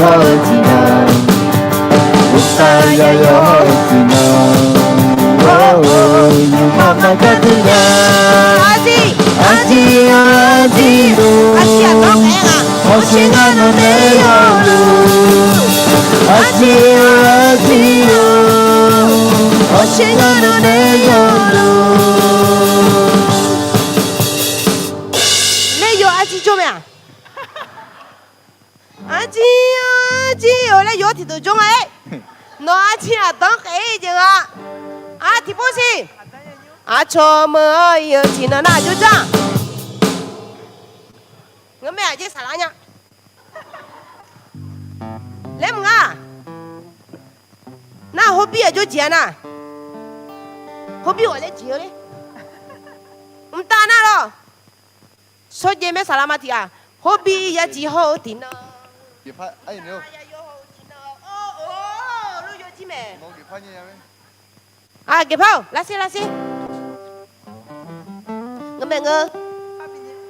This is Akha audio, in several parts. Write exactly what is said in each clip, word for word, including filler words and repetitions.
hawr-eu tiqnan, uqtaf yayawr hawr-eu tiqnan, or, or, nymrma maqgar dur nya. Arjir, arjir-or, arjir-or, arjir aqdanr taef-aer nga. Hawsher ngar nawq nae yawluf. Arjir-or, arjir-or, hawsher ngar nawq nae yawluf. Laer yaw arjir jawr mae-aq. Arjir-or, arjir-or laer yaw tiqdeuq jawr nga-aer. Nawq arjir aqdanr khaef-ir jeq nga. Aq, tiqpov siq. Aqcawq meuq-anr ir-eu tiqnan nar jawrjanr. Ngeurmae aqjeq saqlaq nya. Laer mq nga. Nar hawbir aqjawr jeq-a nar. Hawbir ghawq laer jeq-eu le. Mqtav nar lawr. Shawrjaev maer saqlaq ma tiq ghaq. Hawbir yaciq hawr-eu tiqnan. Geqpar-eu tiqnan. Or, or, lur yawjir mae. Aq, geqpar-or, lavser, lavser. Ngeurmae ngeur.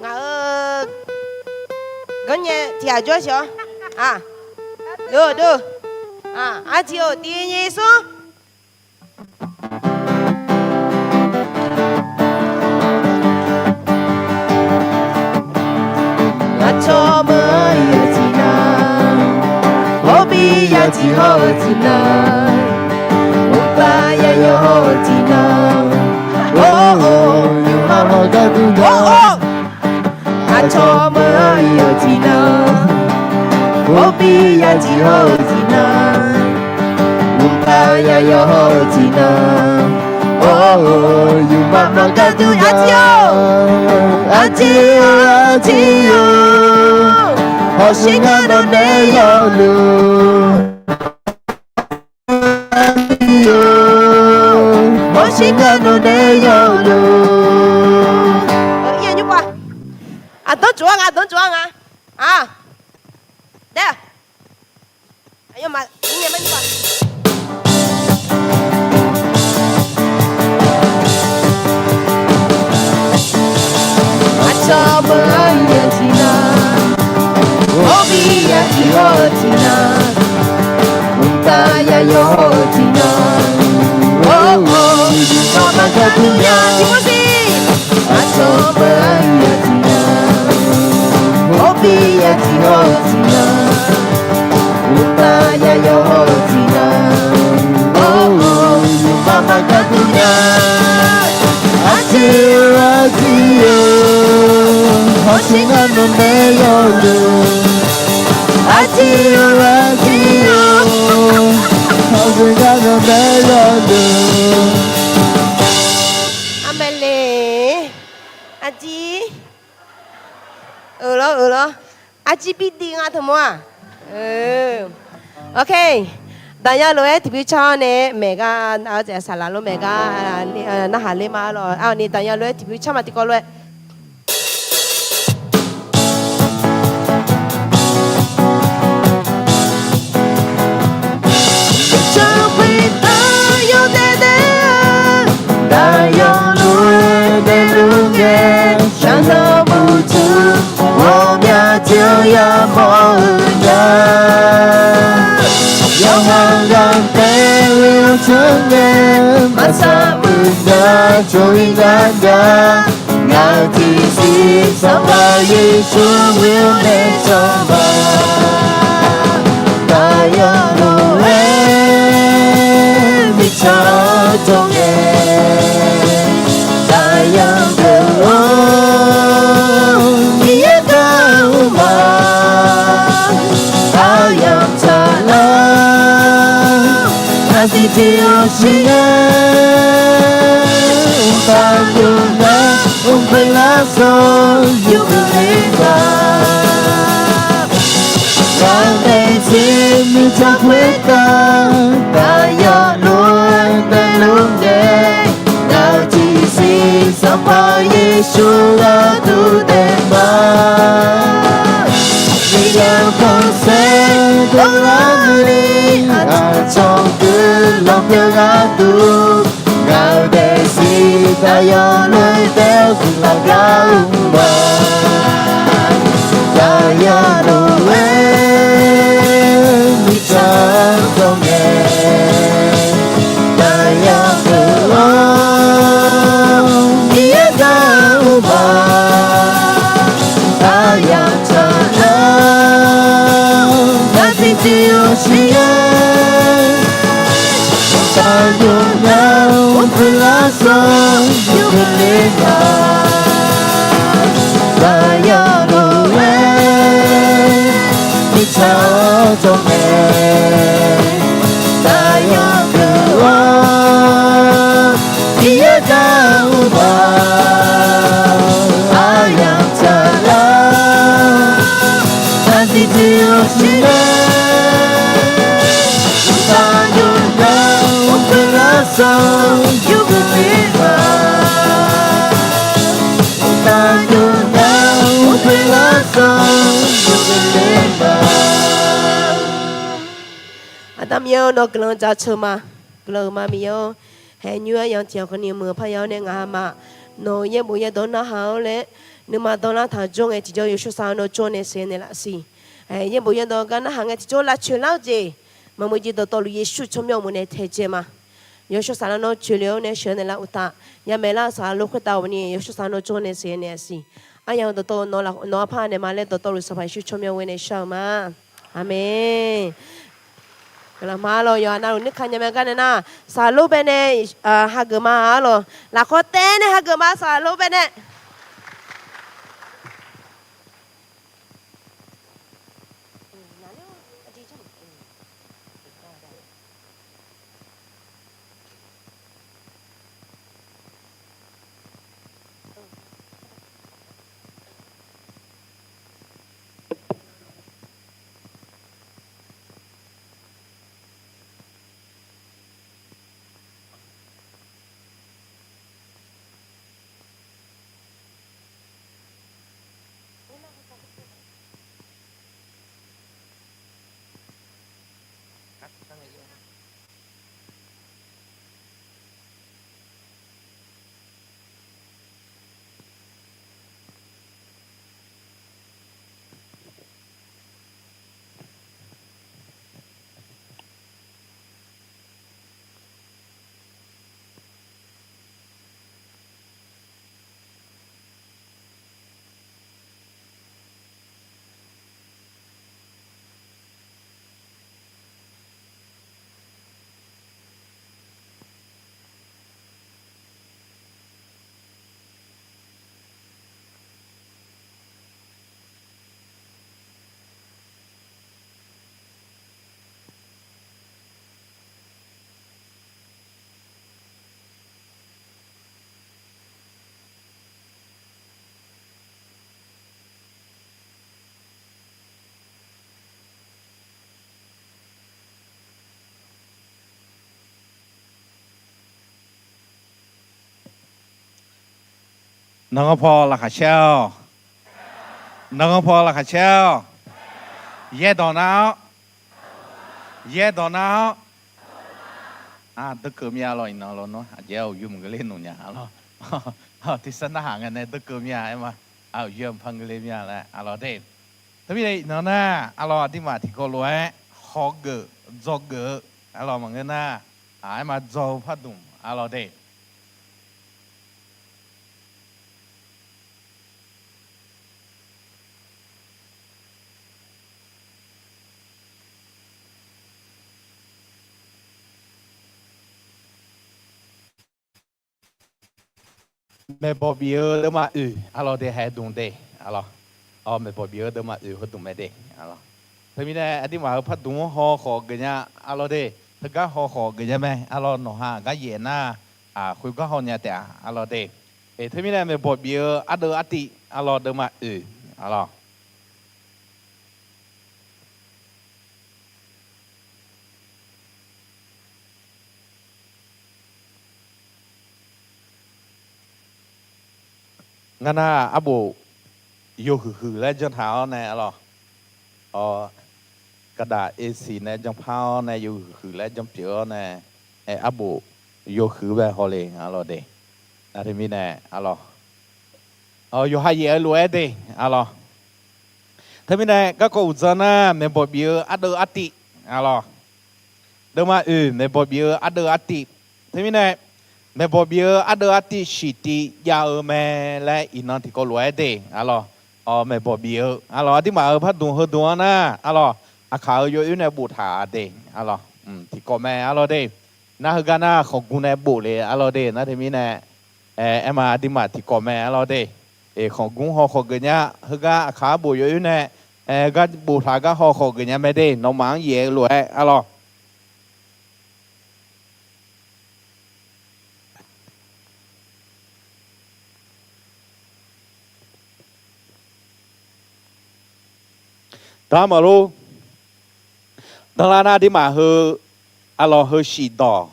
Ngaq-euq ganrnyae tiq ghaq jawr siq-awr. Aq, dov, dov. Aq, arjir-or, tiq nyiq smr. Aqcawq meuq-anr ir-eu tiqnan, hawbir yaciq hawr-eu tiqnan, uqtaf yayawr hawr-eu tiqnan, or, or, nymrma maqgar dur nya. Aqcawq meuq-anr ir-eu tiqnan, hawbir yaciq hawr-eu tiqnan, uqtaf yayawr hawr-eu tiqnan, or, or, nymrma maqgar dur nya. Arjir-or, arjir-or, hawsher ngar nawq nae yawluf. Arjir-or, hawsher ngar nawq nae yawluf. Aqdanr tsof-ar nga, aqdanr tsof-ar nga. Aq, daef. Aqyawfmaf, nyae mar nymr-a. Aqcawq meuq-anr ir-eu tiqnan, hawbir yaciq hawr-eu tiqnan, uqtaf yayawr hawr-eu tiqnan, or, or, nymrma maqgar dur nya. Aqcawq meuq-anr ir-eu tiqnan, hawbir yaciq hawr-eu tiqnan, uqtaf yayawr hawr-eu tiqnan, or, or, nymrma maqgar dur nya. Arjir-or, arjir-or, hawsher ngar nawq nae yawluf. Arjir-or, arjir-or, hawsher ngar nawq nae yawluf. Armaele, arjir. Euq lawr, euq lawr. Arjir bidui nga teu mawr-aq. Ok. Daqyan lof-aer tiqpir car-awr nae maeq gar, saqlaq lof maeq gar, narhaq ler ma lawr. Aqni daqyan lof-aer tiqpir car ma tiqkawv lof-aer. Daqyan lof-aer daefluf ngae, shaqzanq muiq tmr ghawqmya tiq yamawr-eu nya. Yawqha ghaq taev-eu yawtsaq ngae, maqsaq muiq nya tsawq-ir gar gar. Ngaq-euq tiqsiq Sanqpaq Yeqsur ghoe-awr nae cawba. Daqyan lof-aer mirtsaq-anr jawr ngae, daqyan deuq-or, Miqyaer gar-eu ma. Aryamq tsaqlar, aqsiq tiq-awr shir ngae, mqtav yawqghaq mrpeuq lar sawr yawkeuv ler ma. Ngaq-euq tiqsiq mirtsaq khoertav, daqyan lof-aer daefluf ngae, ngaq-euq tiqsiq Sanqpaq Yeqsur gharduq daef ma. Miqyaer-euq khanqsaer dovlar ni, aqcawq guiqlanq pyeuf gharduq, ngaq-euq daefzir daqyan lof-aer daef-eu guiqlanq gar-eu ma. Daqyan lof-aer Guiqlanq sawr yurgeuf ler ma. Daqyan lof-aer mirtsaq-anr jawr mae. Daqyan geuf-awr Miqyaer gar uqma. Aryamq tsaqlar, aqdui dui-awr siqler. Uqtaf yawqnan-anr guiqlanq sawr yurgeuf ler ma. Uqtaf yawqnan-anr guiqlanq sawr yurgeuf ler ma. Aqda Miqyaer-or, nawq guiqlanq jaceuq ma. Guiqlanq-euq ma Miqyaer-or, haeq nymr-aer yaq tiq ghaq khawf ni muiq-eu par ya-awr nae ngaq ha ma. Nawq-euq yaerbof yaerdawq narhaq-awr laer, nuima danlar taq jawr ngae tiqjawr yawshawr saflar nawr jawr nae sheuq naeq laf siq. Yaerbof yaerdawq gar narhaq ngae tiqjawr lavcoeq lar-eu jeq, maqmuiq jeq dawqtawvluf Yeqsur tsawrmyanr uqmov nae taejae ma. Yawshawr saflar nawr coeqle-awr nae sheuq naeq lar uqtaf, yamaeq lar-eu saflar khoertav uqni yawshawr saflar nawr jawr nae sheuq naeq-a siq. Aryamq dawqtawv nawq-anr par naeq ma laer dawqtawvluf Sanqpaq Yeqsur tsawrmyanr ghoe nae shar-eu ma. Aqmeq. Guiqlanq ma arlawq, yawqha navluf nuikaq nya mae gar nae nar, saflar bae nae hageuf ma arlawq. Lafkhawr taev nae hageuf ma, saflar bae nae. Nanrghanr paw laqkhaq caer-awq. Nanrghanr paw laqkhaq caer-awq. Yaerdawq nar-awr. Yaerdawq nar-awr. Dawrkeuv mir-a lawr, iqnan lawr nawr aqjeq-aer uqyuif maqngeur ler noeq nya-a lawr. Tiqsar narhaq ngae nae dawrkeuv mir-a aer ma. Uqyuif maqpar ngeur ler mir-a laer arlawq de. Teumirnae iqnan nar arlawq aqduimaf tiqkawv lof-aer khawf geuf dzawgeuf-eu arlawq maqngeur nar, aer ma dzaw-eu pardmq arlawq de. Maeqbawq bif-eu deuvma oeq arlawq de haer dmq de arlawq. Maeqbawq bif-eu deuvma oeq heudmq mae de arlawq. Teumirnae aqduimaf-euq pardmq-anr haw khawf geuf nya arlawq de. Teugar haw khawf geuf nya mae arlawq. Nawqha gar yaef nar, khoergar haw nya taef-a arlawq de. Teumirnae maeqbawq bif-eu ardeuv artiv arlawq deuvma oeq arlawq. Ngar nar arbof yawhuiq huiq laer janr taq-awr nae arlawq, gaqdaq aqsiq nae janr par-awr nae yawhuiq huiq laer janr pyeuf-awr nae, arbof yawhuiq bae hawle arlawq de. Nar teumirnae arlawq, yawqha yaef-eu lof-aer de arlawq. Teumirnae garkawv uqdzan nar maeqbawq bif-eu ardeuv artiv arlawq. Deuvma oeq maeqbawq bif-eu ardeuv artiv. Teumirnae maeqbawq bif-eu ardeuv artiv shiq tiv jav-eu mae laer iqnan tiqkawv lof-aer de arlawq. Maeqbawq bif-eu arlawq aqduimaf-euq pardmq heudmq-anr nar arlawq, aqkaq-euq yawoer nae boftaq-a de arlawq. Tiqkawv mae arlawq de. Nar heugar nar khanqgmr nae bof le arlawr de. Nar teumirnae, aer, aerma aqduimaf tiqkawv mae arlawr de. Khanqgmr haw khawf geuf nya, heugar aqkaq arbof yawoer nae, gar boftaq gar haw khawf geuf nya mae de. Nawmaf-anr yaef-eu lof-aer arlawr. Danqma lor. Danqlar nar aqduimaf heu, arlawr heu shiqdawq,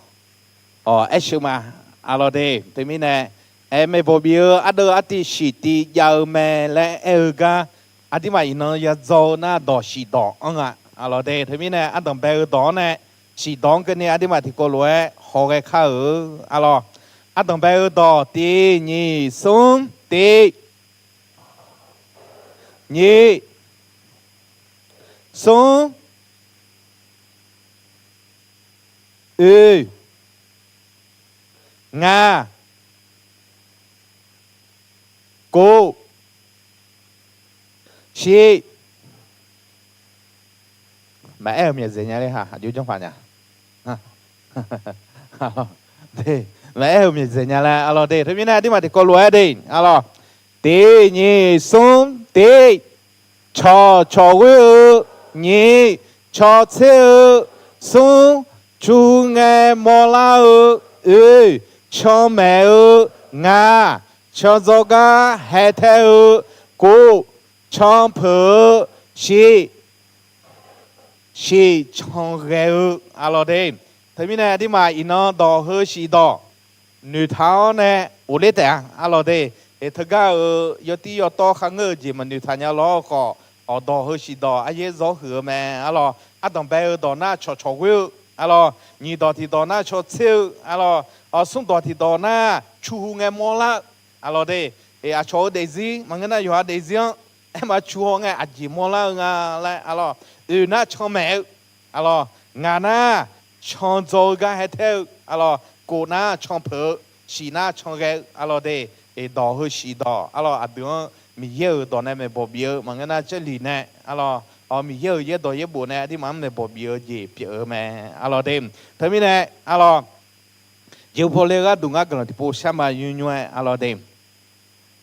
aer sheuq ma, arlawr de. Teumirnae, aer maeqbawq bif-eu ardeuv artiv shiq tiv jav-eu mae laer aer-eu gar, aqduimaf iqnan yadzaw-eu nar dawq shiqdawq anr nga, arlawr de. Teumirnae ardanq bae-eu dawq-anr nae shiqdawq-anr keuvni aqduimaf tiqkawv lof-aer hawghae kar-euq, arlawr. Ardanq bae-eu dawq tiq nyiq smr tiq nyiq smr oe nga kov shiq. Maqaer-eu myaqdzaeq nya laer ha, aqjox janrpaq nya. Maqaer-eu myaqdzaeq nya laer arlawr de. Teumirnae aqduimaf tiqkawv lof-aer de, arlawr. Tiq nyiq smr tiq, cawq cawq ghoer-eu, nyiq cawq tser-eu, smr cu ngae mawrlar-eu, oe can maeq-eu, nga can dzawgar haetae-eu, kov can peuq-eu, shiq shiq can ghae-eu, arlawr de. Teumirnae aqduimaf iqnan dawq heu shiqdawq noeqtaq-awr nae ghofler taef-a, arlawr de. Teugar-euq yawtir yawtawr kharngeur-eu jeq maqnoeqtaq nya lawr khawf, awqdawq heu shiqdawq aryaer zawr huiq-eu mae, arlawr. Ardanq bae-eu dawq nar cawq cawq ghoer-eu, arlawr. Nyiq dawq tiq dawq nar caw tser-eu, arlawr. Smr dawq tiq dawq nar cu hu ngae mawrlar-eu, arlawr de. Aqcawq-eu daefzir maqngeur nar yawqha daefzir-anr aerma cu haw ngae aqjeq mawrlar-eu nga laer, arlawr. Oe nar can maeq-eu, arlawr. Ngaq nar can dzaw-eu gar haetae-eu, arlawr. Kov nar can peuq-eu, shiq nar can ghae-eu, arlawr de. Dawq heu shiqdawq, arlawr, aqdui-anr Miqyaer-euq dawq nae maeqbawq bif-eu maqngeur nar, Jarlif nae, arlawr, Miqyaer-euq yaerdawq yaerbof nae aqduimaf-anr maeqbawq bif-eu jeq pyeuf-eu mae, arlawr de. Teumirnae, arlawr, jeqhu paw le-eu gharduq ngar guiqlanq tiqpov sharma nymr nymr-aer, arlawr de.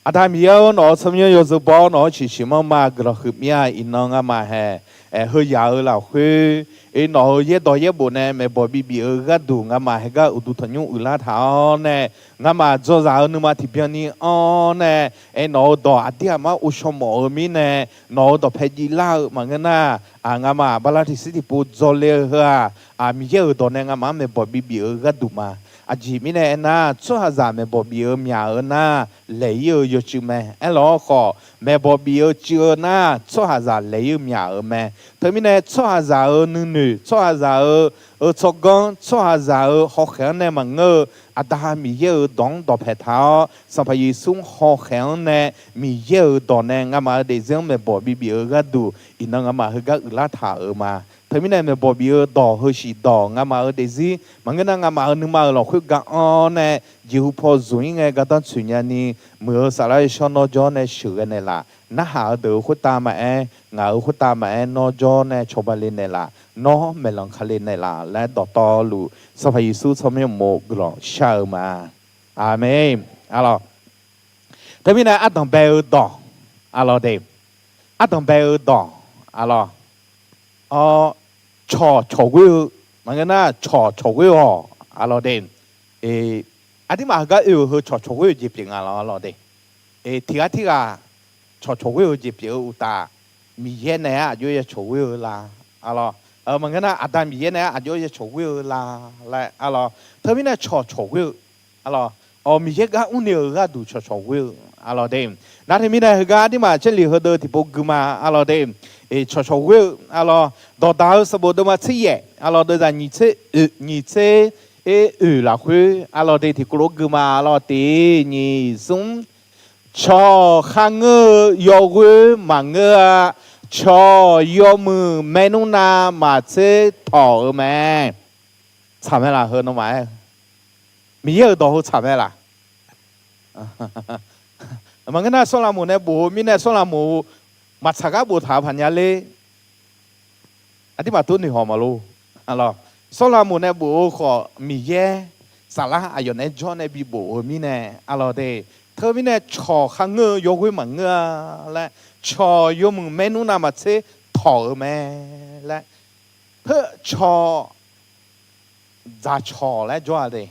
Aqda Miqyaer-or, nawq-euq tsawrmyanr yawzeu baw-awr nawq-anr ciqsiq manrma guiqlanq huiq mir-a. Iqnan ngamaf hae, aer, heuyaq-euq lafkhoer, aer, nawq-euq yaerdawq yaerbof nae maeqbawq bibif-eu gharduq ngamaf heugar uqduq tanqnymr uiqlar taq-awr nae, ngamaf dzawzaq-eu nuima tiqbyan ni anr-awr nae, aer, nawq-euq dawq aqdir aqmar ghovshaw mawf-eu mirnae, nawq-euq dawqpae jivlar-eu maqngeur nar, ngamaf bala tiqsir tiqpov dzawle-eu heu-aq, Miqyaer-euq dawq nae ngamaf-anr maeqbawq bibif-eu gharduq ma. Aqjeq mirnae aernar, tsawrhaqzaq maeqbawq bif-eu myaq-eu nar, laeq-ir-eu yawcuiv mae. Aerlawq-awr khawf, maeqbawq bif-eu cuiv-eu nar, tsawrhaqzaq laeq-ir-eu myaq-euq mae. Teumirnae tsawrhaqzaq-euq nuinoeq, tsawrhaqzaq-euq eu tsawrganr, tsawrhaqzaq-euq hawkhaeq-anr nae maqngeur-eu, Aqda Miqyaer-euq dawq-anr dawqpae taq-awr, Sanqpaq Yeqsur-anr hawkhaeq-anr nae, Miqyaer-euq dawq nae ngamaf-euq daefzir-anr maeqbawq bibif-eu gharduq, iqnan ngamaf heugar uiqlar taq-euq ma. Teumirnae maeqbawq bif-eu dawq heusiq dawq ngamaf-euq daefzir maqngeur nar, ngamaf-euq nuima-euq lafkhoer ga anr-awr nae, jeqhu paw zmq-ir ngae gardanr tsoeq nyani, muiq-eu saflar yawshawr nawr jawr nae sheuqghae naeqlaf. Narhaq-eu deuq-euq khoertav maqaer, ngaq-euq khoertav maqaer, nawr jawr nae cawba le naeqlaf, nawr maeqlanq ka le naeqlaf laer dawqtawvluf, Sanqpaq Yeqsur tsawrmyanr uqmov guiqlanq shar-eu ma. Aqmeq. Arlawq, teumirnae ardanq bae-eu dawq, arlawq de, ardanq bae-eu dawq, arlawq, cawq cawq ghoer-eu maqngeur nar, cawq cawq ghoer-awq, arlawq de. Aqdirmaf heugar oe-euq heu cawq cawq ghoer-eu jeq pyeuf nga lawq, arlawq de. Tiq ghaq tirghaq cawq cawq ghoer-eu jeq pyeuf-eu uqtaf, Miqyaer naeq-aer aqjox ya cawq ghoer-eu la, arlawq, maqngeur nar, Aqda Miqyaer naeq-aer aqjox ya cawq ghoer-eu la laer, arlawq, teumirnae cawq cawq ghoer-eu, arlawq, Miqyaer gar mrni-euq gharduq cawq cawq ghoer-eu, arlawq de. Nar teumirnae heugar aqdirmaf Jarlif heudeuq tiqpov gui ma, arlawq de. Cawq cawq ghoer-eu, arlawq, Dawqdaq-eu sanqbof deuvma tser yaef, arlawq, deuvzaq nyiq tser oeq, nyiq tser oeq lafkhoer, arlawq de, tiqkawv lof gui ma, arlawq, tiq nyiq smr. Cawq kharngeur-eu yawghoer maqngeur-a. Cawq yawmuiq maernmr nav maqtser tawq-eu mae. Tsaq mae laf heu nawmaf-aer? Miqyaer-euq dawq heu tsaq mae laf? Maqngeur nar, sawrlaqmoq nae bof-eu mirnae sawrlaqmoq maqtsaq gar boftaq-eu paq nya ler. Aqdirmaf tov noeq haw ma lor. Arlawq, Sawrlaqmoq nae bof-eu khawf, Miqyaer saflar aqyawf naeq-aer jawr nae bibof-eu mirnae, arlawq de. Teumirnae cawq kharngeur-eu yawghoer maqngeur-a laer, cawq yawmuiq maernmr navmaqtser tawq-eu mae laer, cawq dzaqcawq laer jawr-a de.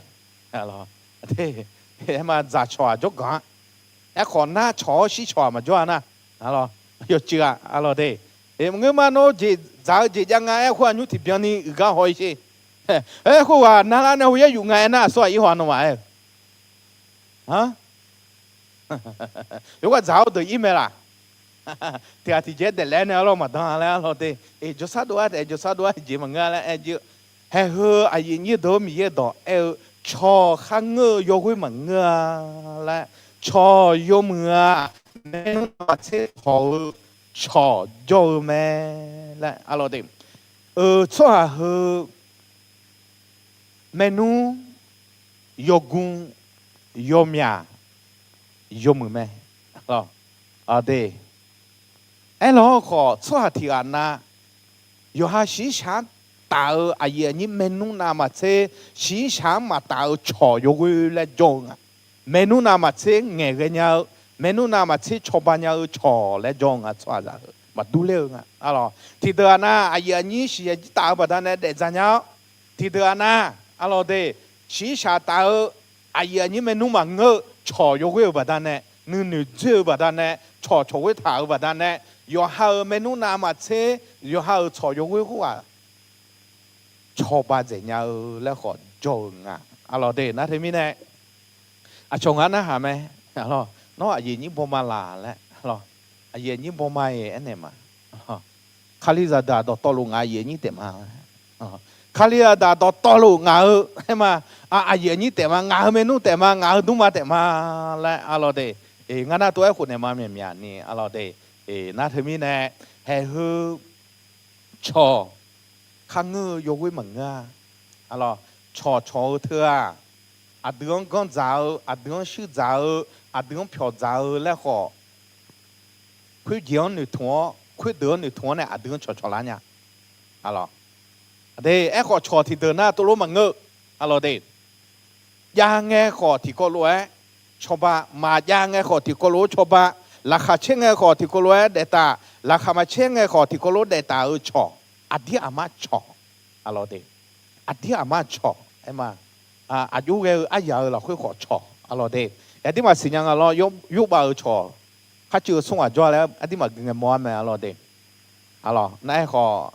Aerma dzaqcawq-aq jawrganq-a. Aerkhawf nar cawq-awr shircawq-aq maqjawr-a nar, yawcuiv-a, arlawq de. Ngeurma nawr jeq dzaq-eu jeq jav nga aer khoer aqnymr tiqbyan ni uiqgar haw-ir sher. Aer khoerghaq narlar nae hawyaer yuf nga aernar, aqsur aqir haw-a nawmaf aer-eu. Yawqghaq dzaq-awr deuq ir mae laq. Tiqghaq tiqjeq-aer daeflaef-aer nae arlawr maqdan laer, arlawq de. Jawrshar dov-ar taef, jawrshar dov-ar jeq maqngeur-a laer aer jir. Haeqheu aqyuif aqnyir deuq-or, Miqyaer dawq aer-eu, cawq kharngeur-eu yawghoer maqngeur-a laer, cawq yawmuiq-aq, maernmr navmaqtser tawq-eu cawq jawr-eu mae laer, arlawq de. Euq tsawrhaq heu maernmr, yawgm, yawmyaq, yawmuiq mae. Aqde, aerlawq-awr khawf tsawrhaq tiqghaq nav yawqha shiqshaq-anr taf-eu aqyuif aqnyir maernmr navmaqtser shiqshaq-anr maqtaf-eu cawq yawghoer laer jawr-eu nga. Maernmr navmaqtser ngaeqghae nya-eu, maernmr navmaqtser cawba nya-eu cawq laer jawr-eu nga. Tsawrhaqzaq heu maqdur ler-eu nga, arlawq. Tiqdeuq-aq nav aqyuif aqnyir shiqshaq jir taf-eu baqdanae daefdzaq nya-awr, tiqdeuq-aq nav, arlawq de, shiqshaq taf-eu aqyuif aqnyir maernmr maqngeur-eu cawq yawghoer-euq baqdanae, nuinoeq dzoer-eu baqdanae, cawq cawq ghoer taq-euq baqdanae, yawqha-euq maernmr navmaqtser, yawqha-euq cawq yawghoer khoerghaq cawba dzaeq nya-eu laer khawf jawr-eu nga. Arlawq de, nar teumirnae aqcawq ngar narhaq mae, nawr aqyuif aqnyir bawma laq laer, aqyuif aqnyir bawma-iq aernaeq ma. Kalizaq deuq-aq dawqtawvluf ngaq aqyuif aqnyir taef ma. Kalizaq deuq-aq dawqtawvluf ngaq-eu aerma, aqyuif aqnyir taef ma, ngaq-euq maernmr taef ma, ngaq-euq dmrma taef ma laer, arlawq de. Ngar nar tov-aer khofnaeq ma myaqmyaq ni, arlawq de. Nar teumirnae haeqheu cawq kharngeur-eu yawghoer maqngeur-a. Arlawq, cawq cawq-eu teu-aq, aqdui-anr ganr dzaq-eu, aqdui-anr shuir dzaq-eu, aqdui-anr pyawq dzaq-eu laer khawf, khoerjeq-anr noeqtmq-awr, khoerdeuq-anr noeqtmq-awr nae aqdui-anr cawqcawq lar nya. Arlawq, aqde, aerkhawf cawq tiqdeuq nar tovlof maqngeur-eu, arlawq de. Jav ngae khawf tiqkawv lof-aer cawba, maqjav ngae khawf tiqkawv lof-aer cawba, laqkhaq caer ngae khawf tiqkawv lof-aer daeftaf, laqkhaq maqcaer ngae khawf tiqkawv lof-aer daeftaf-eu cawq, aqdir aqmar cawq, arlawq de. Aqdir aqmar cawq aerma, aqjox ghae-eu aryaq-euq lafkhoer khawf cawq, arlawq de. Aqdirmaf siqnya nga lawr, yurbav-euq cawq kharcuiv-eu smr ghaq jawr-a laer aqdirmaf guingae mawr-ar mae, arlawq de. Arlawq, nar aerkhawf,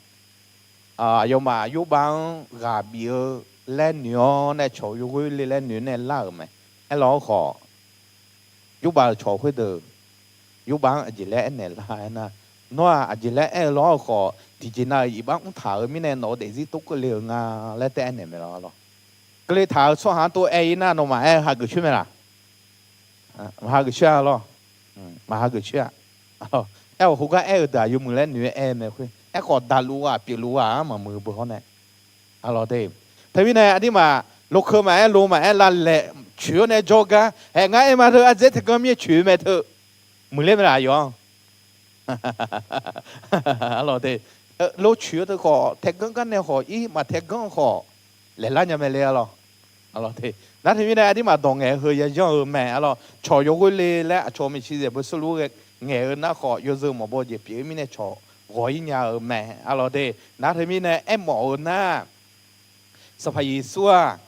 aqyawfmaf yurbav-anr ghaq bif-eu laer noeq-awr nae cawq yawghoer le laer noeq nae lar-euq mae. Aerlawq-awr khawf, yurbav-euq cawq khoerdeuq, yurbav-anr aqjeq laer aernaeq lar-aer nar, nawr-aq aqjeq laer aer-eu lawr-eu khawf, tiqjeq nav-euq iqbax mrtaq-euq mirnae nawq-eu daefzir tov keuvle-euq nga laer taef aernaeq mae lawr, arlawq. Keuvle taq-euq tsawrhaq-anr tov aer-ir nar nawmaf aer hageuf coer mae laq? Maq hageuf coer-a lawr. Maq hageuf coer-a. Aer-awq, heugar aer-eu deuq-aq yawmuiq laer noeq-aer aer-eu mae khoer. Aerkhawf daqluf ghaq pyeufluf ghaq-anr maqmuiq beu hawr nae, arlawq de. Teumirnae aqdirmaf lokeu maqaer lo maqaer lavlaeq coeq-awr nae jawr gar haeq ngar aer ma teu ardzaer taeganr mir-aer coeq-eu mae teu. Muiqler mae laf aqyawf-anr? Arlawq de. Lo coeq-eu teu khawf taeganr gar nae khawf ir, maq taeganr khawf laeqlar nya mae le, arlawq. Nar teumirnae aqdirmaf dawq ngaeq-eu heu yayanr-eu mae, arlawq. Cawq yawghoer le laer aqcawq maeqshi zaeq beu surluf ghae ngaeq-eu nar khawf, yawzeu mawqbaw jeq pyeuf-eu mirnae cawq ghawq-ir nya-eu mae, arlawq de. Nar teumirnae aermawf-eu nar, Sanqpaq Yeqsur-aq,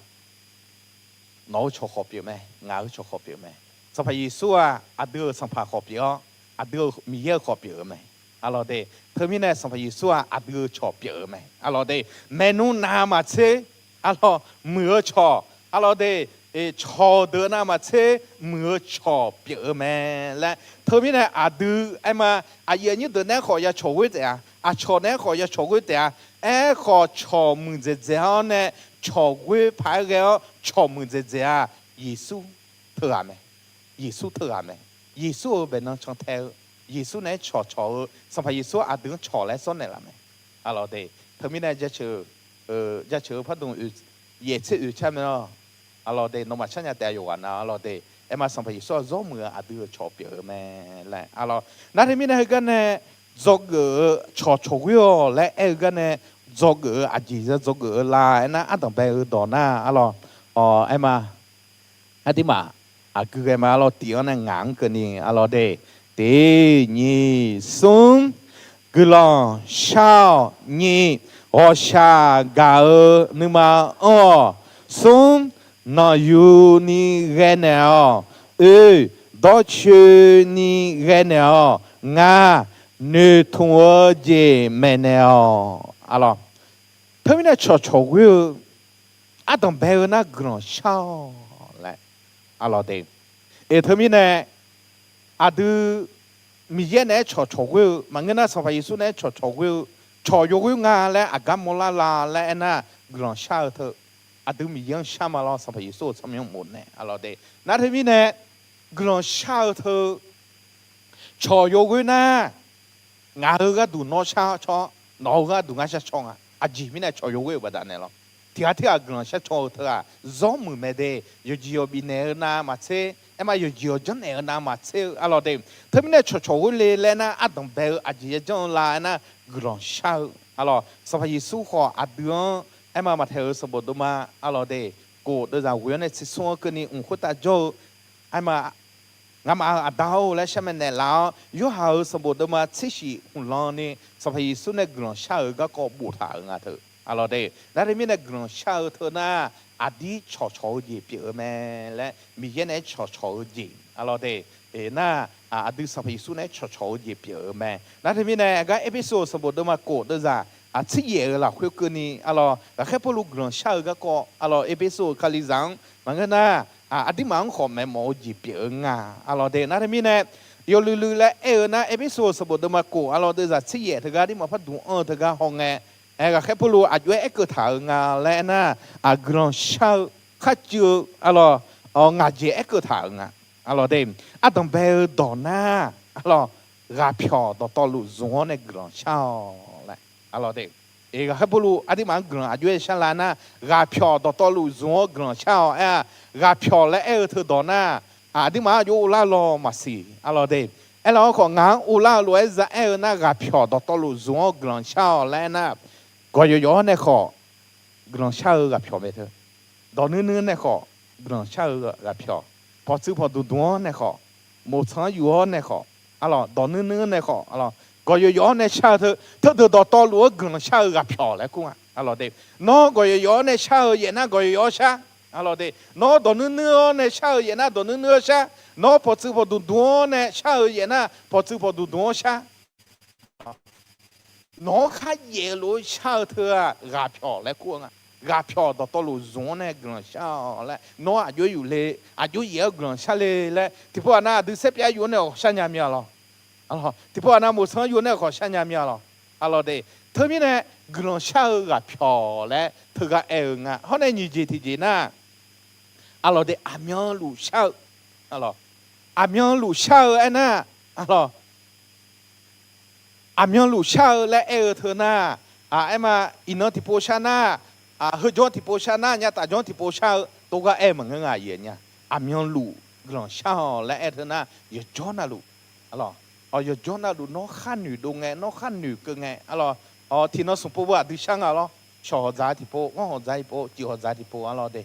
nawq-eu cawq khawf pyeuf mae, ngaq-eu cawq khawf pyeuf mae. Sanqpaq Yeqsur-aq aqdui-euq Sanqpaq khawf pyeuf-awr, aqdui-euq Miqyaer-eu khawf pyeuf-eu mae, arlawq de. Teumirnae Sanqpaq Yeqsur-aq aqdui-euq cawq pyeuf-eu mae, arlawq de. Maernmr navmaqtser, arlawq, muiq-eu cawq, arlawq de. Cawq deuq navmaqtser muiq-eu cawq pyeuf-eu mae laer. Teumirnae aqdui aerma, aqyuif aqnyir deuq naeq-aer khawf ya cawq ghoer taef-a, aqcawq naeq-aer khawf ya cawq ghoer taef-a. Aerkhawf cawq muiq dzaeqdzaeq-awr nae, cawq ghoer paq-aer ghae-awr cawq muiq dzaeqdzaeq-aq, Yeqsur teughaq mae. Yeqsur teughaq mae. Yeqsur-euq baeqnan cantae-eu, Yeqsur naeq-aer cawqcawq-eu, Sanqpaq Yeqsur aqdui-anr cawq laer sawr naeqlaf mae, arlawq de. Teumirnae jaceuq-eu pardmq yaeq tser oeq car mae lawr, arlawq de. Nawmaf carnya taef-a yawqghaq nav, arlawq de. Aerma Sanqpaq Yeqsur-aq zawr muiq-eu aqdui-euq cawq pyeuf-eu mae laer, arlawq. Nar teumirnae heugar nae dzawgeuf-eu cawq cawq ghoer-awq laer aer-eu gar nae dzawgeuf-eu aqjeq ya dzawgeuf-eu la aernar, ardanq bae-eu dawq nar arlawq, aer ma, aqduimaf aqgeu ghae ma arlawq, tiq-anr nae ngaq-anr keuvni arlawq de, tiq nyiq smr, guiqlanq shar-awq. Nyiq, ghawqshaq gaq-eu nuima anr-awq. Smr, nanqyuni ghae naeq-awq. Oe, dawrcoeni ghae naeq-awq. Nga, noeqtmq-eu jeq maeqnaeq-awq. Arlawq, teumirnae cawqcawq ghoer-eu, ardanq bae-eu nar guiqlanq shar-awq laer arlawq de. Eq, teumirnae aqdui Miqyaer naeq-aer cawqcawq ghoer-eu maqngeur nar, Sanqpaq Yeqsur naeq-aer cawqcawq ghoer-eu, cawq yawghoer nga laer aqgar mawrlar la laer aernar, guiqlanq shar-eu teu aqdui Miqyaer-anr shar ma lawr, Sanqpaq Yeqsur-euq tsawrmyanr bof nae arlawq de. Nar teumirnae guiqlanq shar-eu teu cawq yawghoer nar, ngaq-euq gharduq nawr shar caw-awr, nawq-euq gharduq ngar shar caw nga. Aqjeq mirnae cawq yawghoer-euq baqdanae lawr. Tiq ghaq tirghaq guiqlanq shar caw-eu teu-aq, zawr muiq mae de. Yawqjeq yawq bifnaeq-eu nav maqtser, aer ma, yawqjeq yawq janrnaeq-eu nav maqtser-eu arlawq de. Teumirnae cawqcawq ghoer le laer nar, ardanq bae-eu aqjeq yajanr-eu la aernar, guiqlanq shar-eu arlawq. Sanqpaq Yeqsur khawf aqdui-anr aer ma, Maqtaeq-euq sanqbof deuvma arlawq de, kof deuvzaq ghoe-awr nae tsersmr-anr keuvni mq khoertav jawr-eu, aer ma, Ngamaf-euq Aqda-or laer sharmaeq naeqlaf-awr, Yorhaq-euq sanqbof deuvma tser shif hmq lan ni Sanqpaq Yeqsur nae guiqlanq shar-euq garkawv boftaq-euq nga teu arlawq de. Nar teumirnae guiqlanq shar-eu teu nar, aqdir cawqcawq-eu jeq pyeuf-eu mae laer, Miqyaer naeq-aer cawqcawq-eu jeq arlawq de. Nar, aqdui Sanqpaq Yeqsur naeq-aer cawqcawq-eu jeq pyeuf-eu mae. Nar teumirnae aqgar Erpersu-euq sanqbof deuvma kof deuvzaq tser yaef-euq lafkhoer keuvni arlawq, ghaqkhaer Pawrluv guiqlanq shar-eu garkawv arlawq, Erpersu-euq Kalizaq-anr maqngeur nar, aqduimaf-anr khawf maeqmawf-eu jeq pyeuf-eu nga arlawq de. Nar teumirnae yawluiv luiv laer aer-eu nar, Erpersu-euq sanqbof deuvma kof arlawq deuvzaq tser yaef teugar aqduimaf par duq anr-eu teugar hawngae, ghaqkhaer Pawrluv aqjox-aer aerkeuv taq-euq nga laer aernar, aq guiqlanq shar-eu kharcuiv-eu arlawq, ngaq jeq aerkeuv taq-euq nga arlawq de. Ardanq bae-eu dawq nar arlawq, ghaqpyawq dawqtawvluf zmq-awr nae guiqlanq shar-awq laer arlawq de. Ghaqkhaer Pawrluv aqduimaf-anr guiqlanq aqjox-aer shar la nar, ghaqpyawq dawqtawvluf zmq-awr guiqlanq shar-awq aer-a. Ghaqpyawq laer aer-eu teu dawq nar, aqduimaf-anr aqjox uvlar law maqsiq arlawq de. Aerlawq-anr khawf ngaq-anr uvlar-eu lof-aer za aer-eu nar, ghaqpyawq dawqtawvluf zmq-awr guiqlanq shar-awq laer aernar, gawqyawq yawq-awr nae khawf guiqlanq shar-eu ghaqpyawq mae teu. Dawq nuir nuir-anr nae khawf guiqlanq shar-eu ghaqpyawq. Pawqtsuif pawqdmq dmq-awr nae khawf, moqtsanq-anr yuf-awr nae khawf arlawq, dawq nuir nuir-anr nae khawf arlawq, gawqyawq yawq-awr nae shar-eu teu, teudeuq dawqtawvluf-anr guiqlanq shar-eu ghaqpyawq laer kur nga arlawq de. Nawr gawqyawq yawq-awr nae shar-eu yaef nar gawqyawq yawq-awr shar arlawq de. Nawr dawq nuir nuir-awr nae shar-eu yaef nar dawq nuir nuir-awr shar. Nawr pawqtsuif pawqdmq dmq-awr nae shar-eu yaef nar pawqtsuif pawqdmq dmq-awr shar. Nawq-anr kharjaef-eu lof-aer shar-eu teu-aq ghaqpyawq laer kur-eu nga. Ghaqpyawq dawqtawvluf zmq-awr nae guiqlanq shar-awq laer, nawr aqjox-aer yuf le, aqjox yaef-awr guiqlanq shar le laer tiqpov ghaq nar aqdui saerpyav yuf-awr nae khawf shar nya mir-a lawq. Tiqpov ghaq nar moqtsanq-anr yuf-awr nae khawf shar nya mir-a lawq. Arlawq de, teumirnae guiqlanq shar-eu ghaqpyawq laer teugar aer-eu nga. Hawr nae nyiq jeq tiqjeq nar, arlawq de, aqmyanluf shar-eu, arlawq, aqmyanluf shar-eu aernar, arlawq, aqmyanluf shar-eu laer aer-eu teu nar, aer ma, iqnan tiqpov shar nar, heujawr tiqpov shar nar, nyataf jawr tiqpov shar-eu tov gar aer-eu maqngeur nga aqyuif aqnyir. Aqmyanluf guiqlanq shar-awq laer aer-eu teu nar, yawqjawr navluf, arlawq, yawqjawr navluf nawr khar noeqdov ngae, nawr khar noeqkeuv ngae, arlawq, tiqnan smq pov beu aqdui shar nga lawr. Shawq hawq dzaq-eu tiqpov, ghanr hawq dzaq-eu tiqpov, ciq hawq dzaq-eu tiqpov, arlawq de.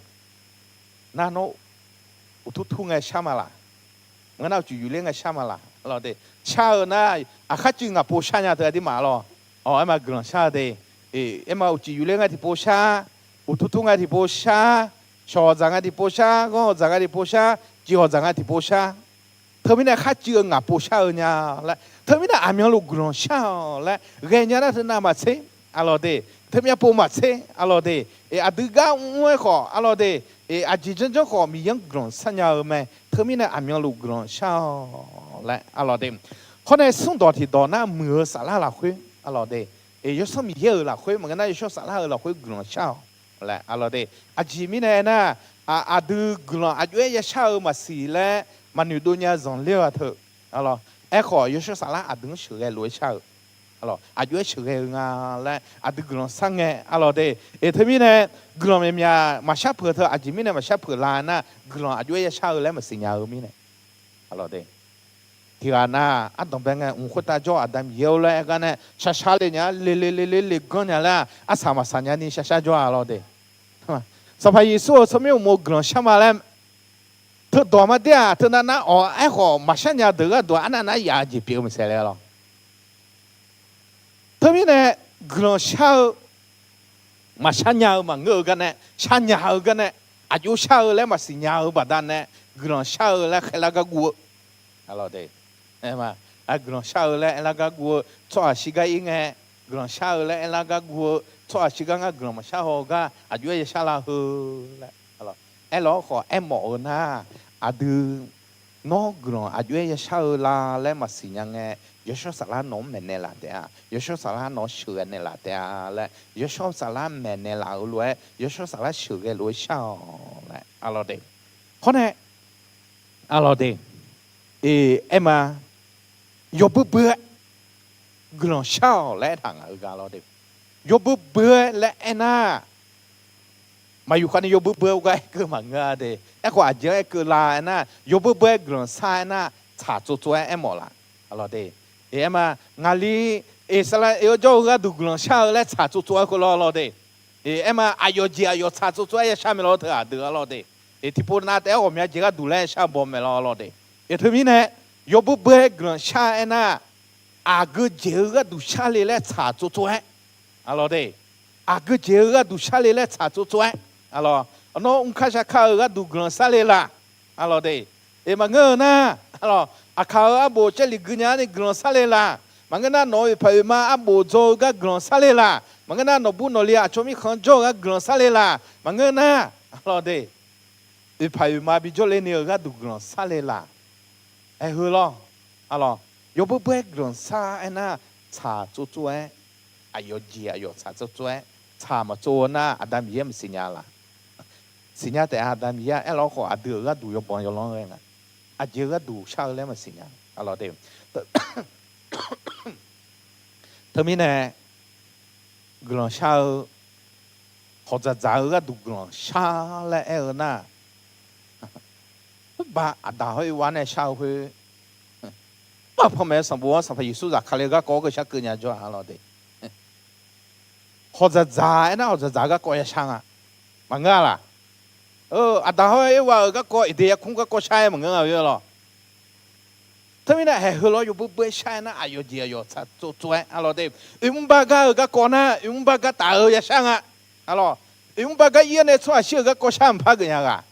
Nar nawr uqtur tur ngae shar ma laq? Maqngeur nar uqcif yufler ngae shar ma laq? Arlawq de, shar-eu nar, aqkhar cuiv ngaq pov shar nya teu aqduimaf lawq. Awq, aer ma guiqlanq shar-eu de. Aer ma uqcif yufler ngae tiqpov shar, uqtur tur ngae tiqpov shar, shawq hawq dzaq ngae tiqpov shar, ghanr hawq dzaq ngae tiqpov shar, ciq hawq dzaq ngae tiqpov shar. Teumirnae khar cuiv-eu ngaq pov shar-eu nya laer, teumirnae aqmyanluf guiqlanq shar-awq laer ghaenya nar teu navmaqtser, arlawq de, teumyav pov maqtser, arlawq de, aqdui gar mr-aer khawf, arlawq de, aqjeq janrjanr khawf Miqyaer-anr guiqlanq shar nya-eu mae. Teumirnae aqmyanluf guiqlanq shar-awq laer, arlawq de. Hawr nae smrdawq tiqdawq nar muiq-eu saflar lafkhoer, arlawq de, Yawsanr Miqyaer-euq lafkhoer maqngeur nar yawshawr saflar-euq lafkhoer guiqlanq shar-awq laer, arlawq de. Aqjeq mirnae aernar, aqdui guiqlanq aqjox-aer yashar-eu maqsiq laer maqnoeqdov nya zanqler-eu-a teu, arlawq, aerkhawf yawshawr saflar aqdui-anr sheuqghae lof-aer shar-eu, arlawq, aqjox-aer sheuqghae-eu nga laer aqdui guiqlanq shar ngae, arlawq de. Eq, teumirnae guiqlanq myaqmyaq maqshar peuq-eu teu aqjeq mirnae maqshar peuq la nar, guiqlanq aqjox-aer yashar-eu laer maqsiq nya-eu mirnae, arlawq de. tiqghaq nar, ardanqbae ngae mq khoertav jawr Aqda Miqyaer-or laer aer gar nae, shar shar le nya, le le le le le ganr nya laer-aq, arsaq maqsaq nya ni shar shar jawr-a lawr de. Sanqpaq Yeqsur-euq tsawrmyanr uqmov guiqlanq shar ma laer, teudawq mar der-aq, teunav nar awq aerkhawf maqshar nya deuq gharduq arnav nar yaf jeq pyeuf-eu maqsaef laer lawr. Teumirnae, guiqlanq shar-eu maqshar nya-eu maqngeur-eu gar nae, shar nya-eu gar nae, aqjox shar-eu laer maqsiq nya-eu baqdanae, guiqlanq shar-eu laer khaerlar gar guv-eu, guiqlanq shar-eu laer aerlar gar guv-eu tsawrhaq shir gar ir ngae, guiqlanq shar-eu laer aerlar gar guv-eu tsawrhaq shir gar ngar guiqlanq maqshar haw-eu gar aqjox-aer yashar la heu laer, aerlawr khawf aermawf-eu nar, aqdui nawr guiqlanq aqjox-aer yashar-eu la laer maqsiq nya ngae, yawshawr saflar nawq-anr maeqnaeq laf taef-a, yawshawr saflar nawq-anr sheuqghae naeqlaf taef-a laer, yawshawr saflar maeqnaeq laf-euq lof-aer, yawshawr saflar sheuqghae lof-aer shar-awq laer, arlawr de. Hawr nae, arlawr de, aer ma, yawbui bui-aer guiqlanq shar-awq laer aertaq ngaq-eu gaq lawr de. Yawbui bui-aer laer aernar, maqyuf khavni yawbui bui-aer gar aerkeuv maqngeur-a de. Aerkhawf aqjeq-anr aerkeuv la aernar, yawbui bui-aer guiqlanq shar aernar, tsaq tsov tsov-aer aermawf laf, arlawr de. Aer ma, ngaqli Irsaqlaeq-anr jawr-eu gharduq guiqlanq shar-eu laer tsaq tsov tsov-aer khoerlawr lawr de. Aer ma, aqyawf jeq aqyawf tsaq tsov tsov-aer yashar mae lawr teu aqdui-a lawr de. Tiqpov nav taef-aer ghawqmya jeq gharduq laer shar baw mae lawr lawr de. Teumirnae, yawbui bui-aer guiqlanq shar aernar, aqgeu jeq-eu gharduq shar le laer tsaq tsov tsov-aer, arlawr de. Aqgeu jeq-eu gharduq shar le laer tsaq tsov tsov-aer, arlawr, nawr mr kar shar kar-eu gharduq guiqlanq shar le laf, arlawr de. Maqngeur-eu nar, arlawr, aqkaq-euq arbof caevlif gui nya-ar ni guiqlanq shar le laf. Maqngeur nar, nawq-euq oeqpaq oeqma arbof dzaw-eu gar guiqlanq shar le laf. Maqngeur nar, nawqbur nawqli aqcawq mirkhanq-anr jawr-eu gar guiqlanq shar le laf. Maqngeur nar, arlawr de, oeqpaq oeqma bijawr ler ni-eu gharduq guiqlanq shar le laf. Aer heu lawr, arlawr, yawbui bui-aer guiqlanq shar aernar, tsaq tsov tsov-aer, aqyawf jeq aqyawf tsaq tsov tsov-aer, tsaq maqtsov-eu nar Aqda Miqyaer maqsiq nya laf. Siqnya taef-a, Aqda Miqyaer-a. Aerlawr khawf aqdui-euq gharduq yawbanq yawlanr ghae nga. Aqjeq-eu gharduq shar-eu laer maqsiq nya, arlawr de. Teumirnae, guiqlanq shar-eu, hawqdzaq dzaq-eu gharduq guiqlanq shar laer aer-eu nar, ba aqda hawr-ir war nae shar-eu khoer, ba panmaeq-eu sanqbof-anr Sanqpaq Yeqsur zafkale-eu garkawv-awr geushar keuv nya jawr-a, arlawr de. Hawqdzaq dzaq aernar hawqdzaq dzaq-eu garkawv yashar nga. Maqngeur-a laq? Aqda hawr-ir war-euq garkawv, Eqdeq yarkmr garkawv shar-aer maqngeur nga-a lawr. Teumirnae, haeq heu lawr yawbui bui-aer shar-aer nar, aqyawf jeq aqyawf tsaq tsov tsov-aer, arlawr de. Oeqmr bar gar-eu garkawv nar, oeqmr bar gar taf-eu yashar nga. Arlawr, oeqmr bar gar ir-awr nae tsawrhaq shir-euq garkawv shar mqpar geuf nya ghaq.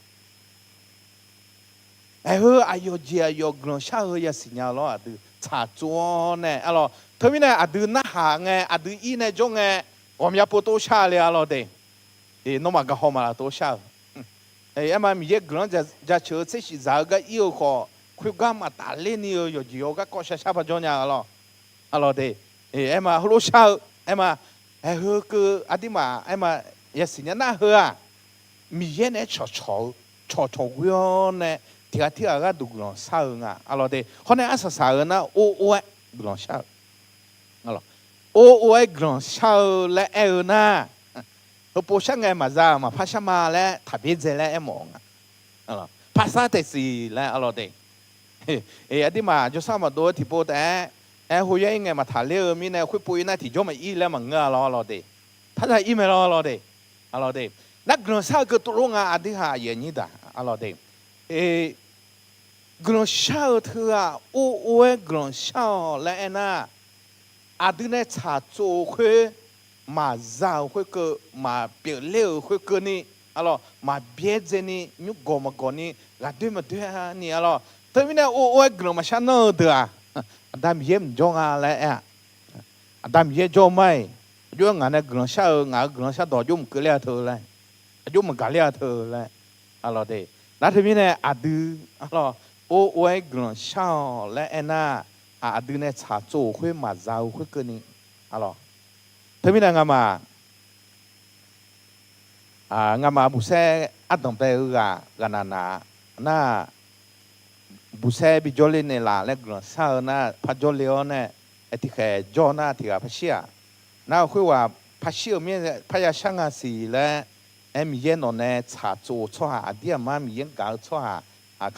Aer heu aqyawf jeq aqyawf guiqlanq shar-eu yasiq nya lawr, aqdui tsaq tsov-awr nae, arlawr. Teumirnae aqdui narhaq ngae, aqdui ir nae jawr ngae, ghawqmya pov tov shar le, arlawr de. Nawmaf gaqhaw maqlaf tov shar-euq. Aer ma, Miqyaer guiqlanq-anr jaceuq-eu tser shif dzaq-eu gar ir-eu khawf, khoergar maqtaf ler ni-eu yawqjeq yawqgar kawv shar shar par jawr nya-a lawr. Arlawr de. Aer ma, heulof shar-eu, aer ma, aer heu keuv aqduimaf, aer ma, yasiq nya nar heu-aq, Miqyaer naeq-aer cawqcawq-eu, cawqcawq ghoer-awr nae tiq ghaq tirghaq gharduq guiqlanq shar-eu nga, arlawr de. Hawr nae arsaq saq-eu nar or or-aer guiqlanq shar-eu, or or-aer guiqlanq shar-eu laer aer-eu nar, heupov shar ngae maqza-euq maqpar shar ma laer taqbyaer dzae laer aermawf-eu nga. Par sar taef siq laer, arlawr de. Aqduimaf jawrsar maqdov-aer tiqpov taef-aer, aer heuya ir ngae maqtaq ler-eu mirnae khoerpov ir nar tiqjawr maqir laer maqngeur-a lawr, arlawr de. Par za ir mae lawr, arlawr de. Arlawr de. Nar guiqlanq shar-eu keuv tov lor nga, aqdui haq aqyuif aqnyir daq, arlawr de. Guiqlanq shar-eu teughaq or or-aer guiqlanq shar-awq laer aernar, aqdui nae tsaq tsov-euq khoer, maqza-euq khoerkeuv, maqpyeuf ler-euq khoerkeuvni, arlawr, maqbyaer dzaeni, nymrgawq maqgawq ni, ghaqdoer maqdoer-a ni, arlawr. Teumirnae or or-aer guiqlanq maqshar nanr-eu deuq-aq, Aqda Miqyaer mqjawr nga laer aer-aq, Aqda Miqyaer jawr-eu ma-iq, aqjox-aer ngaq nae guiqlanq shar-eu, ngaq-euq guiqlanq shardawq aqjox maqkeuv ler-a teu laer, aqjox maqgaq ler-a teu laer, arlawr de. Nar teumirnae aqdui, arlawr, or or-aer guiqlanq shar-awq laer aernar, aqdui nae tsaq tsov-euq khoer maqza-eu khoerkeuvni, arlawr. Teumirnae ngamaf, ngamaf buqsaer ardanq bae-eu ghaq ghaqnaq naq nar, buqsaer bijawr ler naeqlaf laer guiqlanq shar-eu nar par jawrle-awr nae, aer tiqkhaeq jawr nar tiqghaq par shir-aq. Nar khoerghaq par shir-euq mirnae parya shar nga siq laer, aer Miqyaer nawq nae tsaq tsov-euq tsawrhaq aqdir aqmar Miqyaer-anr gaq-eu tsawrhaq,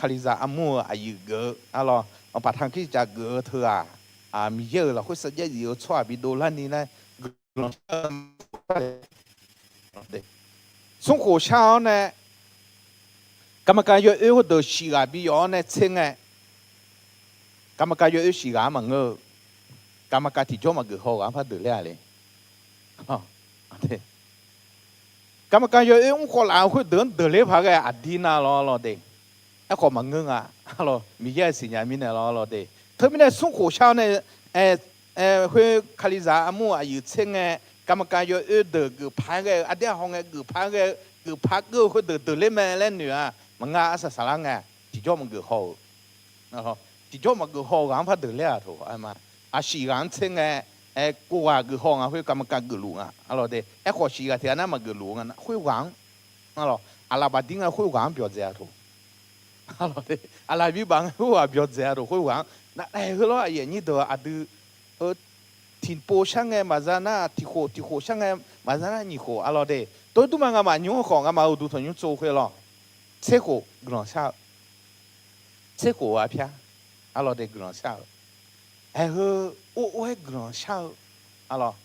kalizaq armur-eu aqyuif geuf-eu, arlawr, Paqtanqkircaf geuf-eu teughaq, Miqyaer-euq lafkhoer sarjax zif-eu tsawrhaq bidov larni nar, guiqlanq shar-eu, smrkhof-awr nae, garma kav yawoer khoerdeuq shif ghaq bi yawf-awr nae tser ngae, garma kav yawoer shif ghaq-anr maqngeur-eu, garma kav tiqjawr maqgeuf haw-eu ghaq-anr par deuq ler-a le. Garma kav yawoer mrkhawv laf-eu khoerdeuq-anr deuq ler paq ghae aqdir nar lawr lawr de. Aerkhawf maqngeur nga. Arlawq, Miqyaer-euq siqnya mirnae lawr lawr de. Teumirnae smrkhof shar-awr nae, khoer Kalizaq armur aqyuif tser ngae, garma kav yawoer deuq geuf paq-aer ghae-eu, aqdir aqhaw ngae geuf paq-aer ghae-eu, geuf paq geur-eu khoerdeuq deuq ler mae laer noeq-a. Maqngeur, arsaq saflar ngae, tiqjawr maqgeuf haw-euq tiqjawr maqgeuf haw-eu ghaq-anr par deuq ler-a toq. Aqshif ghaq-anr tser ngae, kov ghaq geuf haw nga khoer garma kav geufluf nga. Arlawq de, aerkhawf shif ghaq tiq ghaq nar maqgeufluf nga, khoerghaq-anr, arlawq, aqlaf bafdir ngae khoerghaq-anr byawqdzaeq-a toq. Aqlaf bibaf ngae khoerghaq byawqdzaeq-a toq, khoerghaq-anr. Navnaeq heulof aqyuif aqnyir deuq-aq aqdui tiqpov shar ngae maqza nar tiqkhof, tiqkhof shar ngae maqza nar nyiq khof, arlawq de. Tov durma ngamaf nymr-anr khawf ngamaf-euq uqduq tanqnymr tsov khoer lawr, tser khof guiqlanq shar-eu, tser khof-eu arpyar, arlawq de, guiqlanq shar-eu. Aerheu or or-aer guiqlanq shar-eu, arlawq.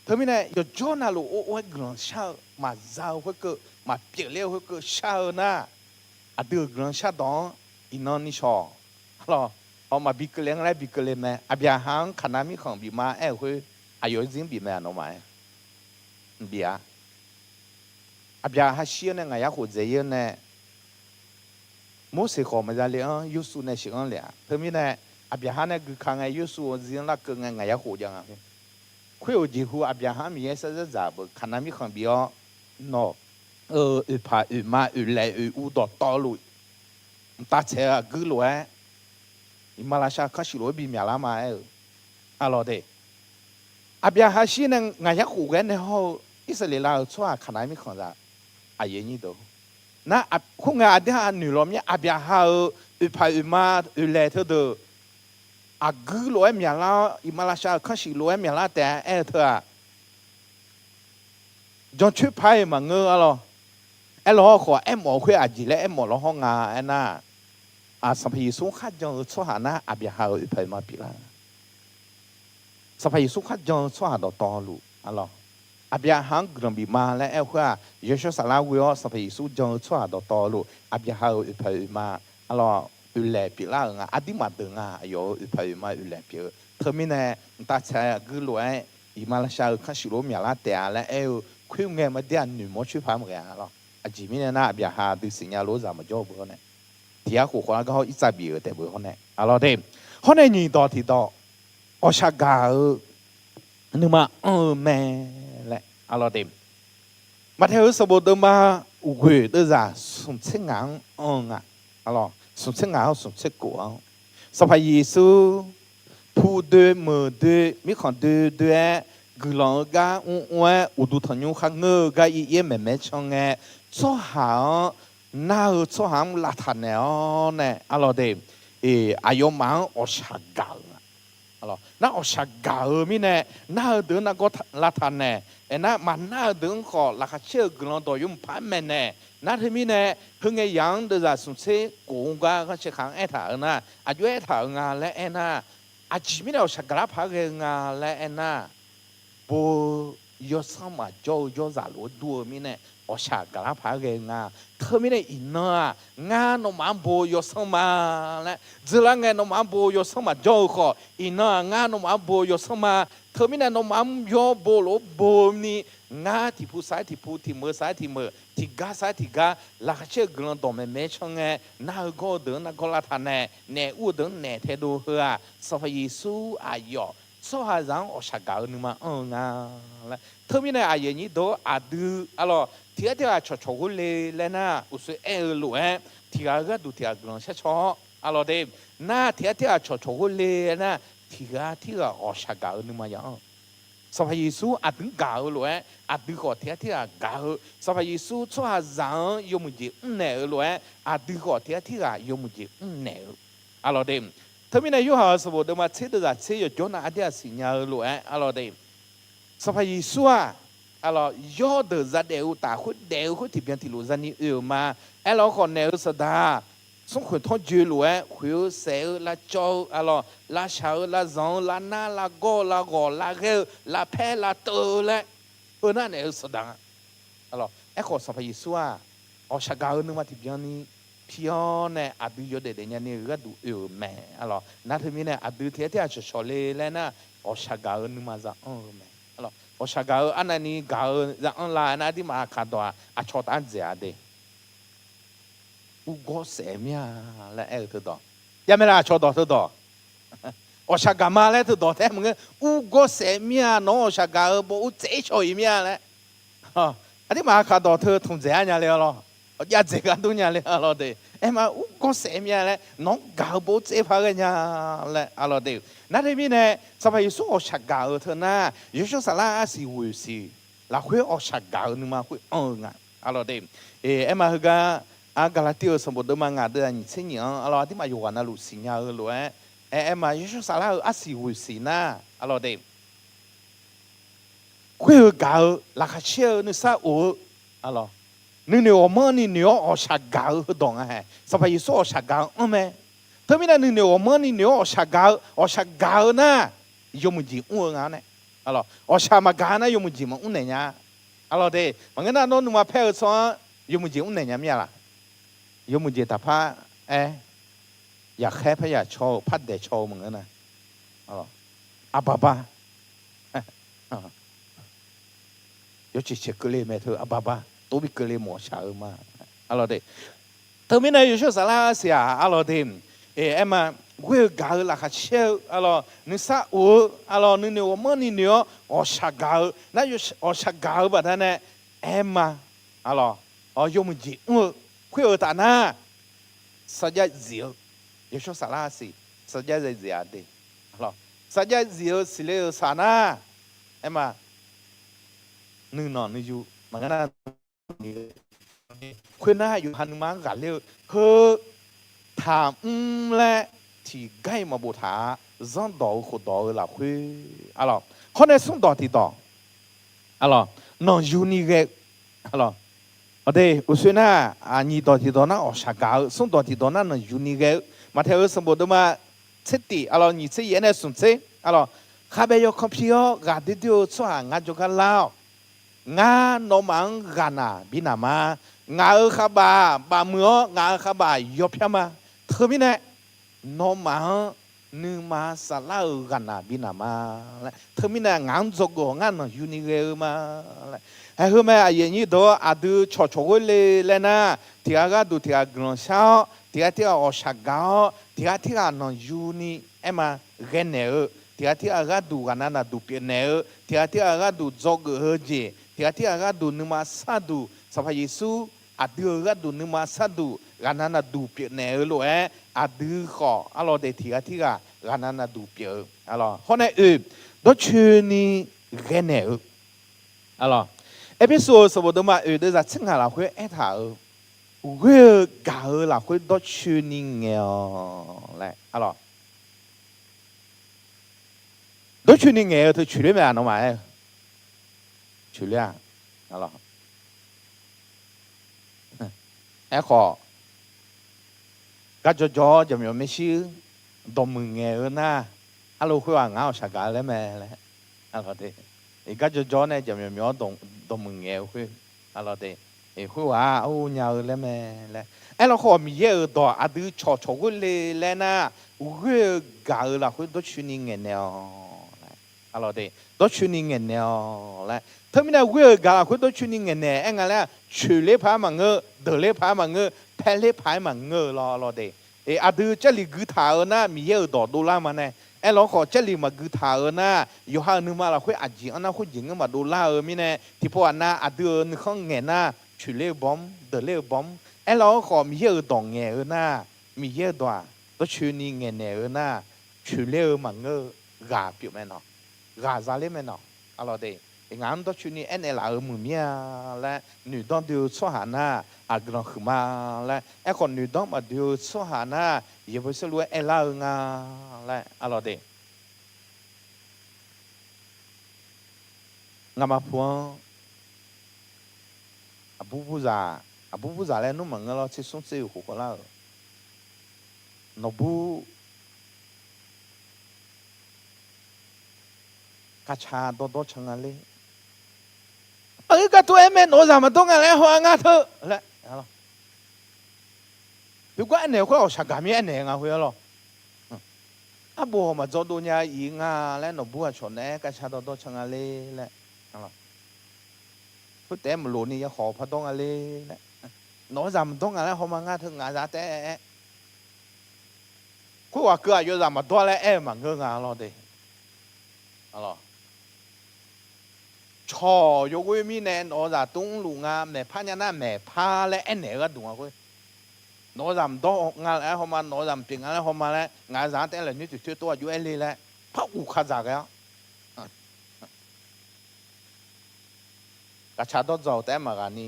Teumirnae yawqjawr navluf or or-aer guiqlanq shar-eu maqza-eu khoerkeuv, maqpyeuf ler-eu khoerkeuv shar-eu nar, aqdui-euq guiqlanq shardawq-anr iqnan ni shawq, arlawq, maqbi keuvle-anr laer bi keuvle mae. Aqbyaqhaq-anr Kaqnav mirkhanq bif ma aer-euq khoer, aqyawf-euq zir-anr bif mae-a nawmaf-aer. Mqbif-a. Aqbyaqhaq shir-awr nae ngaq-anr khof dzaeq-ir-awr nae, Morseq khawf maqza le-anr Yorsuv nae sheuq-anr le-a. Teumirnae Aqbyaqhaq nae gui ka ngae Yorsuv-euq zir-anr larkeuv ngae ngaq-anr khof jav nga. Khoer-euq jeqhu Aqbyaqhaq-anr Miqyaer sar dzardzaq beu Kaqnav mirkhanq bif-awr, nawq-euq oeqpaq oeqma oeqlaeq oequv dawqtawvluf, mqtav tsaeq-eu aqguir lof-aer, iqmalavshav kanr shuif lof-aer bimyaq lar ma aer-eu, arlawq de. Aqbyaqhaq shir nae ngaq-anr khof ghae nae hawr-eu Irsaqleqlav-euq tsawrhaq Kaqnav mirkhanq zaq, aqyuif aqnyir deuq, nar khoerngae aqdui-aq noeq law mir-a, Aqbyaqhaq-euq oeqpaq oeqma oeqlaeq teudeuq aqguir lof-aer myaqlar-awr, iqmalavshav-euq kanr shuif lof-aer myaqlar taef-a aer-eu teu-aq, jancoer paq-aer-euq maqngeur, arlawq. Aerlaw hawrkhawf aermawf-eu khoer aqjeq laer aermawf law hawr nga aernar, Sanqpaq Yeqsur-anr kharjan-eu tsawrhaq nar Aqbyaqhaq-euq oeqpaq oeqma pyeuflar-eu Sanqpaq Yeqsur kharjan-eu tsawrhaq dawqtawvluf, arlawq, Aqbyaqhaq-anr guiqlanq bif ma laer aer-eu khoer-aq, yawshawr saflar ghoe-awr Sanqpaq Yeqsur jan-eu tsawrhaq dawqtawvluf Aqbyaqhaq-euq oeqpaq oeqma, arlawq, oeqlaeq pyeuflar-euq nga. Aqdir maqdeuq nga, aqyawf-euq oeqpaq oeqma oeqlaeq pyeuf-eu. Teumirnae mqtav tsaeq aqguir lof-aer iqmalavshav-euq kanr shuif lof-aer myaqlar taef-a laer aer-eu khoerngae maqdir-aq noeqmawr coer paq-aer maqghae-a, arlawq. Aqjeq mirnae nar Aqbyaqhaq aqdui siqnya lof-aer zaq maqjawr-eu beu hawr nae, tiq ghaq khof khawf-anr gar hawr irtsav bif-euq taef beu hawr nae, arlawq de. Hawr nae nyiq dawq tiq dawq, ghawqshaq gaq-eu nuima anr-eu mae laer, arlawq de. Maqtaeq-euq sanqbof deuvma ghoeq deuvzaq smq tser ngaq-anr anr-eu nga, arlawq, smq tser ngaq-anr smq tser kof-anr, Sanqpaq Yeqsur pu doe meuq doe mirkhanq doe doe-aer guiqlanq-eu gar mrmr-aer uqduq tanqnymr kharngeur-eu gar ir-aer maeqmaeq can ngae, tsawrhaq-anr nar-eu tsawrhaq-anr lavtaq naeq-awr nae, arlawq de, aqyawfmaf-anr ghawqshaq gaq-euq nga. Nar ghawqshaq gaq-eu mirnae, nar-eu deuq-anr nargawr lavtaq naeq, aernar maqnar-eu deuq-anr khawf laqkhaq caer-eu guiqlanq dawq yawmuiq paq-aer maeqnaeq. Nar teumirnae, heungae yaq-anr deuvzaq smq tser kof-eu gar ghanrcae khaq-anr aertaq-eu nar, aqjox aertaq-euq nga laer aernar, aqjeq mirnae ghawqshaq gaqlar paq-aer ghae-eu nga laer aernar, bo-eu yawsanr maqjawr-eu yawrzaq lof-aer dur-eu mirnae ghawqshaq gaqlar paq-aer ghae-eu nga. Teumirnae iqnan-aq, ngar nawmaf-anr bo-eu yawsanr ma laer dzeurlar ngae, nawmaf-anr bo-eu yawsanr maqjawr-eu khawf, iqnan-aq, ngar nawmaf-anr bo-eu yawsanr ma. Teumirnae nawmaf-anr yawr bo lof-aer bo-eu ni, ngar tiqpu sar-aer tiqpu, tiqmeuq sar-aer tiqmeuq, tiqgar sar-aer tiqgar, laqkhaq caer-eu guiqlanq dawqmaeq maeq-aer can ngae, nar-eu gawr-eu deuq-anr nargawr lavtaq naeq, naef ur-eu deuq-anr naef taedov heu-aq, Sanqpaq Yeqsur aqyawf tsawrhaqzaq-anr ghawqshaq gaq-eu nuima anr-eu nga laer. Teumirnae aqyuif aqnyir deuq-or, aqdui, arlawq, tiq ghaq tirghaq cawqcawq ghor le laer nar, uqshoe aer-eu lof-aer, tiq ghaq-eu gharduq tiq ghaq guiqlanq shar caw-awr, arlawq de, nar tiq ghaq tirghaq cawqcawq ghor le nar, tiq ghaq tirghaq ghawqshaq gaq-eu nuima ya-anr. Sanqpaq Yeqsur aqdui-anr gaq-eu lof-aer, aqdui khawf tiq ghaq tirghaq gaq-eu, Sanqpaq Yeqsur tsawrhaqzaq-anr yawmuiq jeq mrnaeq-eu lof-aer, aqdui khawf tiq ghaq tirghaq yawmuiq jeq mrnaeq-eu, arlawq de. Teumirnae Yorhaq-euq sanqbof deuvma tser deuvzaq tser yawqjawr nav aqdir-aq siqnya-eu lof-aer, arlawq de, Sanqpaq Yeqsur-aq, arlawq, yawrdeuq zadaef-eu uqtaf khoer daef-eu khoer tiqbyan tiqlof zani oe-euq ma. Aerlawq khawf naeq-eu saqdaq smrkhoeq tanrjoe lof-aer khoeq-eu saef-eu lavcawv-eu, aqlawq, lavshaq-eu lavzanq-eu lavnar lavgawr-eu lavghawq lavghaer-eu lavpaer lavteuv-eu laer, heu nar naeq-eu saqdaq nga. Aerkhawf Sanqpaq Yeqsur-aq, ghawqshaq gaq-eu nuima tiqbyan ni pi-awr nae aqdui yawdaef daefnya ni-eu gharduq oe-euq mae. Aqlawq, nar teumirnae aqdui tiq ghaq tirghaq cawqcawq le laer nar, ghawqshaq gaq-eu nuima za anr-eu mae. Aqlawq, ghawqshaq gaq-eu arnavni gaq-eu za anr la nar, aqdirmaf aqkaq dawq-aq aqcawq taf-anr dzaeq-a de. Urgawr saef mir-a laer aer-eu teudawq, javmae laf aqcawq dawq teudawq. Ghawqshaq gaq ma laer teudawq taef maqngeur, urgawr saef mir-a, nawq-anr ghawqshaq gaq-eu baw ur tsaev shaw-iq mir-a laer. Aqdirmaf aqkaq dawq teu tmq dzaeq-a nya le-a lawr. Aqjav dzaeq gar dur nya le-a lawr de. Aer ma, urgawr saef mir-a laer nawq-anr gaq-eu baw ur tsaev par ghae nya laer, aqlawq de. Nar teumirnae Sanqpaq Yeqsur ghawqshaq gaq-eu teu nar, Yawshawr Saflar arsiq ghoeq siq lafkhoer ghawqshaq gaq-eu nuima khoer anr-eu nga. Aqlawq de. Aer ma heugar, ar Gaqlaqtiv-euq sanqbof deuvma ngaq deuv-aq nyiq tser nyiq-anr, aqlawq, aqdirmaf yawqghaq navluf siqnya-eu lof-aer, aer, aer ma, Yawshawr Saflar-euq arsiq ghoeq siq nar, aqlawq de, khoer-eu gaq-eu laqkhaq caer-eu nuisar of-eu, aqlawq, nuinoeq ghawqmanrni noeq-awr ghawqshaq gaq-eu heudawq nga hae. Sanqpaq Yeqsur ghawqshaq gaq-eu anr mae. Teumirnae nuinoeq ghawqmanrni noeq-awr ghawqshaq gaq-eu, ghawqshaq gaq-eu nar, yawmuiq jeq mr-eu nga nae. Aqlawq, ghawqshaq maqgaq nar yawmuiq jeq maqmr naeq nya. Aqlawq de, maqngeur nar nawr nuima paer-eu tsawrhaq-anr yawmuiq jeq mr naeq nya mir-a laq? Yawmuiq jeq taqpar aer, yaqkhaer paryaq caw-eu, par daeq caw-eu maqngeur nar, aqbaqba yawceq caeq keuvle mae teu, aqbaqba tov bi keuvle mawf shaq-eu ma. Aqlawq de, teumirnae Yawshawr Saflar arsiq-aq, aqlawq de, aer ma, ghoer-eu gaq-eu laqkhaq caer-eu, aqlawq, nuisar of-eu, aqlawq, nuinoeq ghawqmanrni noeq-awr ghawqshaq gaq-eu nar, ghawqshaq gaq-eu baqdanae, aer ma, aqlawq, yawmuiq jeq mr-eu khoer-eu taf nar, sarjax zif-eu, Yawshawr Saflar arsiq sarjax zaeq zif-a de. Sarjax zif-eu siqle-euq saq nar, aer ma, nuinanq nuiyu maqngeur nar, khoernar yawqha nuima-anr ghaqler-eu heu taqmr laer tiqgar-iq maqboftaq-a. Zanrdawq-eu khofdawq-eu lafkhoer, aqlawq, hawr nae smrdawq tiqdawq, aqlawq, nanqyuni ghae-eu, aqlawq, aqde uqshoe nar, nyiqdawq tiqdawq nar ghawqshaq gaq-eu, smrdawq tiqdawq nar nanqyuni ghae-eu. Maqtaeq-euq sanqbof deuvma tser tif, aqlawq, nyiq tser yaef-aer nae smq tser, aqlawq, khavbae yawkan pi-awr ghaq doer doer-eu tsawrhaq ngar jawrgar lar-awq. Ngar nawmaf-anr ghaqnaq binaq ma. Ngaq-euq khavbaf bafmuiq-awr ngaq-euq khavbaf yawpyar ma. Teumirnae nawmaf-anr nuima saflar-euq ghaqnaq binaq ma laer, teumirnae ngaq-anr dzawgeuf-awq, ngar nanqyuni ghae-eu ma laer. Haeq heu mae, aqyuif aqnyir deuq-awr, aqdui cawqcawq ghoer le laer nar, tiq ghaq gharduq tiq ghaq guiqlanq shar-awr, tiq ghaq tirghaq ghawqshaq gaq-awr, tiq ghaq tirghaq nanqyuni aer ma ghae naeq-eu, tiq ghaq tirghaq gharduq ghaqnav naqduq pyeuf naeq-eu, tiq ghaq tirghaq gharduq dzawgeuf-eu jeq, tiq ghaq tirghaq gharduq nuima sarduq, Sanqpaq Yeqsur aqdui-euq gharduq nuima sarduq ghaqnav naqduq pyeuf naeq-eu lof-aer, aqdui khawf arlawr daef tiq ghaq tirghaq ghaqnav naqduq pyeuf-eu, arlawr hawr nae oe dawrcoeni ghae naeq-eu, arlawr, Erpersu-euq sanqbof deuvma oe deuvzaq tser ngaq lafkhoer aertaq-euq, ghoer-eu gaq-eu lafkhoer dawrcoeni ngaeq-awq laer, arlawr, dawrcoeni ngaeq-eu teu coeqler mae-aq nawmaf aer-eu, coeqler-a, arlawr. Aerkhawf, garjawr jawr-awr jaqmyawf maershuir dawqmuiq ngaeq-eu nar, arlawr khoer-aq ngar-awq shaqgaq-eu laer mae laer, arlawr de, garjawr jawr-awr nae jaqmyawf myawf-awr dawqmuiq ngaeq-eu khoer, arlawr de, khoerghaq-aq arhu nya-eu laer mae laer. Aerlawr khawf Miqyaer-euq dawq aqdui cawqcawq ghoer le laer nar, ghoer-eu gaq-eu lafkhoer dawrcoeni ngaeqnaeq-awq laer, arlawr de, dawrcoeni ngaeqnaeq-awq laer. Teumirnae ghoer-eu gaq lafkhoer dawrcoeni ngaeqnaeq-aer nga laer, coeqler paq-aer maqngeur, deuqler paq-aer maqngeur, paerler paq-aer maqngeur-eu lawr, arlawr de. Aqdui jarlif gui taq-eu nar Miqyaer-euq dawq dovlar ma nae. Aerlawr khawf jarlif maqgui taq-eu nar, yawqha-euq nuima lafkhoer aqjeq anr nar khoerjeq ngeur maqdov lar-eu mirnae, tiqpov ghaq nav aqdui-euq nuikhanr ngaeq nar, coeqler-eu bawr-mr, deuqler-eu bawr-mr. Aerlawr khawf Miqyaer-euq dawq ngaeq-eu nar, Miqyaer-euq dawq-aq dawrcoeni ngaeqnaeq-eu nar, coeqler-eu maqngeur-eu ghaq pyeuf mae nawq, ghaq zaler mae nawq, arlawr de. Ngaq-anr dawrcoeni aernaeq laf-euq muiq mir-a laer, noeqdanr doe-eu tsawrhaq nar, aqguiqlanq huiqma laer. Aerkhawf noeqdanr maqdoe-eu tsawrhaq nar, yaeqbawq saerlu-aer aerlar-eu nga laer, arlawr de. Ngamaf pu-anr aqbur burzaq, aqbur burzaq laer nmr maqngeur lawr, tser smr tser oeq khof khawvlar-euq, Nawqbur kavca dawrdawr can nga ler. Maqngeur gar tov-aer mae, nawq-eu zaq maqdawr nga laer haw-a ngar teu laer. Khoergar aernaeq khoer-aq, shaqgaq mir aernaeq nga khoer-a lawr. Arbof maqdzaw dov nya-eu iq nga laer nawqbur aqcawq naeq-aer kavca dawrdawr can nga ler laer. Khoertaef-aer maqlof ni ya khawq pardawr nga ler laer. Nawq-eu zaq maqdawr nga laer hawma ngar teu ngaq zaq taef-aer. Khoerghaq keuv aqyawf zaq maqdawr laer aer-eu maqngeur nga lawr de. Cawq yawghoer mirnae nawq-eu zaq tmr luf nga, maeqpar nya nar maeqpar laer aernaeq-eu gharduq nga khoer. Nawq-eu zaq maqdawr nga laer hawma, nawq-eu zaq maqpyeuf nga laer hawma laer ngaq-eu zaq-anr taef-aer laeqnoer toeqtoer tov aqjox aer le laer par uq ka dzaq ghae-awr Gaqca dawrdzaw-euq taef-aer maqghaq ni,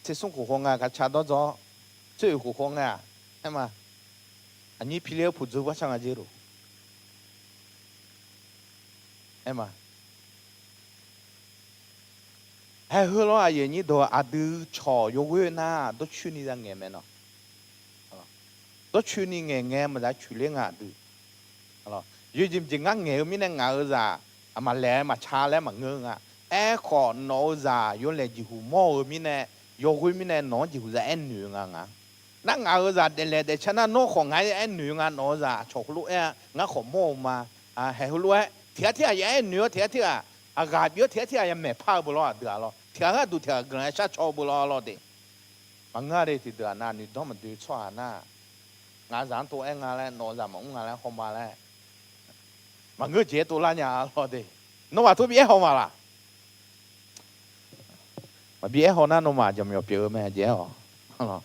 tsersmr khof khaw nga gaqca dawrdzaw-awr, tsoer-euq khof khaw nga-aq, aer ma. Aqnyir piler-eu puqdzeur par ca nga jeq lof. Aer ma. Haeq heu lawr aqyuif aqnyir deuq aqdui cawq yawghoer nar dawrcoeni za ngaeq mae nawq. Dawrcoeni ngaeq ngae maqza coeqler nga aqdui. Yawjeq mqjeq ngar ngaeq-eu mirnae ngaq-eu zaq maqlaeq-aer maqca laer maqngeur nga. Aerkhawf nawq-eu zaq yawlaeq jeqhuq mawr-eu mirnae, yawghoer mirnae nawq-anr jeqhuq za aernoeq-eu nga nga. Nar ngaq-eu zaq daeflaeq daefca nar nawr khawf ngaq-aer aernoeq-eu nga, nawq-eu zaq aqcawq heulof-aer-a ngar khawf mawr-eu ma. Haeq heulof-aer tiq ghaq tirghaq ya aernoeq-awr tiq ghaq tirghaq aqghaq bif-awr tiq ghaq tirghaq ya maeqpar-eu beuq lawr aqdui-aq lawr. Tiq ghaq gharduq tiq ghaq guiqlanq ya shar caw-eu beuq lawr lawr de. Maqngeur-a de tiqdeuq-aq nav noeqdanr maqdoe tsawrhaq nar, ngaq-eu zaq-anr tov aer nga laer nawq-eu zaq maqmr nga laer hawma laer maqngeur jeq-aer tov lar nya-a lawr de. Nawmaf tov bi aer haw ma laq? Maqbi aer haw nar nawmaf jaqmyawf pyeuf-eu mae jeq-aer-awq.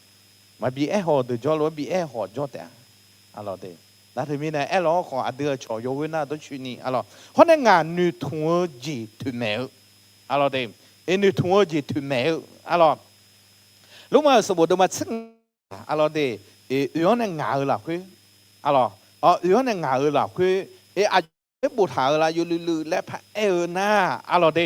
Maqbi aer haw-eu deuq jawr lof-aer bi aer haw jawr taef-a. Aqlawq de. Nar teumirnae aerlawq-awr khawf aqdui-euq cawq yawghoer nar dawrcoeni aqlawq hawr nae ngaq noeqtmq-eu jeq toeqmaeq-eu aqlawq de. Noeqtmq-eu jeq toeqmaeq-eu aqlawq Lormav-euq sanqbof deuvma tser nga aqlawq de. Oe-anr nae ngaq-eu lafkhoer aqlawq, oe-anr nae ngaq-eu lafkhoer aqjox-aer boftaq-euq laf yawluivluiv laer paraer-eu nar aqlawq de.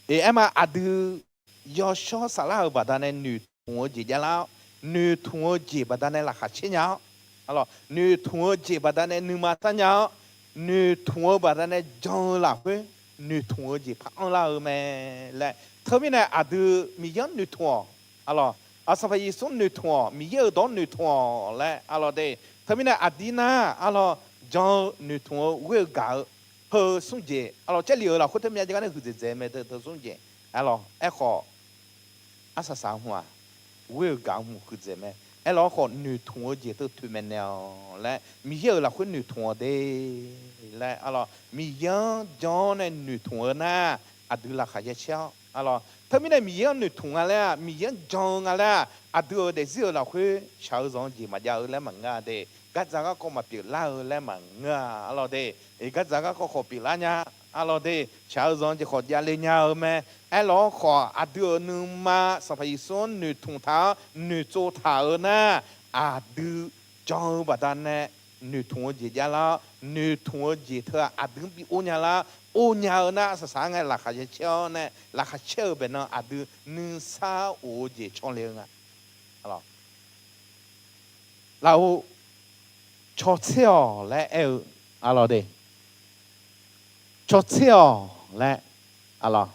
Aer ma aqdui yawshawr saflar-euq baqdanae noeqtmq-eu jeq javlar-awr, noeqtmq-eu jeq baqdanae laqkhaq caer nya-awr, aqlawq noeqtmq-eu jeq baqdanae nuima sar nya-awr, noeqtmq-eu baqdanae jan-eu lafkhoer noeqtmq-eu jeq par anrlar-eu mae laer. Teumirnae aqdui Miqyaer-anr noeqtmq-awq, aqlawq, Sanqpaq Yeqsur noeqtmq-awq, Miqyaer-euq dawq-anr noeqtmq-awq laer aqlawq de. Teumirnae aqdir nar aqlawq jan-eu noeqtmq-eu ghoer-eu gaq-eu heu smr jeq aqlawq Jarlif-euq lafkhoer teu myav jav gar nae huiqdzaeq dzaeq mae teu smr jeq aqlawq. Aerkhawf arsaq saq hmq-aq, ghoer-eu gaq hmq huiqdzaeq mae. Aerlawq-awr khawf noeqtmq-eu jeq teu toeqmaeq naeq-awq laer Miqyaer-euq lafkhoer noeqtmq-awq de laer aqlawq Miqyaer-anr jan-awr nae noeqtmq-eu nar aqdui laqkhaq ya caer-awr aqlawq. Teumirnae Miqyaer-anr noeqtmq nga laer-aq, Miqyaer-anr jan-eu nga laer-aq, aqdui-euq daefzir-euq lafkhoer shaq-eu zanq-eu jeq maqjav-eu laer maqngeur-a de. Gardzaq garkawv maqpyeuflar-eu laer maqngeur-a aqlawq de. Gardzaq garkawv khawf pyeuflar nya aqlawq de. Shaq-eu zanq-eu jeq khawf javle nya-eu mae. Aerlawq-awr khawf aqdui-euq nuima Sanqpaq Yeqsur-anr noeqtmq taq-awr noeqtsov taq-eu nar aqdui jan-eu baqdanae noeqtmq-eu jeq javlar-awr, noeqtmq-eu jeq teu-aq aqdui-anr bi or nya lar, or nya-eu nar arsaq saq-aer ngae laqkhaq ya caer-awr nae laqkhaq caer-eu baeqnan aqdui nuisar of-eu jeq cawle-eu nga. Lafov, cawtser-awq laer aer-eu aqlawq de. Cawtser-awq laer aqlawq.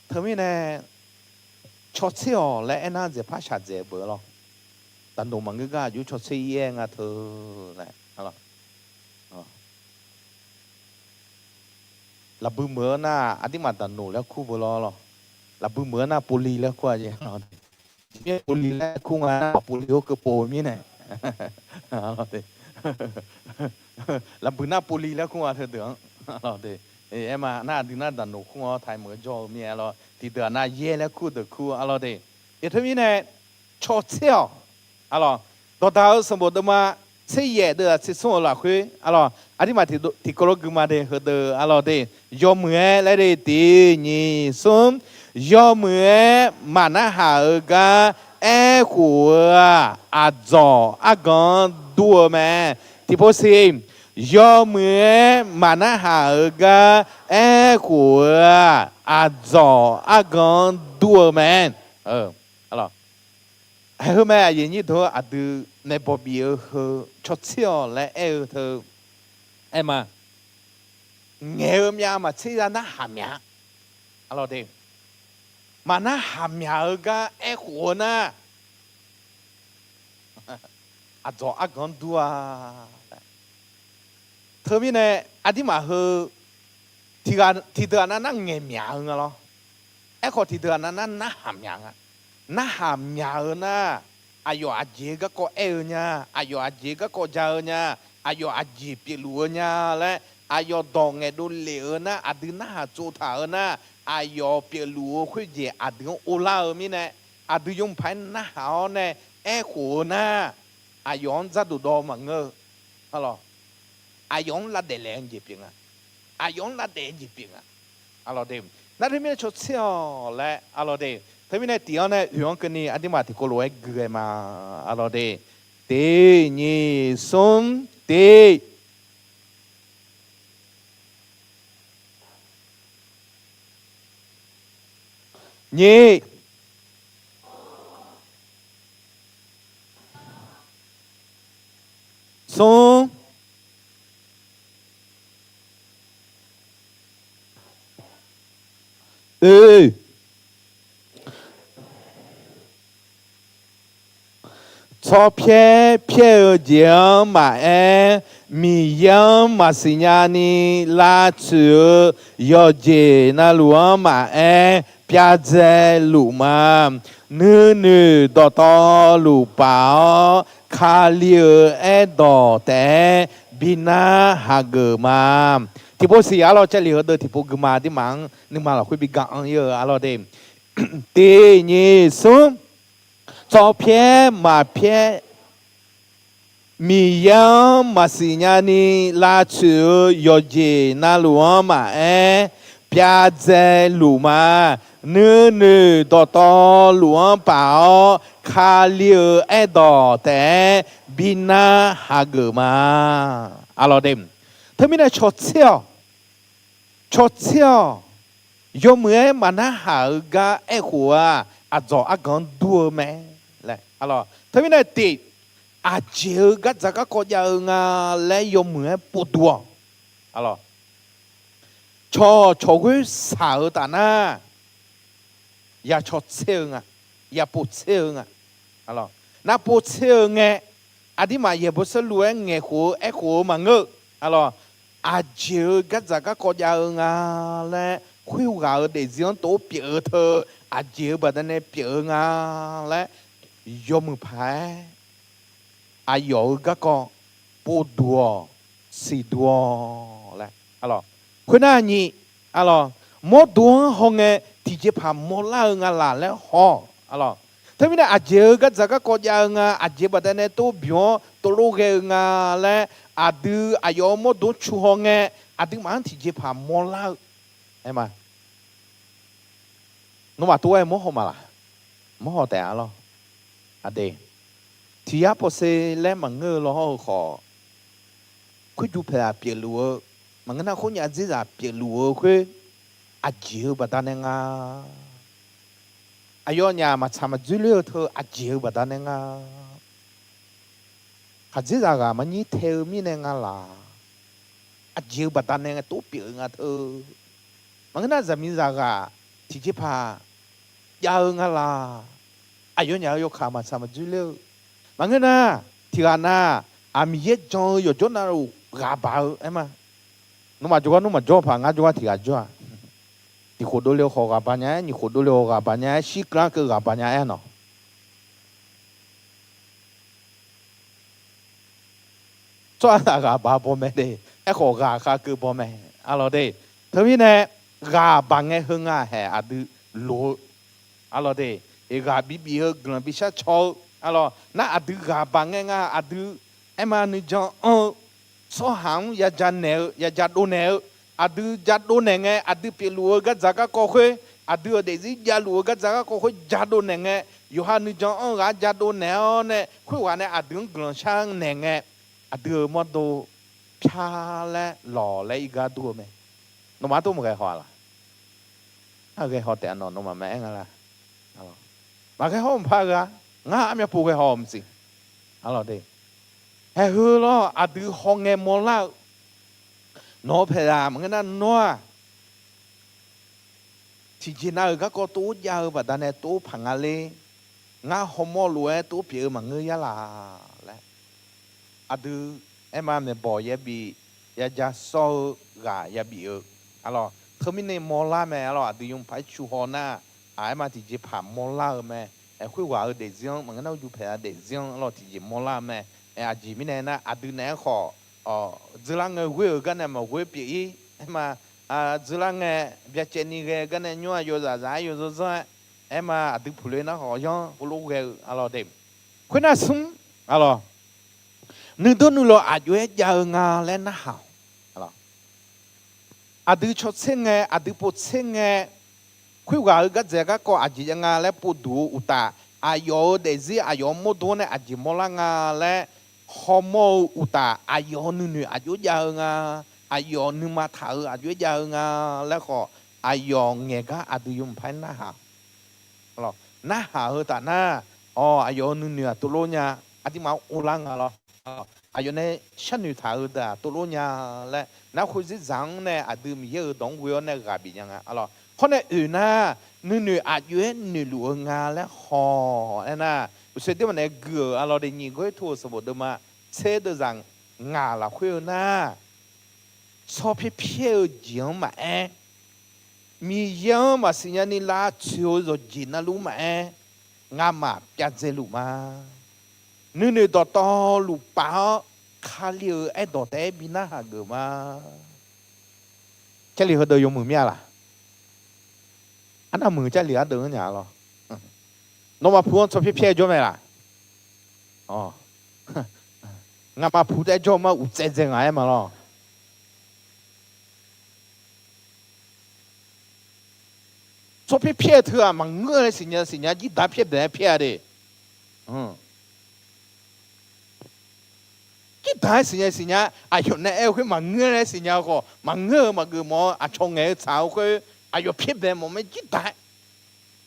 Teumirnae cawtser-awq laer aernar dzaeqpar shaqdzaeq beuq lawr. Daqnoq maqngeur gar aqjox cawtser ir-aer nga teu laer. Lafbui meuq-eu nar aqdirmaf daqnoq laer kur beuq lawr lawr. Lafbui meuq-eu nar povli laer kur-a jeq. Jeq mirnae povli laer kur nga nar maqpovli hawr keuv pov-eu mirnae. Lafbui nar povli laer kur nga teudeuq-anr. Aer ma nar aqdui nar daqnoq kur-awr taqi meuq-eu jawr-eu mirnae lawr tiqdeuq-aq nar yaer laer kur deuq kur-a lawr de. Iq teumirnae cawtser-awq. Aqlawq, Dawqdaq-eu sanqbof deuvma tser yaef deuv-aq tser smr-euq lafkhoer aqlawq aqdirmaf tiqkawv lof guima de heudeuq aqlawq de. Yawmuiq-aer laer de tiq nyiq smr. Yawmuiq-aer maqnarhaq-eu gar aerkhof-eu-aq, aqdzawq argan-anr dur-eu mae. Tiqpov siq, yawmuiq-aer maqnarhaq-eu gar aerkhof-eu-aq, aqdzawq argan-anr dur-eu mae. Haeq heu mae, aqyuif aqnyir deuq-eu aqdui maeqbawq bif-eu heu cawtser-awq laer aer-eu teu, aer ma. Ngaeq-eu myav maqtser za narhaq myav-a. Arlawr de, maqnarhaq myaq-eu gar aerkhof-eu nar, aqdzawq arganq-anr dur-a. Teumirnae aqdirmaf heu tiqdeuq-aq nar, nar ngaeq myaq-eu nga lawr. Aerkhawf tiqdeuq-aq nar, nar narhaq myaq nga. Narhaq myaq-eu nar, aqyawf aqjeq-eu garkawv aer-eu nya, aqyawf aqjeq-eu garkawv ja-eu nya, aqyawf aqjeq pyeufluf-eu nya laer, aqyawf dawq ngaeqdov lef-eu nar, aqdui narhaq tsov taq-eu nar, aqyawf pyeufluf-eu khoerjeq aqdui-anr ovlar-eu mirnae, aqdui yawmuiq paq-aer narhaq-awr nae aerkhof-eu nar, aqyawf-anr dzarduq dawv maqngeur-eu. Arlawr, aqyawf-anr lavdaef laef-eu jeq pyeuf nga. Aqyawf-anr lavdaef-eu jeq pyeuf nga. Arlawr de, nar teumirnae cawtser-awq laer, arlawr de, teumirnae tiq-anr nae oeq-anr keuvni aqdirmaf tiqkawv lof-aer gui ghae ma. Arlawr de, tiq nyiq smr tiq nyiq smr oe. Tsawrpyaer pyaer-eu jeq-anr maqaer, Miqyaer-anr maqsiq nyani lavtsoeq-eu yawqjeq navluf-anr maqaer, pyavdzae luf ma. Nuinoeq dawqtawvluf paf-awr, Kali-euq aerdawq taef-aer bi nar hageuf ma. Tiqpov siq arlawr, Jarlif heudeuq tiqpov gui ma. Aqdirmaf-anr nuima lafkhoer bi ga anr ir-eu arlawr de. Tiq nyiq smr, tsawrpyaer maqpyaer, Miqyaer-anr maqsiq nyani lavtsoeq-eu yawqjeq navluf-anr maqaer, pyavdzae luf ma. Nuinoeq dawqtawvluf-anr paf-awr, Kali-euq aerdawq taef-aer bi nar hageuf ma. Arlawr de, teumirnae cawtser-awq, cawtser-awq, yawmuiq-aer maqnarhaq-eu gar aerkhof-eu-aq, aqdzawq arganq-anr dur-eu mae laer. Arlawr, teumirnae tiq, aqjeq-eu gardzaq garkawv jav-eu nga laer yawmuiq-aer povduq-awq. Arlawr, cawq cawqghoer shaq-eu taf nar, ya cawtser-eu nga, ya povtser-eu nga. Arlawr, nar povtser-eu ngae, aqdirmaf yaeqbawq saerlu-aer ngaeqkhof-eu aerkhof-eu maqngeur-eu. Arlawr, aqjeq-eu gardzaq garkawv jav-eu nga laer, khoerghaq-euq daefzir-anr tov pyeuf-eu teu, aqjeq-eu baqdanae pyeuf-eu nga laer, yawmuiq paq-aer aqyawf-euq garkawv povduq-awq, siqduq-awq laer. Arlawr, khoernar nyiq, arlawr, mawrdo-anr hawngae tiqjeqpaq mawrlar-eu nga laq laer haw-awq. Arlawr, teumirnae aqjeq-eu gardzaq garkawv jav-eu nga, aqjeq baqdanae tov bymq-awr tovlof ghae-eu nga laer, aqdui aqyawf-euq mawrdo-anr cu hawngae, aqduimaf-anr tiqjeqpaq mawrlar-eu, aer ma. Nawmaf tov-aer mawrhaw ma laq? Mawrhaw taef-a lawr. Aqdui, tiq yar pawqse laer maqngeur-eu law hawr-eu khawf, khoerjuq paeqzaq pyeufluf-eu, maqngeur nar khoernya dzerzaq pyeufluf-eu khoer, aqjeq-eu baqdanae nga. Aqyawfnyaf maqtsaq maqdzoerler-eu teu aqjeq-eu baqdanae nga. Khaqdzerzaq ghaq maqnyir tae-eu mirnae nga laq? Aqjeq-eu baqdanae tov pyeuf-eu nga teu. Maqngeur nar zaqmiqzaq ghaq tiqjeqpaq jav-eu nga laq? Aqyawfnyaf-euq yawkaq maqtsaq maqdzoerler-eu. Maqngeur nar, tiqghaq nav, aq, Miqyaer jan-eu yawqjawr navluf ghaq baq-eu aer ma. Nawmaf jawrgar nmr maqjawr paq, ngar jawrgar tiqghaq jawr-aq. Tiq khof dovle-eu khawf ghaq baq nya-aer, nyiq khof dovle-eu khawf ghaq baq nya-aer, shirkeuv-anr keuv ghaq baq nya-aer nawq. Tsawrhaq ghaq baq baw mae de. Aerkhawf ghaq khavkeuv baw mae. Arlawr de, teumirnae ghaq baq ngae heu nga haeq aqdui loq-eu. Arlawr de, iq ghaq bibif-eu guiqlanq bishar caw-eu. Arlawr nar aqdui ghaq baq ngae nga aqdui aer ma nuijan anr-eu tsawrhaq-anr ya ja naeq-eu, ya ja dov naeq-eu, aqdui ja dov naeq ngae aqdui pyeufluf-eu gardzaq garkawv khoer, aqdui-euq daefzir javluf-eu gardzaq garkawv khoer ja dov naeq ngae, yawqha nuijan anr-eu ghaq ja dov naeq-awr nae khoerghaq nae aqdui-anr guiqlanq shar naeq ngae, aqdui-euq mawrdo pyar laer lawq laer ir gar dur-eu mae. Nawmaf tov maqghae haw-a laq? Aqghae haw taef-a nawq, nawmaf maqaer nga la? Maqghae haw maqpar gha. Ngar armyav pov ghae haw-euq maqsiq. Haeq heu lawr, aqdui hawngae mawrlar-eu, nawq-eu paeqzaq maqngeur nar nawr-aq, tiqjeq nav-euq garkawv tov-or jav-eu baqdanae tov-or paq nga ler. Ngar hawmawr lof-aer tov-or pyeuf-eu maqngeur yar laq laer, aqdui aerma maeqbawq yabif, yaja sawr-eu ghaq yabif-eu, arlawr, teumirnae mawrlar mae. Arlawr, aqdui yawmuiq paq-aer cu haw nar, aq, aerma tiqjeqpaq mawrlar-eu mae. Khoerghaq-eu daefzir-anr maqngeur nar, urju paeq-a daefzir-anr arlawr tiqjeq mawrlar-eu mae. Aqjeq mirnae nar, aqdui naeq-aer khawf, dzeurlar ngae ghoer-euq gar nae maqghoer pyeuf-ir. Aerma, dzeurlar ngae byacaevni ghae-eu gar nae nymr-aq yawzaq zaq-aer yawzanr zanr-aer, aerma aqdui puqle nar khawf yanr heulof ghae-eu arlawr de. Khoernar smr, arlawr, nuidawr nuilawq aq jov-aer jav-eu nga laer narhaq-awq. Aqdui cawtser ngae, aqdui povtser ngae, khoerghaq-eu gardzaeq garkawv aqjeq jav nga laer povduq-eu uqtaf, aqyawf-euq daefzir aqyawf-euq mawrdo-anr nae aqjeq mawrlar nga laer hawmawr-eu uqtaf, aqyawf-euq nuinoeq aq jov-aer jav-eu nga, aqyawf nuima taq-euq aq jov-aer jav-eu nga laer khawf, aqyawf ngaeq gar aqdui yawmuiq paq-aer narhaq. Narhaq-eu taf nar, awq, aqyawf-euq nuinoeq aq tov lor nya, aqduimaf-anr uvlar nga lawr. Aqyawf nae sharnoeq taq-eu deuq aq tov lor nya laer, nar khoer zir dzaq-anr nae aqdui Miqyaer-euq dawq-anr ghoe-awr nae ghaq bif nya nga. Arlawr, hawr nae oeq nar, nuinoeq aq jov-aer noeqluf-eu nga laer haw-awq. Aernar, uqshoe dermaf nae gui-euq arlawr de, nyiq gawr-ir to-euq sanqbof deuvma tser deuvzaq ngaq lafkhoer-eu nar, tsawrpyaer pyaer-eu jeq-anr maqaer, Miqyaer-anr maqsiq nyani lavtsoeq-eu yawqjeq navluf maqaer, ngamaf pyav dzae luf ma. Nuinoeq dawqtawvluf paf-awr, Kali-euq aerdawq taef-aer bi narhaq geuf ma. Jarlif heudeuq yawmuiq mir-a laq? Arnavmuiq Jarlif ardeuv-anr nya lawr. Nawmaf pu-anr tsawrpyaer pyaer jawr mae laq? Ngamaf pu taef-aer jawr ma, uqtsaev dzae ngaq-aer ma lawr. Tsawrpyaer pyaer-eu teu-aq maqngeur laer siqnya siqnya, jirdaq pyaer bae-aer pyaer-a de. Jirdaq-aer siqnya siqnya, aqyawf nae aer-eu khoer maqngeur laer siqnya khawf, maqngeur-eu maqgeuf mawf-eu aqcawq ngaeq-eu tsaq-eu khoer, aqyawf pyaer bae mawf mae jirdaq-aer.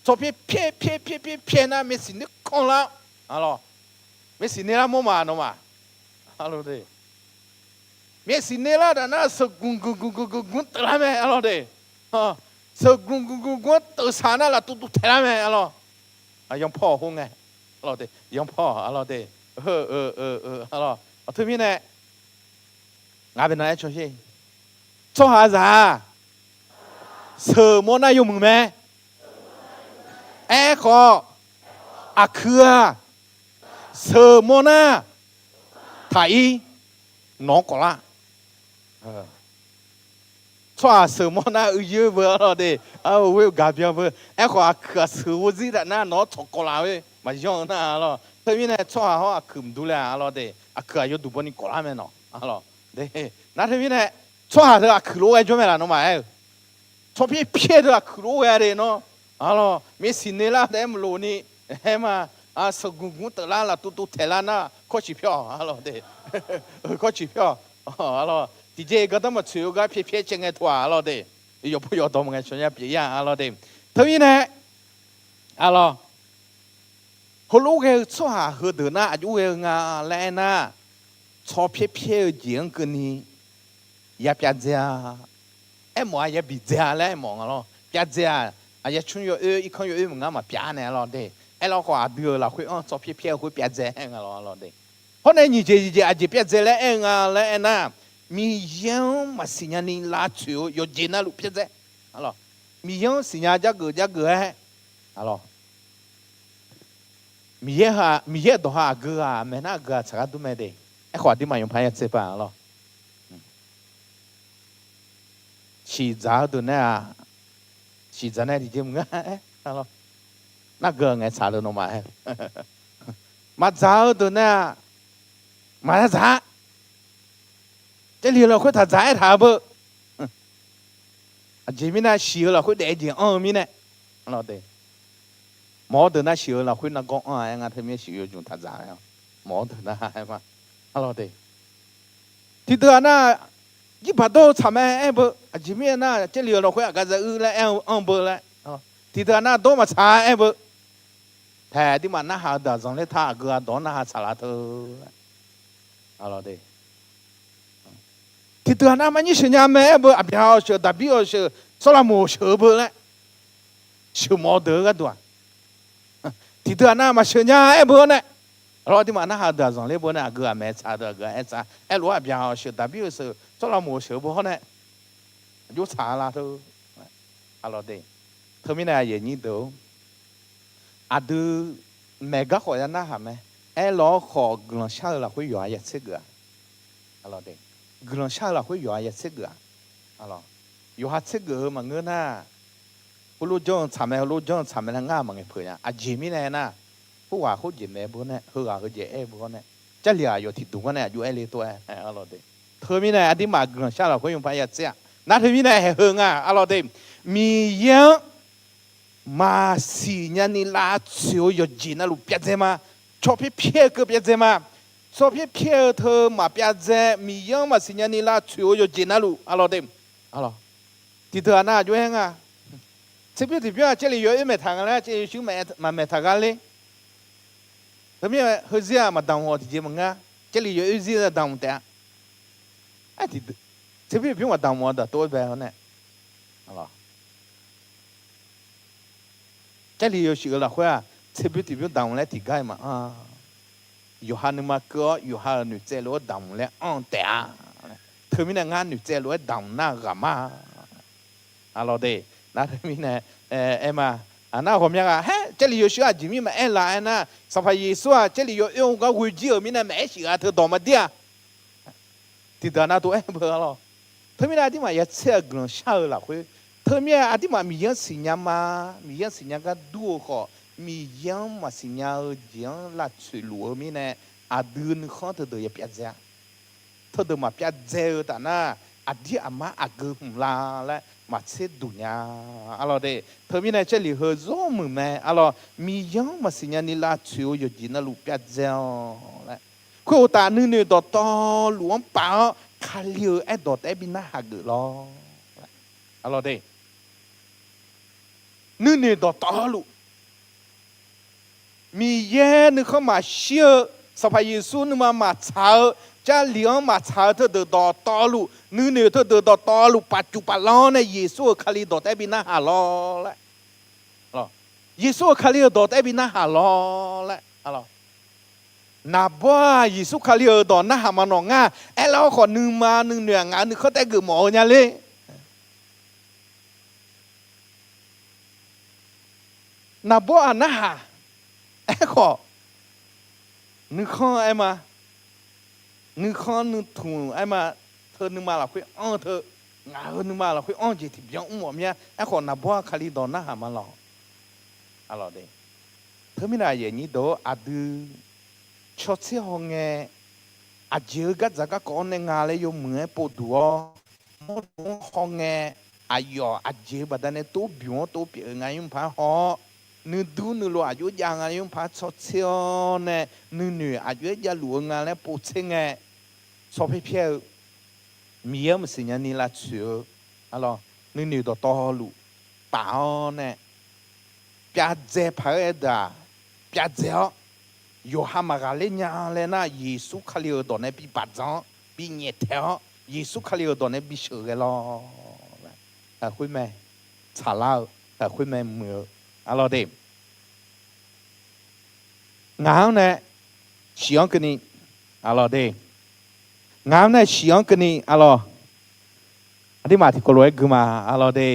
Tsawrpyaer pyaer pyaer pyaer pyaer pyaer nar, maeqsiq nuikhanr lar, arlawr, maeqsiq ne lar mawr ma nawmaf. Arlawr de, maeqsiq ne lar taf nar, sheuqgmq gmq gmq gmq gmq gmq teuflar mae, arlawr de. Sheuqgmq gmq gmq gmq-anr teufsaq nar, laftuv tuv taeq lar mae, arlawr. Yanrpawr-awq khoerngae, arlawr de, yanrpawr-awq, arlawr de. Arlawr, aqteu mirnae, ngaq bae nan-aer caw sher. Tsawrhaqzaq-aq, sheuqmawr nar yawmuiq mae. Aerkhawf, aqkuiq-aq, sheuqmawr nar taq-ir, nawq-anr kawflar. Tsawrhaq sheuqmawr nar uiyoer beu, arlawr de. Ghoer-eu gaqbyan beu. Aerkhawf, aqkuiq aqsheuq ghorzir taf nar nawq-anr tsawq kawflaf-eu maqyanr-eu nar, arlawr. Teumirnae tsawrhaq hawr aqkuiq maqdur laer, arlawr de. Aqkuiq aqyawf duq bawni kawflar mae nawq, arlawr. Nar teumirnae, tsawrhaq teu aqkuiq lof-aer ghae jawr mae laf nawmaf aer-eu. Tsawrpyaer pyaer teu aqkuiq lof-aer ghae-a de nawr. Arlawr, maeqsiq ne lar taef-aer maqlof ni, aerma, sheuqgmq gmq teuflar, laftuv tuv taeq lar nar, kawrsiq pyawr-awq, arlawr de. Kawrsiq pyawr-awq, arlawr. Tiqjeq gardanr maqtsoeq-eu gar pyaer pyaer caev ngae tov-aq, arlawr de. Yawqpov yawqdawq maqngae cawnya pyeuf-ir-a, arlawr de. Teumirnae, arlawr, heulof ghae-eu tsawrhaq heudeuq nar aqjox ghae-eu nga laer aernar, tsawrpyaer pyaer-eu jeq-anr keuvni ya pyav dzae-a. Aermawf-a, ya biq dzae-a laer aermawf nga lawr. Pyav dzae-aq, aqya cmr yawoer, irkanr yawoer maqngar maqpyav nae, arlawr de. Aerlawkhawf, aqdui-euq lafkhoer-anr tsawrpyaer pyaer-eu khoer pyav dzae aer nga lawr, arlawr de. Hawr nae nyiq jeq nyiq jeq aqjeq pyav dzae laer aer-eu nga laer aernar, Miqyaer-anr maqsiq nyani lavtsoeq-eu yawqjeq navluf pyav dzae. Arlawr, Miqyaer-anr siqnya jargeuf jargeuf-aer, arlawr, Miqyaer-euq dawq ha aqgeu ghaq maeq nar aqgeu ghaq tsaq gar dur mae de. Aerkhawf, aqduimaf yawqpaq ya tsaev paq, arlawr. Siqdzaq-eu deuq nae-aq, siqdzaq nae tiqjeq maqngeur-a, arlawr. Nargeu ngae tsaq-eu nawmaf aer-eu. Maqdzaq-eu deuq nae-aq, maqya dzaq-a. Jarlif-eu lafkhoer taq dzaq-aer taq-eu beu. Aqjeq mirnae siq-eu lafkhoer daef-eu jeq anr-eu mirnae, arlawr de. Mawq-awr deuq nar siq-eu lafkhoer nargawr anr-a aer nga, teumirnae siq-eu yawjmq taq dzaq-a. Mawq-awr deuq nar aer ma, arlawr de. Tiqdeuq-aq nar, jirbaq dawr-eu tsaq mae aer beu. Aqjeq mirnae nar, Jarlif-eu lafkhoer aqgaf zaruir laer aer-eu anr beu laer. Tiqdeuq-aq nar, dawr maqtsaq-a aer beu. Taeq aqduimaf narhaq-eu deuq-aq zanqler ta, aqgeu ghaq dawq-anr narhaq saqlaq teu. Tiqdeuq-aq nar maqnyir sheuq nya mae aer beu, Aqbyaqhaq-awq sheuq, Daqbir-awq sheuq, Sawrlaqmoq-awq sheuq-eu beu laer sheuqmawf-eu deuq-eu gharduq-aq, tiqdeuq-aq nar maqsheuq nya aer beu-awr nae, aqlawr aqduimaf narhaq-eu deuq-aq zanqler beu nae, aqgeu ghaq maeq tsaq deuq aqgeu ghaq aer tsaq aer lof-aer, Aqbyaqhaq-awq sheuq, Daqbir-awq sheuq, Sawrlaqmoq-awq sheuq-eu beu hawr nae, aqjox tsaq-a la teu. Aqlawq de. Teumirnae aqyuif aqnyir deuq-or, aqdui maeq gar khawf ya narhaq mae. Aerlawq-awr khawf guiqlanq shar-eu lafkhoer yawqha ya tser geuf-a. Guiqlanq shar-eu lafkhoer yawqha ya tser geuf-a. Yawqha tser geuf-eu maqngeur nar, heulof janr-eu tsaq mae, heulof janr-eu tsaq mae laer ngar maqngaeq peuq nya. Aqjeq mirnae nar, khoerghaq khoerjeq maeq beu nae, heughaq heujeq aer beu hawr nae, Jarlif-aq yawtiq duq gar nae aqjox aer le tov-aer. Teumirnae aqduimaf guiqlanq shar lafkhoer yawqha ya tser-a. Nar teumirnae haeq heu nga, aqlawq de. Miqyaer-anr maqsiq nyani lavtsoeq-eu yawqjeq navluf pyavdzae ma. Tsawrpyaer pyaer-eu keuv pyavdzae ma. Tsawrpyaer pyaer-eu teu maqpyavdzae, Miqyaer-anr maqsiq nyani lavtsoeq-eu yawqjeq navluf, aqlawq de. Tiqdeuq-aq nar aqjox aer nga. Tserbymr tiqbymr-aq Jarlif yawoer maeqtaq nga laer, Jarlif yawshuir maqmaeq taq gha ler. Teumirnae heuzir-aq maqdamq-awq tiqjeq maqnga. Jarlif yawoer zir-eu damq taef-a. Tserbymr tiqbymr maqdamq-awq daq tov-aer bae-awr nae, Jarlif yawshuif-eu lafkhoer-aq, tserbymr tiqbymr damq laer tiqgar-iq maqanr-a. Yawqha nuima keuv-awr yawqha-euq noeqtsaev lof-aer damq laer anr-eu taef-a. Teumirnae ngar noeqtsaev lof-aer damq nar ghaq mar-a. Aqlawq de. Nar teumirnae aer ma. Aqnar ghawqmya ghaq haer Jarlif yawshuif aqjeq mir maqaer laf aernar, Sanqpaq Yeqsur-aq Jarlif yawoer-eu gar ghoe jir-euq mirnae maqaer shif gha teu dawq maqdir-a. Tiqdeuq nar tov-aer beu-a lawq. Teumirnae aqduimaf ya tser-a guiqlanq shar-eu lafkhoer, teumirnae aqduimaf Miqyaer-anr siqnya ma. Miqyaer-anr siqnya gar dur-eu khawf, Miqyaer-anr maqsiqnya-eu jeq-anr lavtsoeq luf-eu mirnae, aqdui nuikhanr teudeuq ya pyavdzae-a. Teudeuq maqpyavdzae-eu taf nar, aqdir aqmar aqgeu hmq la laer maqtser duq nya. Aqlawq de. Teumirnae Jarlif heu zawr muiq mae. Aqlawq, Miqyaer-anr maqsiqnya ni lavtsoeq-eu yawqjeq navluf pyavdzae-awq laer. Khoer uqtaf nuinoeq dawqtawvluf-anr paf-awr Kali-euq aerdawq taef-aer bi narhaq geuf lawr. Aqlawq de. Nuinoeq dawqtawvluf, Miqyaer nuikhanr maqshir-eu, Sanqpaq Yeqsur nuima maqtsaq-eu, Jarlif-anr maqtsaq-eu teudeuq dawqtawvluf, nuinoeq teudeuq dawqtawvluf pafcuf paflanr-awr nae Yeqsur-euq Kali dawq taef-aer bi narhaq lawr laer. Yeqsur-euq Kali-euq dawq taef-aer bi narhaq lawr laer. Naqbawr-aq Yeqsur Kali-euq dawq narhaq ma nawq ngar, aerlar-awr khawf nuima nuinoeq-aq ngaq-euq nuikhanr taef-aer geufmawf-eu nya ler. Naqbawr-aq narhaq, aerkhawf nuikhanr aer ma, nuikhanr nuitmq aer ma, teu nuima lafkhoer anr-eu teu, ngaq-euq nuima lafkhoer anr-eu jeq tiqbyan mr mawf mir-a. Aerkhawf naqbawr-aq Kali dawq narhaq ma lawq. Teumirnae aqyuif aqnyir deuq-or, aqdui cawtser hawngae, aqjeq-eu gardzaq garkawv-anr nae nga laer yawmuiq-aer povduq-awr, mawrdo-anr hawngae, aqyawf aqjeq-eu baqdanae tov bymq-anr tov pyeuf-eu nga nymrpaq-aer haw-awr, nuidur nuilov aqjox jav nga nymrpaq-aer cawtser-awr nae, nuinoeq aqjox-aer javluf-eu nga laer povtser ngae, tsawrpyaer pyaer-eu, Miqyaer-anr maqsiqnya ni lavtsoeq-eu, aqlawq, nuinoeq dawqtawvluf paf-awr nae, pyavdzae paq-aer aerdeuq-aq, pyavdzae-awr, yawqha maqghaqler nya laer nar, Yeqsur Kali-euq dawq nae bi baqdzanq-awr, bi nyaeftaeq-awr, Yeqsur Kali-euq dawq nae bi sheuqghae lawr. Khoermae tsaqlar-eu, khoermae muiq-eu, aqlawq de. Ngaq-anr nae shif-anr keuvni, aqlawq de. Ngaq-anr nae shif-anr keuvni, aqlawq. Aqduimaf tiqkawv lof-aer gui ma, aqlawq de.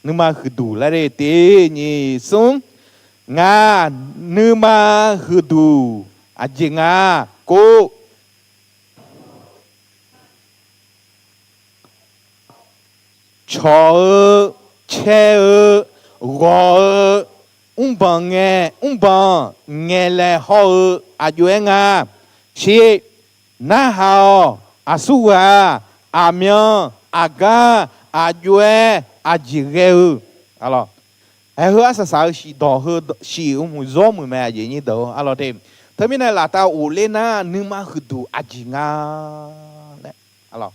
Nuima huiqduq laer de, tiq nyiq smr. Ngaq nuima huiqduq aqjeq nga, kov. Cawq-eu, cae-eu, ghawq-eu, mrbanq ngae, mrbanq ngaeqlaeq haw-eu aqjox-aer nga. Shiq, narhaq-awq, aqsurghaq, aqmyan, aqgar, aqjox-aer aqjeq ghae-eu, aqlawq, aer heu arsaq saq-eu shiq dawq heu shiq-eu hmq zawr muiq mae, aqyuif aqnyir deuq-or, aqlawq de. Teumirnae laftav ghofler nar, nuima huiqduq aqjeq nga laer, aqlawq,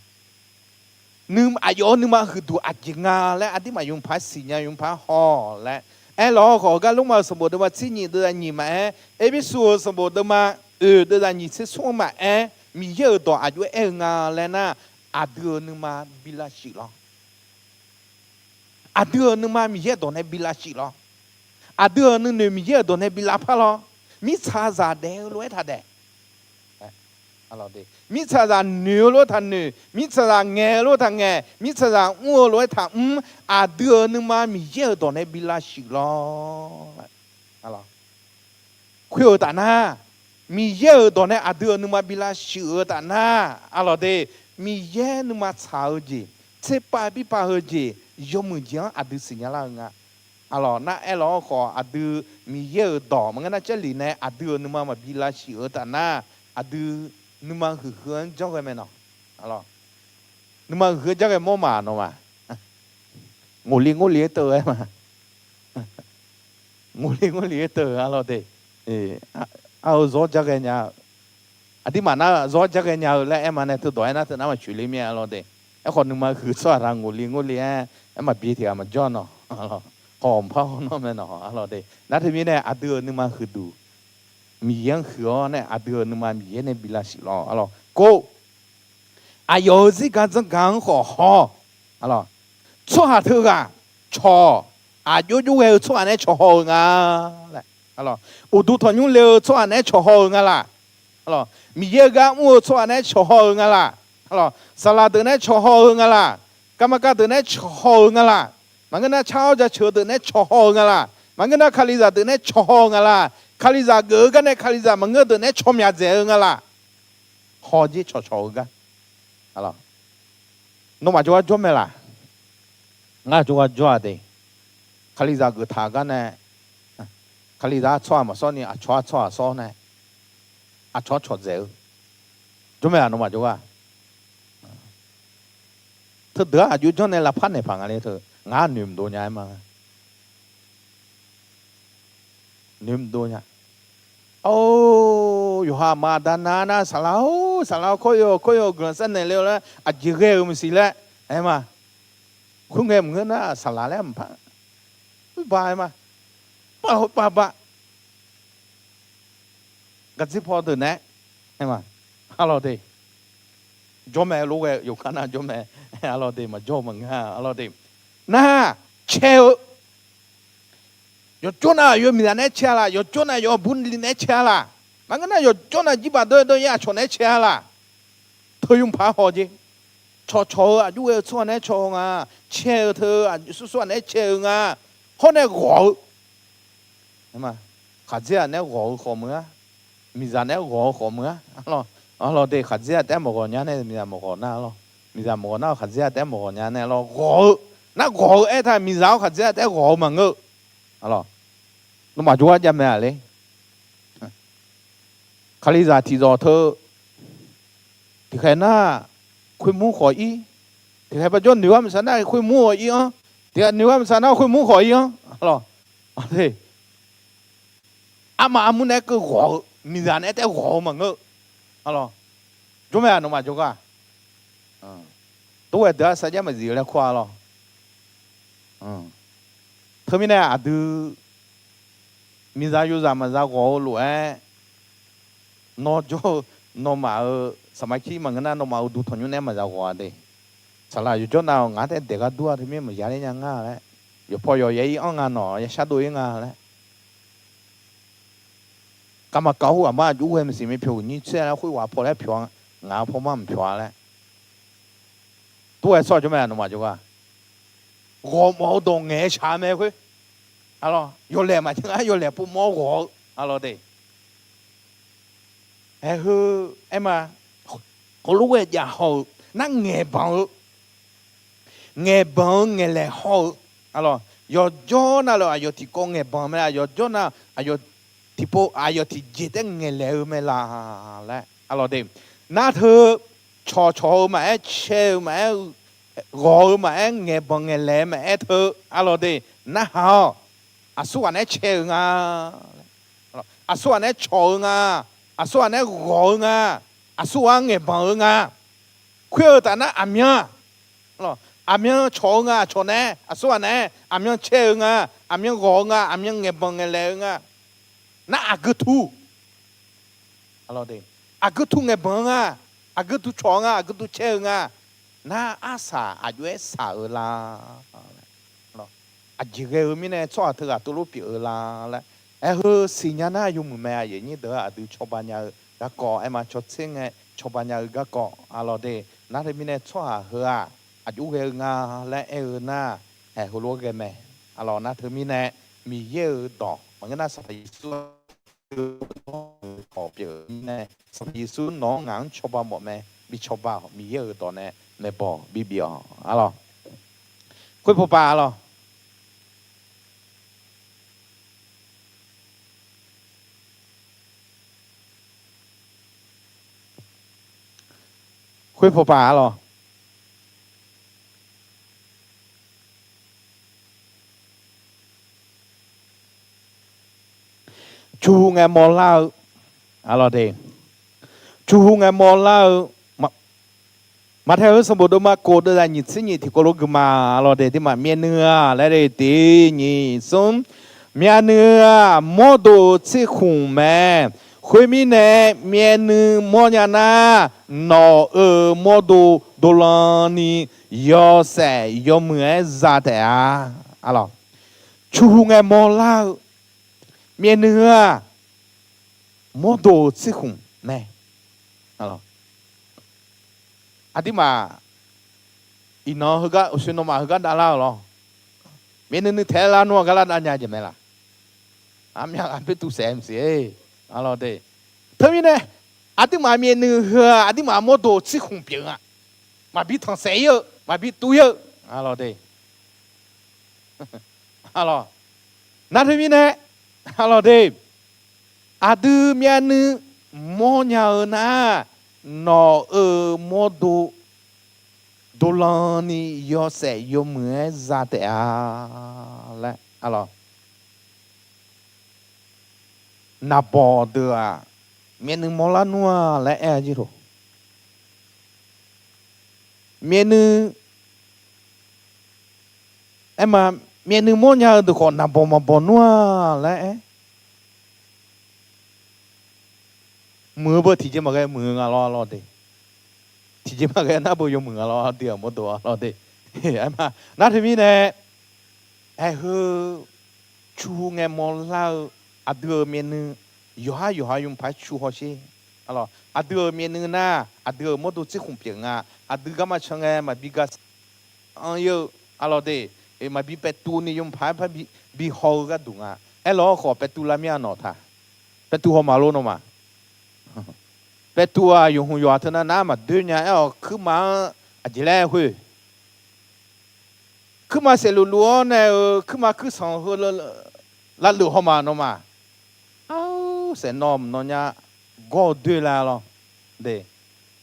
aqyawf-euq nuima huiqduq aqjeq nga laer, aqduimaf yawpaq-aer siqnya, yawpaq-aer haw laer, Aerlawq-awr khawf, gar Lormav-euq sanqbof deuvma tsernyiq deuvzaq nyiq maqaer, Erpersu-euq sanqbof deuvma oeq deuvzaq nyiq tser smr maqaer, Miqyaer-euq dawq aqjox-aer aer-eu nga laer nar, aqdui-euq nuima bi lavshuif lawr. Aqdui-euq nuima Miqyaer-euq dawq nae bi lavshuif lawr. Aqdui-euq nuinoeq Miqyaer-euq dawq nae bi lavpar lawr. Mirtsaqzaq daef-eu lof-aer taqdaef. Mirtsaqzaq noeq-eu lof-aer taqnoeq, mirtsaqzaq ngaeq-eu lof-aer taqngaeq, mirtsaqzaq mr-eu lof-aer taqmr, aqdui-euq nuima Miqyaer-euq dawq nae bi lavshuif lawr. Khoer-eu taf nar, Miqyaer-euq dawq nae aqdui-euq nuima bi lavshuif-eu taf nar, arlawq de, Miqyaer nuima tsaq-eu jeq, tserpav birpav heu jeq, yawmuiq jeq-anr aqdui siqnya lar-eu nga. Arlawq nar aerlawq-awr khawf, aqdui Miqyaer-euq dawq maqngeur nar, Jarlif nae aqdui-euq nuima maqbi lavshuif-eu taf nar, aqdui nuima huiqhuiq-anr janr ghae mae nawq. Nuima huiqhuiq-anr janr ghae mawr ma nawmaf. Ngofle ngorle-aer teu-eu aer ma. Ngofle ngorle-aer teu-eu arlawq de. Ar-eu zawr jar ghae nya-eu, aqdirmaf nar-eu zawr jar ghae nya-eu laer aer ma nae, teudawq aernar teu nar maqcoeq le mir-a arlawq de. Aerkhawf nuima huiq tsawrhaq taq ngofle ngorle-aer, aer maqbi tiq ghaq maqjawr nawq. Khawf mqpar haw nawr mae nawq arlawq de. Nar teumirnae aqdui-euq nuima huiqduq Miqyaer-anr huiq-awr nae aqdui-euq nuima Miqyaer nae bi lavshuif lawr arlawq. Kov, aqyawf-euq zirgaq zanrgaq-anr khawf haw-awq. Tsawrhaq teughaq cawq, aqjox jox ghae-eu tsawrhaq nae cawq haw-eu nga laer, uqduq tanqnymr le-eu tsawrhaq nae cawq haw-eu nga laq? Miqyaer-eu gar mr-eu tsawrhaq nae cawq haw-eu nga laq? Saqlaq deuq nae cawq haw-eu nga laq? Garma gar deuq nae cawq haw-eu nga laq? Maqngeur nar, tsar-awr jaceuq-eu deuq nae cawq haw-eu nga laq? Maqngeur nar, kalizaq deuq nae cawq haw-eu nga laq? Kalizaq geuf-eu gar nae kalizaq maqngeur deuq nae caw myaq dzaeq-eu nga laq? Haw jir cawqcawq-eu gar. Nawmaf jawrgar jawr mae laq? Ngar jawrgar jawr-a de. Kalizaq geuf taq-eu gar nae, kalizaq-ar tsawrhaq maqsawr ni aqcawq-ar tsawrhaq sawr nae, aqcawq-anr cawq dzaeq-eu jawr mae laq? Nawmaf jawrgar teudeuq-ar aqjox janr nae lavpar naeq paq nga le teu, ngar noeq mqdov nya-aer ma. Noeq mqdov nya. Or, yawqha aqma aqda nar nar, saqlaq-or, saqlaq-or, kawr yaw kawr yaw guiqlanq sar naeq le-eu laer aqjeq ghae-euq maqsiq laer aer ma. Khoerngae maqngeur nar, saqlaq laer maqpar, urbaq aer ma, par hawr par bar. Gaqdzir paw deuq nae, aer ma, arlawq de, jawr mae, lof ghae yawqgar nar jawr mae, arlawq de, maqjawr-eu maqngeur-a, arlawq de. Nar, cae-eu yawqjawr nav aqyawf miqzaq naeq-aer cae-a laq? Yawqjawr nav yawqha bur li naeq-aer cae-a laq? Maqngeur nar, yawqjawr nav jirbaq dawr-aer dawr-aer aqcawq naeq-aer cae-a laq? Teu yawmuiq paq-aer haw jeq. Cawqcawq-eu aqjox ghae-eu tsawrhaq naeq-aer cawq-eu nga. Cae-eu teu aqjox sursurghaq naeq-aer cae-eu nga. Hawr nae ghawq-eu, khaqdzerzaq naeq-aer ghawq-eu khawf meuq-ar, miqzaq naeq-aer ghawq-eu khawf meuq-ar, arlawq de. Khaqdzerzaq taef-aer maqghawq nya nae miqzaq maqghawq nar, arlawq, miqzaq maqghawq nar-awq, khaqdzerzaq taef-aer maqghawq nya nae, arlawq, ghawq-eu, nar ghawq-eu aertaq, miqzaq-awr khaqdzerzaq taef-aer ghawq-eu maqngeur-eu, arlawq, nawmaf jawrgar jav mae-a le. Kalizaq tiqzawq teu, tiqkhaeq nar khoermur khawf ir, tiqkhaeq par jawr noeq gar maqsaq nar khoermur khawf ir-anr, tiqkhaeq noeq gar maqsaq nar khoermur khawf ir-anr, arlawq, armaf armur naeq-aer keuv ghawq-eu, miqzaq naeq-aer taef ghawq-eu maqngeur-eu, arlawq, jawr mae-a nawmaf jawrgar Tov ghae deuq-ar sarjax maqzif-eu laer kur-a lawr. Teumirnae aqdui miqzaq yozaq maqza ghawq-eu lof-aer, nawr jawr-eu nawmaf-euq saqmaqkir maqngeur nar, nawmaf-euq uqduq tanqnymr nae maqza ghawq-a de. Saqlaq yawqjawr nav-awq, ngaq-anr taef daeq gar dur-a, teumirnae maqya ler nya ngar laer, yawqpaw yawqyaer ir-anr nga nawq, ya shardov ir nga laer. Kavmaqkaq-awr aqmar aqjox ghae maqsiq mae, pyawq uqnyir tser-a laer, khoerghaq paw laer pyawq-a, ngaq-euq pawmar maqpyawq-a laer. Tov ghae sawr jawr mae, nawmaf jawrgar ghawqmawf-eu dawq ngaeq-eu shaq mae khoer. Arlawq, yawlaeq maqjav ngar, yawlaeq povmawr-awr ghawq-eu, arlawq de. Aer heu, aer ma, heulof ghae jav haw-eu nar ngaeqbanq-eu, ngaeqbanq-eu ngaeqlaeq haw-eu, arlawq, yawqjawr navluf aqyawf tiqkawv ngaeqbanq mae laf, yawqjawr nav aqyawf tiqpov aqyawf tiqjeq taef ngaeqlaeq-eu mae laf laer, arlawq de. Nar teu cawqcawq-eu maqaer, cae-eu maqaer, ghawq-eu maqaer, ngaeqbanq ngaeqlaeq-eu maqaer teu, arlawq de, narhaq-awq. Aqsurghaq naeq-aer cae-eu nga, aqsurghaq naeq-aer cawq-eu nga, aqsurghaq naeq-aer ghawq-eu nga, aqsurghaq-anr ngaeqbanq-eu nga. Khoer-eu taf nar aqmyan, Aqmyan cawq-eu nga, aqcawq nae, aqsurghaq nae, aqmyan caer-eu nga, aqmyan ghawq-eu nga, aqmyan ngaeqbanq ngaeqlaeq-eu nga. Nar aqgeu tu, aqgeu tu ngaeqbanq-eu nga, aqgeu tu cawq-eu nga, aqgeu tu caer-eu nga. Nar arsaq aqjox-aer saq-eu la? Aqjeq ghae-eu mirnae tsawrhaq teughaq teulof pyeuf-eu la laer aer-eu siqnya nar yawmuiq mae. Aqyuif aqnyir deuq-aq, aqdui cawba nya-eu garkawv aer ma, cawtser ngae cawba nya-eu garkawv arlawq de. Nar teumirnae tsawrhaq heu-aq, aqjox ghae-eu nga laer aer-eu nar, aer heulof-aer ghae mae. Arlawq nar teumirnae Miqyaer-euq dawq maqngeur nar Sanqpaq Yeqsur-a, kawq pyeuf-eu mirnae Sanqpaq Yeqsur nawq-anr ngaq-anr cawba mawf mae. Bi cawba-awq, Miqyaer-euq dawq nae maeqbawq bibif-awq arlawq. Khoerpawqpaq arlawq. Khoerpawqpaq arlawq. Cu ngae mawrlar-eu, arlawq de, cu ngae mawrlar-eu, Maqtaeq-eu sanqbof deuvma kof deuvzaq nyiq tser nyiq tiqkawv lof gui ma. Arlawq de, aqduimaf myavnuiv-aq laer de, tiq nyiq smr, myavnuiv-aq mawrdo-euq tserkhmq mae. Khoermirnae, myavnuiv mawrnya nar, nawq-euq mawrdo dovlan ni yawshaef yawmuiq-aer za taef-a. Arlawq, cu ngae mawrlar-eu, myavnuiv-aq mawrdo-euq tserkhmq mae. Aqduimaf iqnan heugar uqshoe nawmaf heugar davlar-euq lawr, myavnuiv nuiv taeq-aer lar nmr-a gar lar dav nya jeq mae laq? Armyav ghaq boertuv saef maqsiq-e. Arlawq de, teumirnae aqduimaf myavnuiv heu-aq aqduimaf mawrdo-euq tserkhmq pyeuf nga. Maqbi tanqsaef ir-eu, maqbi tuv ir-eu. Arlawq de, arlawq, nar teumirnae, arlawq de, aqdui myavnuiv mawrnya-eu nar, nawq-euq mawrdo dovlan ni yawshaef yawmuiq-aer za taef-a laer, arlawq, naqbawq deuq-aq, myavnuiv mawrlar nmr-a laer aer-a jir loq. Myavnuiv aer ma, myavnuiv mawrnya-eu deuq khawf naqbawq maqbawq nmr-a laer aer. Muiq-eu beu tiqjeq maqghae muiq-eu nga lawr, arlawq de. Tiqjeq maqghae nar beu yawmuiq nga lawr, aqdui-aq mawrdo-a lawr de. Aer ma, nar teumirnae, aer heu, cu ngae mawrlar-eu, aqdui-euq myavnuiv yawqhar yawqha yawmuiq paq-aer cu hawsher. Arlawq, aqdui-euq myavnuiv nar, aqdui-euq mawrdo tserkhmq pyeuf nga. Aqdui garma can ngae maqbi ga anr ir-eu, arlawq de, maqbi paev tuv ni yawmuiq paq-aer par bi haw-eu gharduq nga. Aerlawq khawf paev tuv lar mir-a nawq taq. Paev tuv haw maqlor nawmaf. Paev tuv-aq yawqhmq yawqha teu nar nar maqdoer nya. Aer-awq kuirma-anr aqjeq laer khoer, kuirma saeqluf luf-awr nae-euq kuirma kuirsanq heu lavluf haw ma nawmaf. Ar, saeqnawv mqnan nya, gawr-eu doer la lawr de.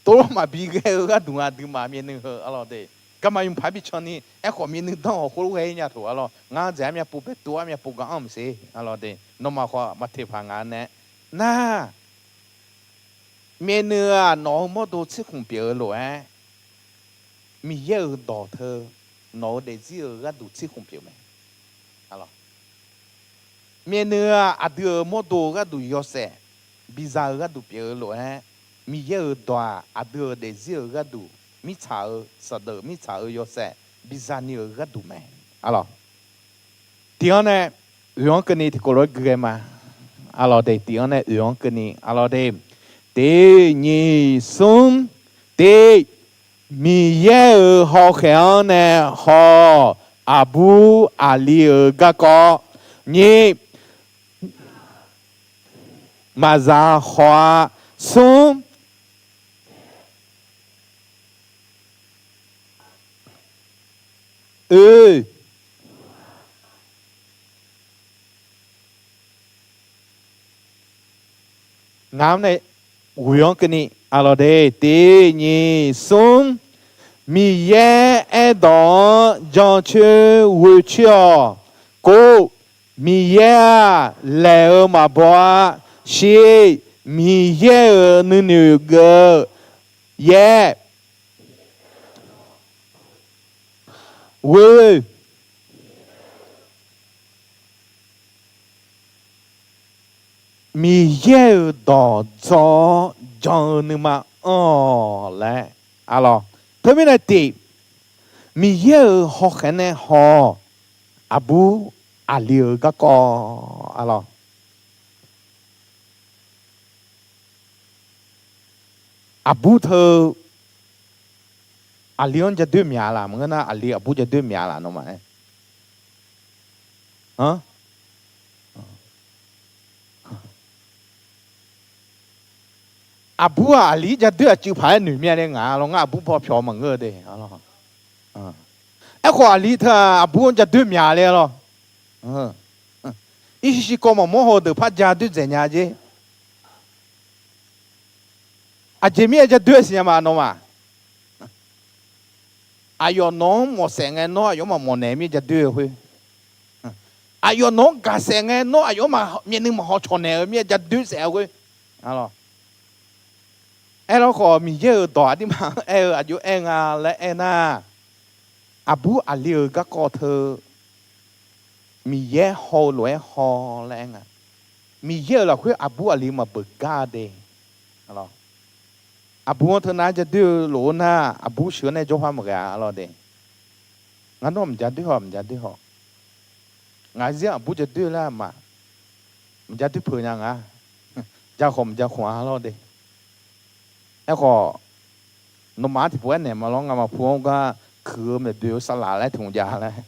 Tov lawr maqbi ghae-eu gharduq nga, aqduimaf myavnuiv heu, arlawq de. Garma yawmuiq paq-aer bi can ni, aerkhawf myavnuiv danr-awq khoerlof ghae-ir nya toq, arlawq. Ngar dzaeq armyav pov paev tuv armyav pov gar anr maqsiq, arlawq de. Nawmaf khawf maqteq paq nga nae nar, myavnuiv-aq nawq-euq mawrdo tserkhmq pyeuf-eu lof-aer, Miqyaer-euq dawq teu nawq-euq daefzir-euq gharduq tserkhmq pyeuf mae. Myavnuiv-aq aqdui-euq mawrdo-euq gharduq yawshaef biza-eu gharduq pyeuf-eu lof-aer, Miqyaer-euq dawq-aq aqdui-euq daefzir-euq gharduq mirtsaq-eu saqdeuq mirtsaq-eu yawshaef biza ni-euq gharduq mae. Arlawq, tiq-anr nae oeq-anr keuvni tiqkawv lof-aer gui ghae ma. Arlawq de, tiq-anr nae oeq-anr keuvni, arlawq de, tiq nyiq smr, tiq, Miqyaer-euq hawkhaeq-anr nae haw-awq. Aqbur aqli-euq garkawv. Nyiq, maqza haw-a. Smr, oe, ngaq-anr nae ghoeq-anr keuvni, arlawq de, tiq nyiq smr, Miqyaer aerdawq-anr jancoer ghoecoer-awq. Kov, Miqyaer-aq laeq-eu maqbaw-a. Shir, Miqyaer-euq nuinoeq geuf-eu. Yaer, Ghoe-eu Miqyaer-euq dawq dzawr-awr jan-eu nuima anr-awq laer, arlawr. Teumirnae tiq, Miqyaer-euq hawkhaeq nae haw-awq. Aqbur aqli-euq garkawv, arlawr. Aqbur teu aqli-anr jadoer myaq laf maqngeur nar, aqli aqbur jadoer myaq laf nawmaf-aer. Aqbur-aq aqli-ir jadoer aqcuiv paq-aer noeq myav le ngaq lawr, ngar aqbur baw pyawq maqngeur de. Aerkhawf aqli teu-aq aqbur-anr jadoer myaq le lawr. Irshiq shiqkawv maqmawr haw-eu deuq par ja doer dzaeq nya jer. Aqjeq mirnae jadoer siqnya ma nawmaf. Aqyawf nawq-anr mawf saef ngae nawr aqyawfmaf mawf naeq mir jadoer-eu khoer, aqyawf nawq-anr gaq saef ngae nawr aqyawfmaf myavnuiv maqhaw cawq naeq-eu mir jadoer saef-eu khoer, aerlawr khawf Miqyaer-euq dawq aqdirma-anr aer-eu aqjox aer nga laer aernar, aqbur aqli-euq garkawv teu Miqyaer haw-eu lof-aer haw laer aer nga. Miqyaer-euq lafkhoer aqbur aqli maqbeuq gar de. Aqbur-anr teunav-aer jadoer-eu lof-aer nar, aqbur sheuq-anr nae jawrpar maqghae-a, arlawr de. Ngar nawr maqja doer haw, maqja doer haw. Ngaq zir aqbur jadoer laer ma. Maqja doer peuq nya nga. Ja khawf maqja khawf-a, arlawr de. Aerkhawf, nawmaf-anr tiqpov aernaeq ma lawr, ngamaf pu-anr gar kuiq-eu maeqboeq-eu saqlaq laer tiq hmq jav laer.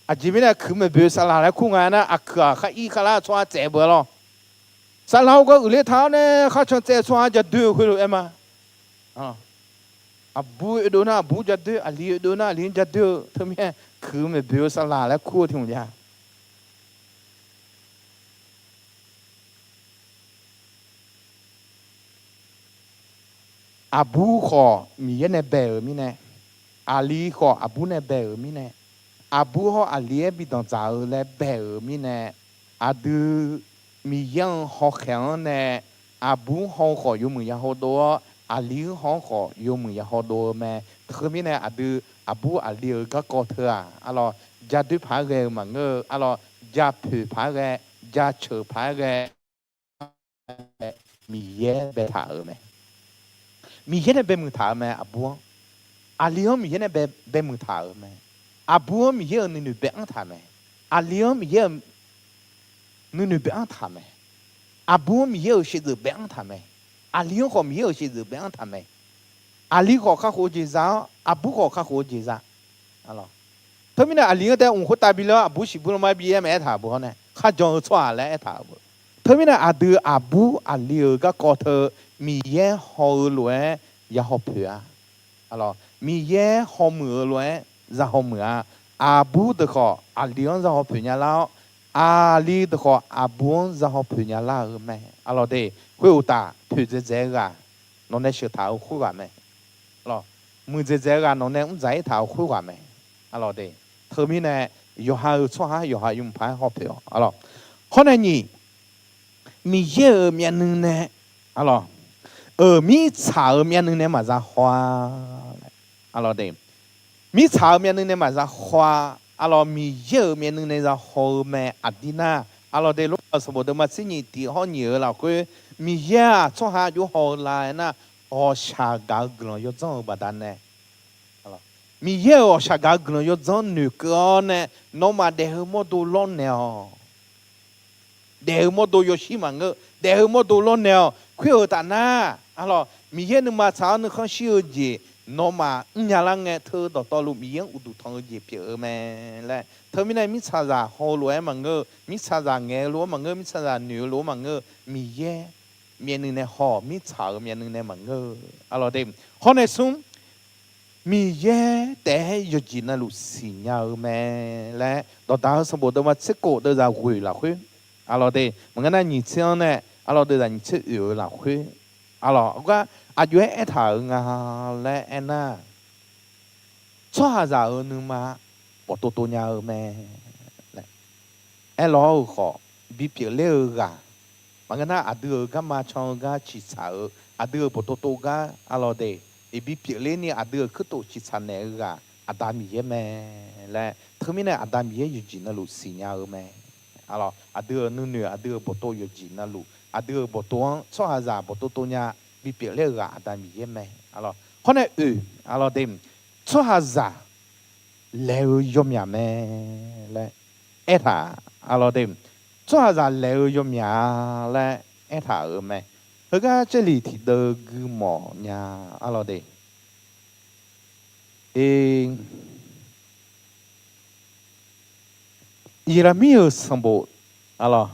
Aqjeq mirnae kuiq maeqboeq-eu saqlaq laer kur nga aernar, aqkuiq-aq khar ir khar lar tsawrhaq tsaev beu-a lawr. Saqlaq-eu gar uiqler taq-awr nae khar can tsaev tsawrhaq jadoer-eu khoerlof-aer ma. Aqbur oedov nar aqbur jadoer, aqli oedov nar aqli-anr jadoer-eu teumirnae kuiq maeqboeq-eu saqlaq laer kur-eu tiq hmq jav. Aqbur khawf Miqyaer nae bae-euq mirnae, aqli khawf aqbur nae bae-euq mirnae, aqbur hawr aqli-aer bi danqdzaq-eu laer bae-euq mirnae, aqdui Miqyaer-anr hawkhaeq-anr nae aqbur haw-eu khawf yawmuiq ya hawdov-awr, aqli-anr haw-anr khawf yawmuiq ya hawdov-eu mae. Teumirnae aqdui aqbur aqli-euq garkawv teu-aq, arlawr, jadoer paq-aer ghae-eu maqngeur-eu, arlawr, japoeq paq-aer ghae, jaceuq paq-aer ghae, Miqyaer baetaq-euq mae. Miqyaer nae baemuiq taq-euq mae aqbur-anr. Aqli-anr Miqyaer nae bae, baemuiq taq-euq mae. Aqbur-anr Miqyaer-euq nuinoeq bae-anr taq mae. Aqli-anr Miqyaer-euq nuinoeq bae-anr taq mae. Aqbur-anr Miqyaer-euq sheuqdeuq bae-anr taq mae. Aqli-anr khawf Miqyaer-euq sheuqdeuq bae-anr taq mae. Aqli khawf kakhof-eu jeq za-awr, aqbur khawf kakhof-eu jeq za. Teumirnae aqli-anr taef-aer mq khoertav bi lar-awr aqbur siqbur lanma bi-aer maqaer taq beu hawr nae, kharjan-eu tsawrhaq laer aertaq-euq beu. Teumirnae aqdui aqbur aqli-euq garkawv teu Miqyaer haw-eu lof-aer ya haw poeq-a. Miqyaer hawmuiq-eu lof-aer za hawmuiq-a. Aqbur deuq khawf aqli-anr za haw poeq nya lar-awr, aqli deuq khawf aqbur-anr za haw poeq nya lar-eu mae. Arlawr de, khoeruqtaf poeqdzaeq dzaeq-eu ghaq nawq nae sheuq taq-euq khoerghaq mae. Muiqdzaeq dzaeq-eu ghaq nawq nae mr dzaq-ir taq-euq khoerghaq mae. Arlawr de, teumirnae yawqha-euq tsawrhaq yawqha yawmuiq paq-aer haw poeq-awq. Arlawr, hawr nae nyiq, Miqyaer-euq myavnuiv nae, arlawr, euq mirtsaq-euq myavnuiv nae maqza haw-a. Arlawr de, mirtsaq-euq myavnuiv nae maqza haw-a. Arlawr, Miqyaer-euq myavnuiv nae za haw-eu mae. Aqdir nar, arlawr de, Lormav-euq sanqbof deuvma tser nyiq tiq hawr nyiq-eu lafkhoer, Miqyaer-aq tsawrhaq aqjox haw-eu la aernar, ghawqshaq gaq-eu guiqlanq yawdzanr-eu baqdanae, Miqyaer-euq ghawqshaq gaq-eu guiqlanq yawdzanr noeqkeuv-awr nae, nawmaf daef-eu mawrdo lawrnaeq-awq. Daef-eu mawrdo yawshir maqngeur, daef-eu mawrdo lawrnaeq-awq. Khoer-euq taf nar, arlawr, Miqyaer nuima tsaq-awr nuikhanr shir-eu jeq nawmaf mrnya lar ngae, teu dawqtawvluf Miqyaer-anr uqduq tanq-eu jeq pyeuf-eu mae laer. Teumirnae mirtsaqzaq haw-eu lof-aer maqngeur-eu, mirtsaqzaq ngaeq-eu lof-aer maqngeur, mirtsaqzaq noeq-eu lof-aer maqngeur-eu, Miqyaer myavnuiv nae haw-awq. Mirtsaq-euq myavnuiv nae maqngeur-eu. Arlawr de, hawr nae smr, Miqyaer taef-aer yawqjeq navluf siqnya-eu mae laer, Dawqdaq-eu sanqbof deuvma tser kof deuvzaq ghoeq lafkhoer, arlawr de, maqngeur nar nyiq tser-anr nae, arlawr, deuvzaq nyiq tser oeq-eu lafkhoer, arlawr, gar aqjox-aer aertaq-euq nga laer aernar, tsawrhaqzaq-euq nuima bawf tov tov nya-eu mae. Aerlawr-euq khawf, bipyeuf ler-eu ghaq, maqngeur nar aqdui-euq garma can-eu gar ciqtsaq-euq, aqdui-euq bawf tov tov gar, arlawr de, iqbi pyeufler ni aqdui-euq kuirtof ciqtsaq naeq-eu ghaq Aqda Miqyaer mae laer, teumirnae Aqda Miqyaer yawqjeq navluf siqnya-eu mae. Aqlawq, aqdui-euq nuinoeq, aqdui-euq bawqtov yawqjeq navluf, aqdui-euq bawqtov-anr tsawrhaqzaq bawqtov tov nya bipyeuf ler-eu ghaq Aqda Miqyaer mae. Aqlawq, hawr nae oeq, aqlawq de, tsawrhaqzaq laeq-eu yawmyaq mae laer aertaq, aqlawq de, tsawrhaqzaq laeq-eu yawmyaq-a laer aertaq-euq mae. Heugar Jarlif tiqdeuv gui mawf nya, aqlawq de, Yeqlaqmir-euq sanqbof, aqlawq,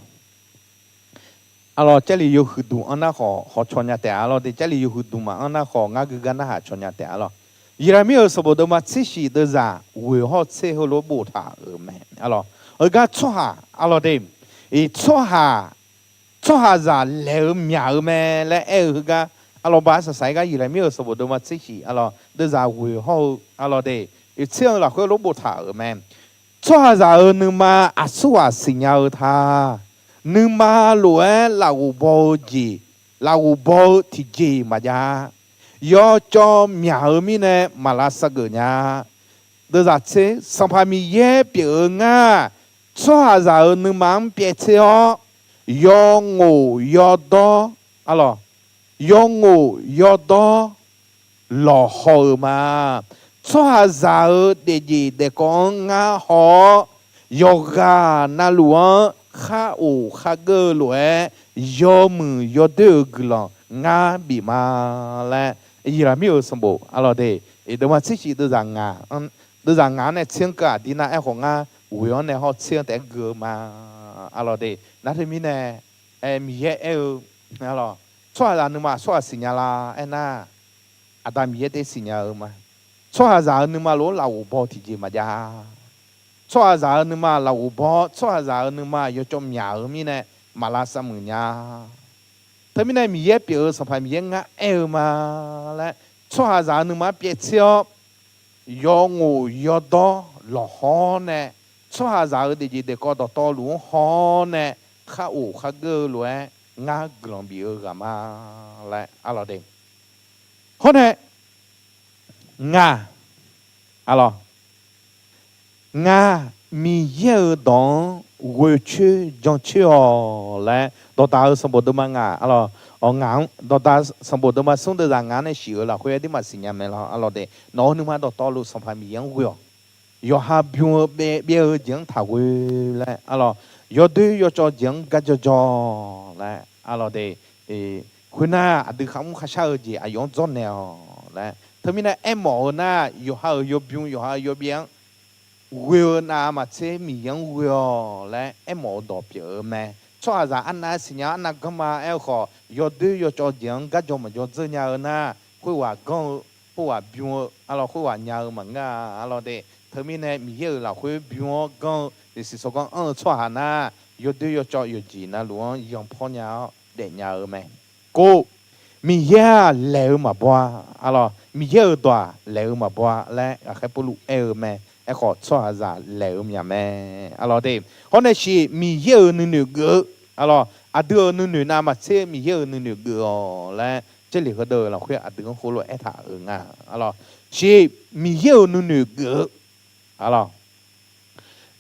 aqlawq, Jarlif yawhuiq duq anr nar khawf hawcaw nya taef, aqlawq de, Jarlif yawhuiq duq maqanr nar khawf ngar gui gar narhaq caw nya taef, aqlawq. Yeqlaqmir-euq sanqbof deuvma tser shif deuvzaq ghoeq hawr tser heulof boftaq-euq mae, aqlawq. Heugar tsawrhaq, aqlawq de, iq tsawrhaq, tsawrhaqzaq laeq-eu myaq-eu mae laer aer-eu heugar, aqlawq, baq saqsaq-aer gar Yeqlaqmir-euq sanqbof deuvma tser shif, aqlawq, deuvzaq ghoeq hawr-eu, aqlawq de, iq tser-eu lafkhoer lof boftaq-euq mae. Tsawrhaqzaq-euq nuima aqsurghaq siqnya-eu ta. Nuima lof-aer lafghof baw-eu jeq, lafghof baw-eu tiqjeq-iq maqjav-a. Yawcawv myaq-eu mirnae maq lavsav geuf nya-a. Deuvzaq tser, Sanqpaq Miqyaer pyeuf-eu ngar, tsawrhaqzaq-euq nuima-anr pyaev tser-awr, yawngof yawdawr, aqlawq, yawngof yawdawr lawqhaw-euq ma. Tsawrhaqzaq-euq daefjeq daefkawv-anr ngar haw-awr, yawqghaq navluf-anr khar of khargeur-eu lof-aer, yawmuiq yawdoer-euq guiqlanq ngar bif ma laer, Yeqlaqmir-euq sanqbof, aqlawq de, iq deuvma tser shif deuvzaq ngaq, deuvzaq ngaq-anr nae tser-anr keuv-aq dir nar, aerkhawf ngar ghoeq-anr nae hawr tser-anr taef-aer gui-eu ma, aqlawq de. Nar teumirnae, Miqyaer aer-eu, aqlawq, tsawrhaqzaq nuima aqsurghaq siqnya la aernar, Aqda Miqyaer taef siqnya-eu ma. Tsawrhaqzaq-euq nuima lof-aer lafghof baw tiqjeq maqjav-a. Tsawrhaqzaq-euq nuima lafghof baw-awr, tsawrhaqzaq-euq nuima yawcawv myaq-eu mirnae maq lavsav muiq nya. Teumirnae Miqyaer pyeuf-eu Sanqpaq Miqyaer ngar aer-eu ma laer, tsawrhaqzaq-euq nuima-anr pyaev tser-awr, yawngof yawdawr lawqhaw-awr nae, tsawrhaqzaq-euq daefjeq daefkawv dawqtawvluf-anr haw-awr nae, khar of khargeur-eu lof-aer ngar guiqlanq bif-eu ghaq ma laer, aqlawq de. Hawr nae, ngaq, aqlawq, ngaq Miqyaer-euq dawq-anr ghoe coer jan coer-awq laer dawqdaq-euq sanqbof deuvma ngaq, aqlawq, awq, ngaq-anr dawqdaq sanqbof deuvma smr deuvzaq ngaq-anr nae shif-euq lafkhoer aqduimaf siqnya mae lawr, aqlawq de. Nawq-euq nuima dawqtawvluf Sanqpaq Miqyaer-anr ghoe-awq. Yawqha bym-eu byaev-eu jeq-anr taqghoe laer, aqlawq, yawdoer yawcawv jeq-anr gar jawrjawr laer, aqlawq de. Khoernar, aqdui kharmr kharshar-eu jeq aqyawf-anr dzawrnaeq-awq laer. Teumirnae aermawf-eu nar, yawqha-euq yawbym, yawqha-euq yawbyaev-anr ghoe-eu navmaqtser Miqyaer-anr ghoe-awq laer aermawf-eu dawq pyeuf-eu mae. Tsawrhaqzaq arnav-aer siqnya arnav ganrma aer-eu khawf, yawdoer yawcawv jeq-anr garjawr maqjawr dzeur nya-eu nar, khoerghaq ganr-eu, khoerghaq bym-eu, aqlawq, khoerghaq nya-eu maqngeur-a, aqlawq de. Teumirnae Miqyaer-euq lafkhoer bym-awr ganr-eu, siqsawq ganr anr-eu tsawrhaq nar, yawdoer yawcawv yawqjeq navluf-anr yanpawr nya-awr daefnya-eu mae. Kov, Miqyaer-aq laeq-eu maqbaw-a, aqlawq, Miqyaer-euq dawq-aq laeq-eu maqbaw-a laer ghaqkhaer Pawrluv aer-eu mae. Aerkhawf, tsawrhaqzaq laeq-eu myaq mae, aqlawq de. Hawr nae shiq, Miqyaer-euq nuinoeq geuf-eu, aqlawq, aqdui-euq nuinoeq navmaqtser Miqyaer-euq nuinoeq geuf-awq laer, Jarlif heudeuq-euq lafkhoer aqdui-anr heulof-aer aertaq-euq nga, aqlawq. Shiq, Miqyaer-euq nuinoeq geuf-eu, aqlawq,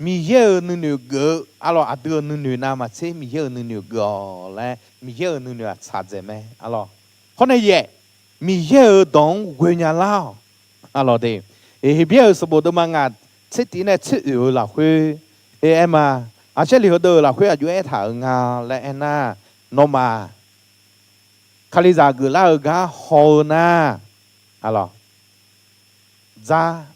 Miqyaer-euq nuinoeq geuf-eu, aqlawq, aqdui-euq nuinoeq navmaqtser Miqyaer-euq nuinoeq geuf-awq laer, Miqyaer-euq nuinoeq-aq tsaq dzaeq mae, aqlawq. Hawr nae yaeq, Miqyaer-euq dawq-anr ghoe nya lar-awq, aqlawq de. Heqbyaer-euq sanqbof deuvma ngaq tser tiv nae tser oeq-eu lafkhoer, aer ma, aqshaer lif heudeuq-euq lafkhoer aqjox aertaq-euq nga laer aernar, nawmaf kalizaq geuflar-eu gar haw-eu nar, aqlawq, dzar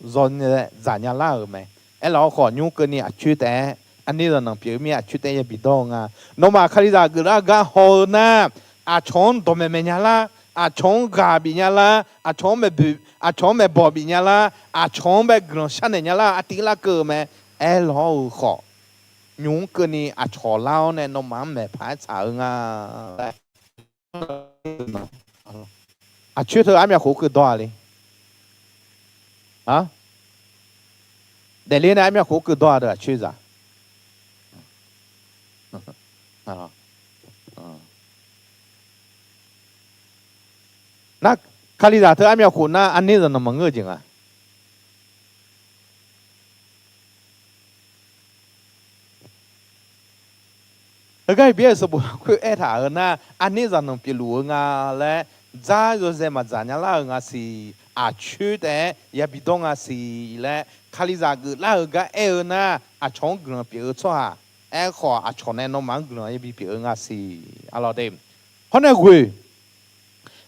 zaw, dzaq nya lar-euq mae. Aerlawq khawf, nymr keuvni aqcoer taef-aer, aqnir zaqnanq pyeuf-eu mir aqcoer taef-aer yabi dawr-eu nga. Nawmaf kalizaq geuflar-eu gar haw-eu nar, aqcawq-anr dawqmaeq maeq nya lar, aqcawq-anr ghaq bif nya lar, aqcawq-anr maeqboeq, aqcawq-anr maeqbawq bif nya lar, aqcawq-anr bae guiqlanq sharnaeq nya lar, artiv lar keuv-eu mae. Aerlawq-eu khawf, nymq-anr keuvni aqcawq lar-awr nae nawmaf-anr maeqpaq-aer tsaq-eu nga laer. Aqcoer teu armyaf khof keuv dawr-a le. Daefle nae armyaf khof keuv dawr-a deuq aqcoer zaq. Nar, Kalizaq teu armyav khof nar arner zaqnanq maqngeur-eu jeq nga. Heugar Heqbyaer-euq sanqbof lafkhoer aertaq-euq nar, arner zaqnanq pyeufluf-eu nga laer, dzar yawzae maqdzaq nya lar-eu nga siq, aqcoer taef-aer yabi dawr nga siq laer, Kalizaq geuflar-euq gar aer-eu nar, aqcawq-anr guiqlanq pyeuf-eu tsawrhaq, aerkhawf aqcawq nae nawmaf-anr guiqlanq yabi pyeuf-eu nga siq. Aqlawq de. Hawr nae ghoeq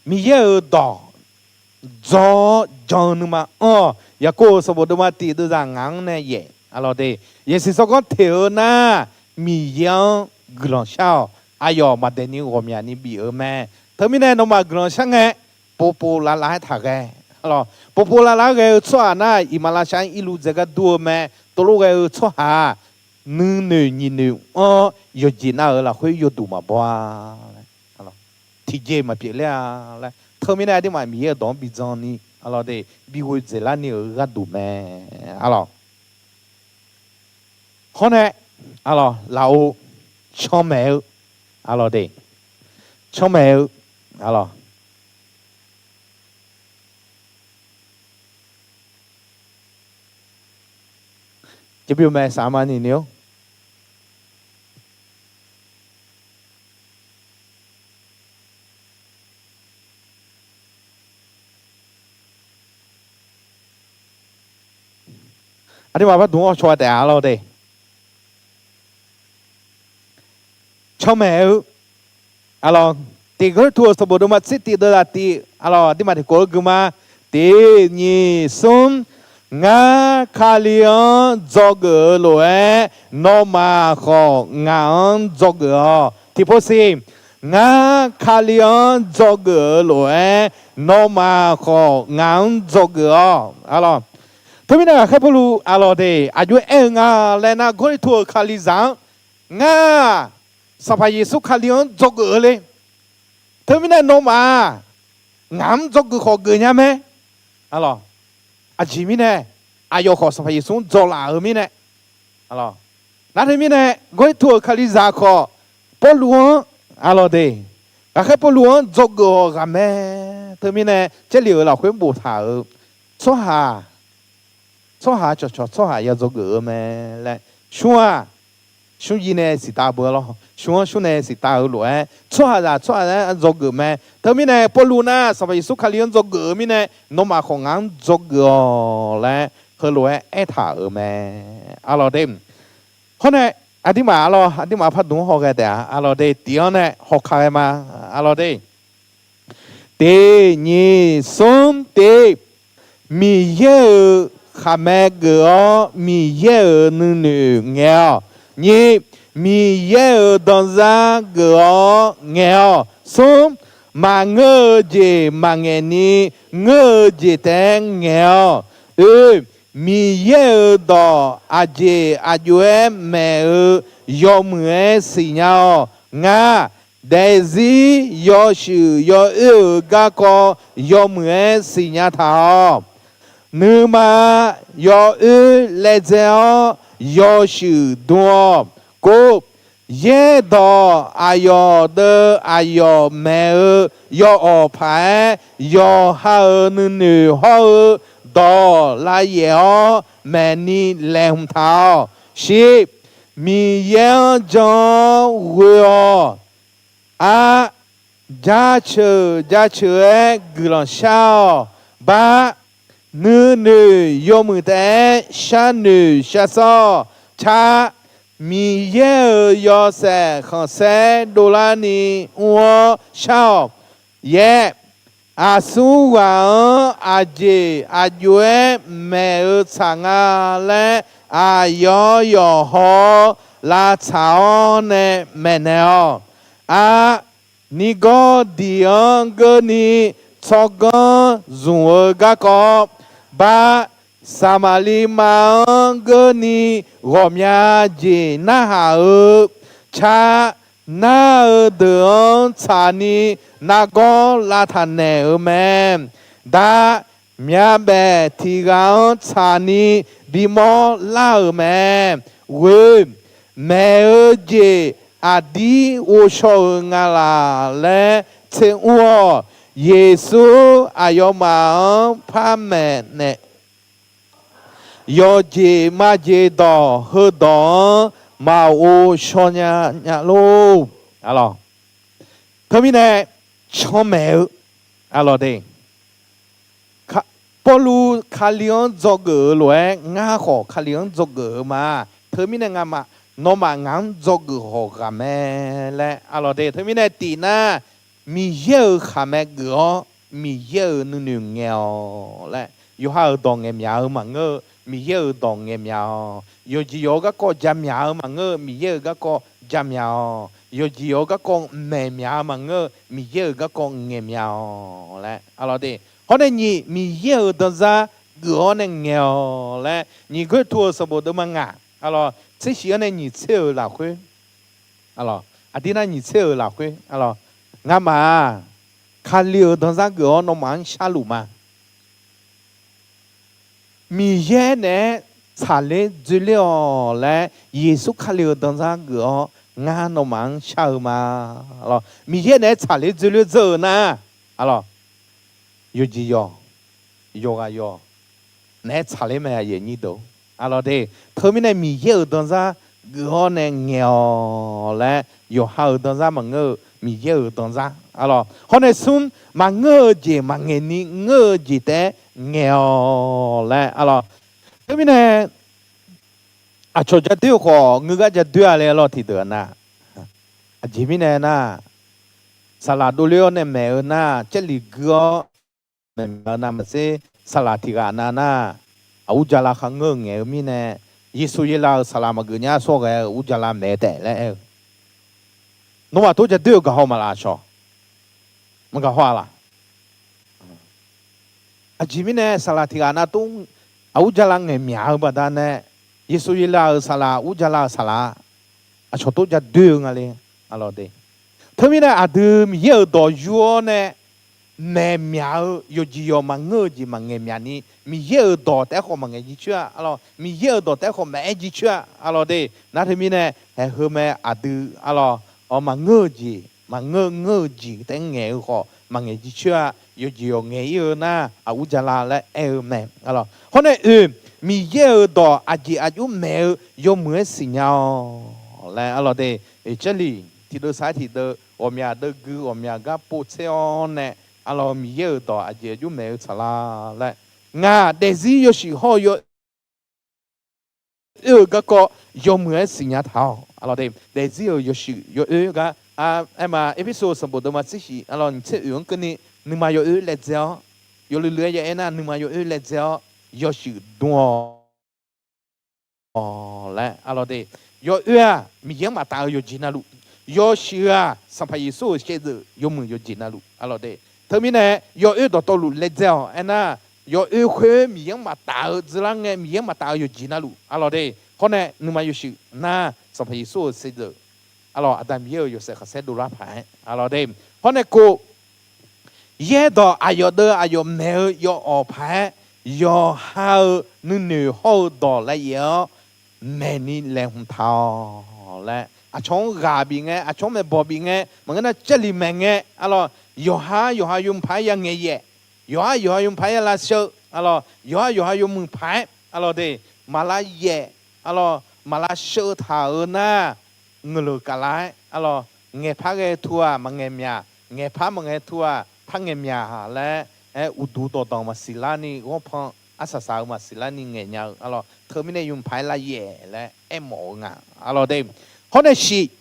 Miqyaer-euq dawq dzaw-awr jan-eu nuima anr-awq. Yaqkov-euq sanqbof deuvma tiq deuvzaq ngaq-anr nae yaef, aqlawq de, yaeqsiq tsawrganr teq-eu nar, Miqyaer-anr guiqlanq shar-awq. Aqyawf maqdaeq ni ghawqmyani bif-eu mae. Teumirnae nawmaf guiqlanq shar ngae, povpov lavlav-aer taqghae. Aqlawq, povpov lavlav-aer ghae-eu tsawrhaq nar, iqmalavshav-anr irluv dzaegar dur-eu mae. Tov lof ghae-eu tsawrhaq nuinoeq nyiqnoeq anr-awr, yawqjeq nav-euq lafkhoer yawduq maqbaw-a. Tiqjeq maqpyeuf ler-a laer, teumirnae aqduimaf Miqyaer-euq dawq-anr bi jan ni, aqlawq de, bi ghoe dzaeqlar ni-euq gharduq mae. Aqlawq, hawr nae, aqlawq, lafov canmaeq-eu, aqlawq de, canmaeq-eu, aqlawq, jeq bif-eu mae, saqma ni ni-or. Aqduimaf pardmq-anr hawcaw-a taef-a, aqlawq de. Canmaeq-eu, aqlawq, tiq Gawrliqtu-euq sanqbof deuvma tser tiq deuvzaq tiq, aqlawq, aqduimaf tiqkawv-eu gui ma. Tiq nyiq smr, ngar Kali-anr dzawgeuf-eu lof-aer, nawmaf khawf ngaq-anr dzawgeuf-awq. Tiqpov siq, ngar Kali-anr dzawgeuf-eu lof-aer, nawmaf khawf ngaq-anr dzawgeuf-awq, aqlawq. Teumirnae ghaqkhaer Pawrluv, aqlawq de, aqjox-aer aer-eu nga laer nar, Gawrliqtu-euq Kalizaq-anr, ngar Sanqpaq Yeqsur Kali-anr dzawgeuf-eu le. Teumirnae nawmaf-aq, ngaq-anr dzawgeuf khawf geuf nya mae. Aqlawq, aqjeq mirnae, aqyawf khawf Sanqpaq Yeqsur-anr dzawlaf-euq mirnae, aqlawq, nar teumirnae Gawrliqtu-euq Kalizaq khawf Pawrluv-anr, aqlawq de, ghaqkhaer Pawrluv-anr dzawgeuf-awq ghaq mae. Teumirnae Jarlif-euq lafkhoer boftaq-euq, tsawrhaq, tsawrhaq cawqcawq tsawrhaq ya dzawgeuf-eu mae laer, smr-aq, smr yir nae siqtav beu lawr, smr-anr smr nae siqtav-eu lof-aer tsawrhaqzaq tsawrhaq-aer dzawgeuf mae. Teumirnae Pawrluv nar Sanqpaq Yeqsur Kali-anr dzawgeuf-eu mirnae, nawmaf khawf ngaq-anr dzawgeuf-awq laer heulof-aer aertaq-euq mae, aqlawq de. Hawr nae, aqduimaf, aqlawq, aqduimaf pardmq-anr hawghae taef-a, aqlawq de, tiq-anr nae hawkaq ghae ma, aqlawq de. Tiq nyiq smr tiq, Miqyaer-euq khaqmae geuf-awr Miqyaer-euq nuinoeq ngaeq-awq. Nyiq, Miqyaer-euq danzar geuf-awr ngaeq-awq. Smr, maqngeur-eu jeq maqngaeq ni, ngeur-eu jeq taef-aer ngaeq-awq. Oe, Miqyaer-euq dawq aqjeq aqjox-aer maeq-eu yawmuiq-aer siqnya-awq. Ngar, daefzir yawshuif yawoer-euq garkawv yawmuiq-aer siqnya taq-awq. Nuima yawoer laedzae-awr yawshuif dm-awq. Kov, yaerdawq aqyawf deuv aqyawf maeq-eu yawawq paq-aer, yawqha-euq nuinoeq hawr-eu dawq lavyaef-awr maeqni laeqhmq taq-awq. Shir, Miqyaer-anr jan-awr ghoe-awq. Ar, jaceuq jaceuq-aer guiqlanq shar-awq. Bar, nuinoeq yawmuiq taef-aer sharnoeq sharsawr-awq. Car, Miqyaer-euq yawshaef khanqsaer dovlarni mr-awr shar-awq. Yaer, aqsurghaq-anr aqjeq aqjox-aer maeq-eu tsaq nga laer aqyawf yawqhaw-awr lavtsaq-awr nae maeqnaeq-awq. Ar, Nirgawrdiq-anr geurni tsawrganr zmq-eu garkawv, bar, Saqmaqliv ma-anr geurni ghawqmya jeq narhaq-eu, car, nar-eu deuq-anr tsaqni nargawr lavtaq naeq-eu mae. Dar, myavbaef tiq ghaq-anr tsaqni bimawr lar-euq mae. Ghoe, maeq-eu jeq aqdir ghovshaw-eu nga laq laer tser mr-awq. Yeqsur aqyawfmaf-anr par maeqnaeq, yawqjeq majeq dawq heudawq-anr maqghov shaw nya nya lor. Teumirnae, canmaeq-eu, arlawq de, Pawrluv Kali-anr dzawgeuf-eu lof-aer ngar khawf Kali-anr dzawgeuf-eu ma. Teumirnae ngamaf, nawmaf ngaq-anr dzawgeuf hawq ghaq mae laer, arlawq de, teumirnae tiq nar, Miqyaer-euq khaqmae geuf-awr, Miqyaer-euq nuinoeq ngaeq-awq laer, yawqha-euq dawq ngaeqmyaq-eu maqngeur-eu, Miqyaer-euq dawq ngaeqmyaq-awq. Yawqjeq yawq-eu garkawv jamaeq-eu maqngeur-eu, Miqyaer-euq garkawv jamaeq-awq. Yawqjeq yawq-eu garkawv maeqmyaq-eu maqngeur-eu, Miqyaer-euq garkawv ngaeqmyaq-awq laer, arlawq de. Hawr nae nyiq, Miqyaer-euq danzar geuf-awr nae ngaeq-awq laer, nyiq Gawrliqtu-euq sanqbof deuvma ngaq, arlawq, tser shif-anr nae nyiq tser-euq lafkhoer, arlawq, aqdir nar nyiq tser-euq lafkhoer, arlawq, ngamaf-aq, Kali-euq danzar geuf-awr nawmaf-anr sharluf ma. Miqyaer naeq-aer tsaqler dzoerler-awq laer, Yeqsur Kali-euq danzar geuf-awr ngar nawmaf-anr shar-eu ma. Arlawq, Miqyaer naeq-aer tsaqler dzoerler dzeur-eu nar, arlawq, yawqjeq yawq, yawqghaq yawq, naeq-aer tsaqler mae, aqyuif aqnyir deuq. Arlawq de, teumirnae Miqyaer-euq danzar geuf-awr nae ngaeq-awq laer, yawqha-euq danzar maqngeur-eu, Miqyaer-euq danzar, arlawq. Hawr nae smr, maqngeur-eu jeq maqngaeq ni ngeur-eu jeq taef-aer ngaeq-awq laer, arlawq. Teumirnae aqcawq jadoer-eu khawf, ngeur gar jadoer-a laer, arlawq, tiqdeuq-a nar, aqjeq mirnae nar, saqlaq dovler-awr nae maeq-eu nar, jarlif gui-awr maeqmyaq-eu navmaqtser, saqlaq tiq ghaq nav nar, aqur jala kharngeur-eu ngaeq-eu mirnae, Yeqsur Yela-euq saqlaq maqgeuf nya sawr ghae-eu aqur jala maeq-eu taef laer aer-eu, nawmaf tov jadoer-eu gaqhaw maqlaf aqcawq, maqgaq haw-a laq? Aqjeq mirnae saqlaq tiq ghaq nav tov aqur jala ngaeqmyaq-eu baqdanae, Yeqsur Yela-euq saqlaq, aqur jala-euq saqlaq, aqcawq tov jadoer-eu nga le, arlawq de. Teumirnae aqdui Miqyaer-euq dawq yur-awr nae maeqmyaq-eu yawqjeq yawq maqngeur-eu jeq maqngaeq myaq ni, Miqyaer-euq dawq taef-aer khawf maqngaeq jircoer-a, arlawq, Miqyaer-euq dawq taef-aer khawf maqaer jircoer-a, arlawq de. Nar teumirnae, haeq heu mae aqdui, arlawq, maqngeur-eu jeq, maqngeur ngeur-eu jeq taef-aer ngaeq-eu khawf maqngaeq jircoer-a. Yawqjeq yawq ngaeq ir-eu nar, aqur jala laer aer-eu mae, arlawq. Hawr nae oe, Miqyaer-euq dawq aqjeq aqjox maeq-eu yawmuiq-aer siqnya-awq laer, arlawq de. Jarlif tiqdeuv sar-aer tiqdeuv, ghawqmyaq deuv gui, ghawqmyaq gar povtser-awr nae, arlawq, Miqyaer-euq dawq aqjeq aqjox maeq-eu tsaqlar laer, ngaq daefzir yawshuif hawr-eu yawoer-euq garkawv yawmuiq-aer siqnya taq-awq, arlawq de. Daefzir-euq yawshuif yawoer gar, aer ma, Erpersu-euq sanqbof deuvma tser shif, arlawq, nyiq tser oeq-anr keuvni, nuima yawoer laedzae-awr, yawluiv luiv-aer ya aer nar, nuima yawoer laedzae-awr, yawshuif dm-awq laer, arlawq de. Yawoer-aq Miqyaer-anr maqtaf-eu yawqjeq navluf, yawshuif-aq Sanqpaq Yeqsur-euq shaevdzeuf yawmuiq yawqjeq navluf, arlawq de. Teumirnae yawoer dawqtawvluf laedzae-awq aernar, yawoer khoer Miqyaer-anr maqtaf-eu dzeurlar ngae, Miqyaer-anr maqtaf-eu yawqjeq navluf, arlawq de. Hawr nae nuima yawshuif nar, Sanqpaq Yeqsur-euq shaevdzeuf, arlawq, Aqda Miqyaer-euq yawshaef khaqsaer dovlar paq-aer, arlawq de. Hawr nae kov, yaerdawq aqyawf deuv aqyawf maeq-eu yawawq paq-aer, yawqha-euq nuinoeq hawr-eu dawq layaef-awr maeqni laeqhmq taq-awq laer, aqcawq-anr ghaq bif ngae, aqcawq-anr maeqbawq bif ngae, maqngeur nar jarlif maeq ngae, arlawq, yawqha yawqha yawmuiq paq-aer yangaeq yaef, yawqha yawqha yawmuiq paq-aer lavsheu, arlawq, yawqha yawqha yawmuiq paq-aer, arlawq de, maq lav yaef, arlawq, maq lav sheu taq-euq nar, ngeuqleuq kaflar-aer, arlawq, ngaeqpar ghae tu-aq maqngaeq myaq, ngaeqpar maqngae tu-aq par ngaeq myaq laer, aer, uqduq dawqdanq maqsiq larni, ghawrpan arsaq saq-eu maqsiq larni ngaeq nya-eu, arlawq, teumirnae yawmuiq paq-aer lav yaef laer aermawf-eu nga, arlawq de. Hawr nae shif,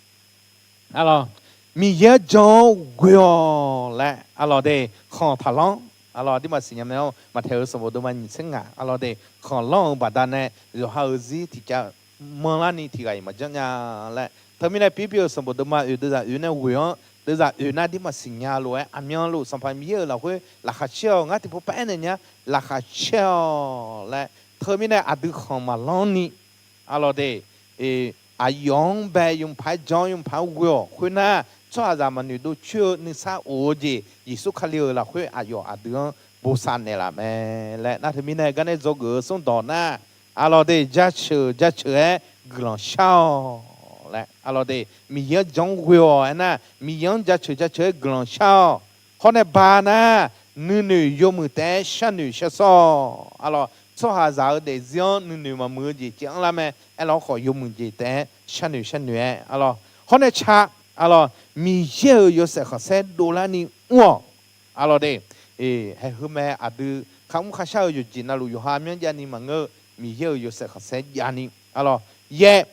arlawq, Miqyaer-anr jan-awr ghoe-awq laer, arlawq de, khanq taqlanr, arlawq, aqdirmaf siqnya mae-awr, Maqtaeq-euq sanqbof deuvma nyiq tser ngaq, arlawq de, khanq lanr-eu baqdanae, yawqha-euq zir tiqcav manrlarni tiq ghaq-iq maqjanr nya laer. Teumirnae Pirpir-euq sanqbof deuvma oeq deuvzaq oeq nae ghoe-anr, deuvzaq oeq nar aqdirmaf siqnya lof-aer, aqmyanluf Sanqpaq Miqyaer-euq lafkhoer laqkhaq caer-awq, ngar tiqpov par aernaeq nya, laqkhaq caer-awq laer. Teumirnae aqdui khanq maqlanr ni, arlawq de, aqyawf-anr bae yawmuiq paq-aer jan-awr yawmuiq paq-aer ghoe-awq khoernar, tsawrhaqzaq maqnoeq dov coer-eu nuisar of-eu jeq Yeqsur Kali-euq lafkhoer aqyawf aqdui-anr bosav naeqlaf mae laer. Nar teumirnae garnae dzawgeuf-eu smrdawq nar, arlawq de, jaceuq jaceuq-aer guiqlanq shar-awq laer, arlawq de, Miqyaer-anr jan-anr ghoe-awq aernar, Miqyaer-anr jaceuq jaceuq-aer guiqlanq shar-awq. Hawr nae ba nar, nuinoeq yawmuiq taef-aer sharnoeq shar sawr. Arlawq, tsawrhaqzaq-eu daefzir-anr nuinoeq maqmuiq-eu jeq caev-anr lar mae. Aerlawq khawf, yawmuiq jeq taef-aer sharnoeq sharnoeq-aer, arlawq, hawr nae ca, arlawq, Miqyaer-euq yawshaef khanqsaer dovlarni mr-awq. Arlawq de, haeq heu mae, aqdui kharmr kharshar-eu yawqjeq navluf yawqha myanr javni maqngeur-eu, Miqyaer-euq yawshaef khanqsaer javni, arlawq, yaeq,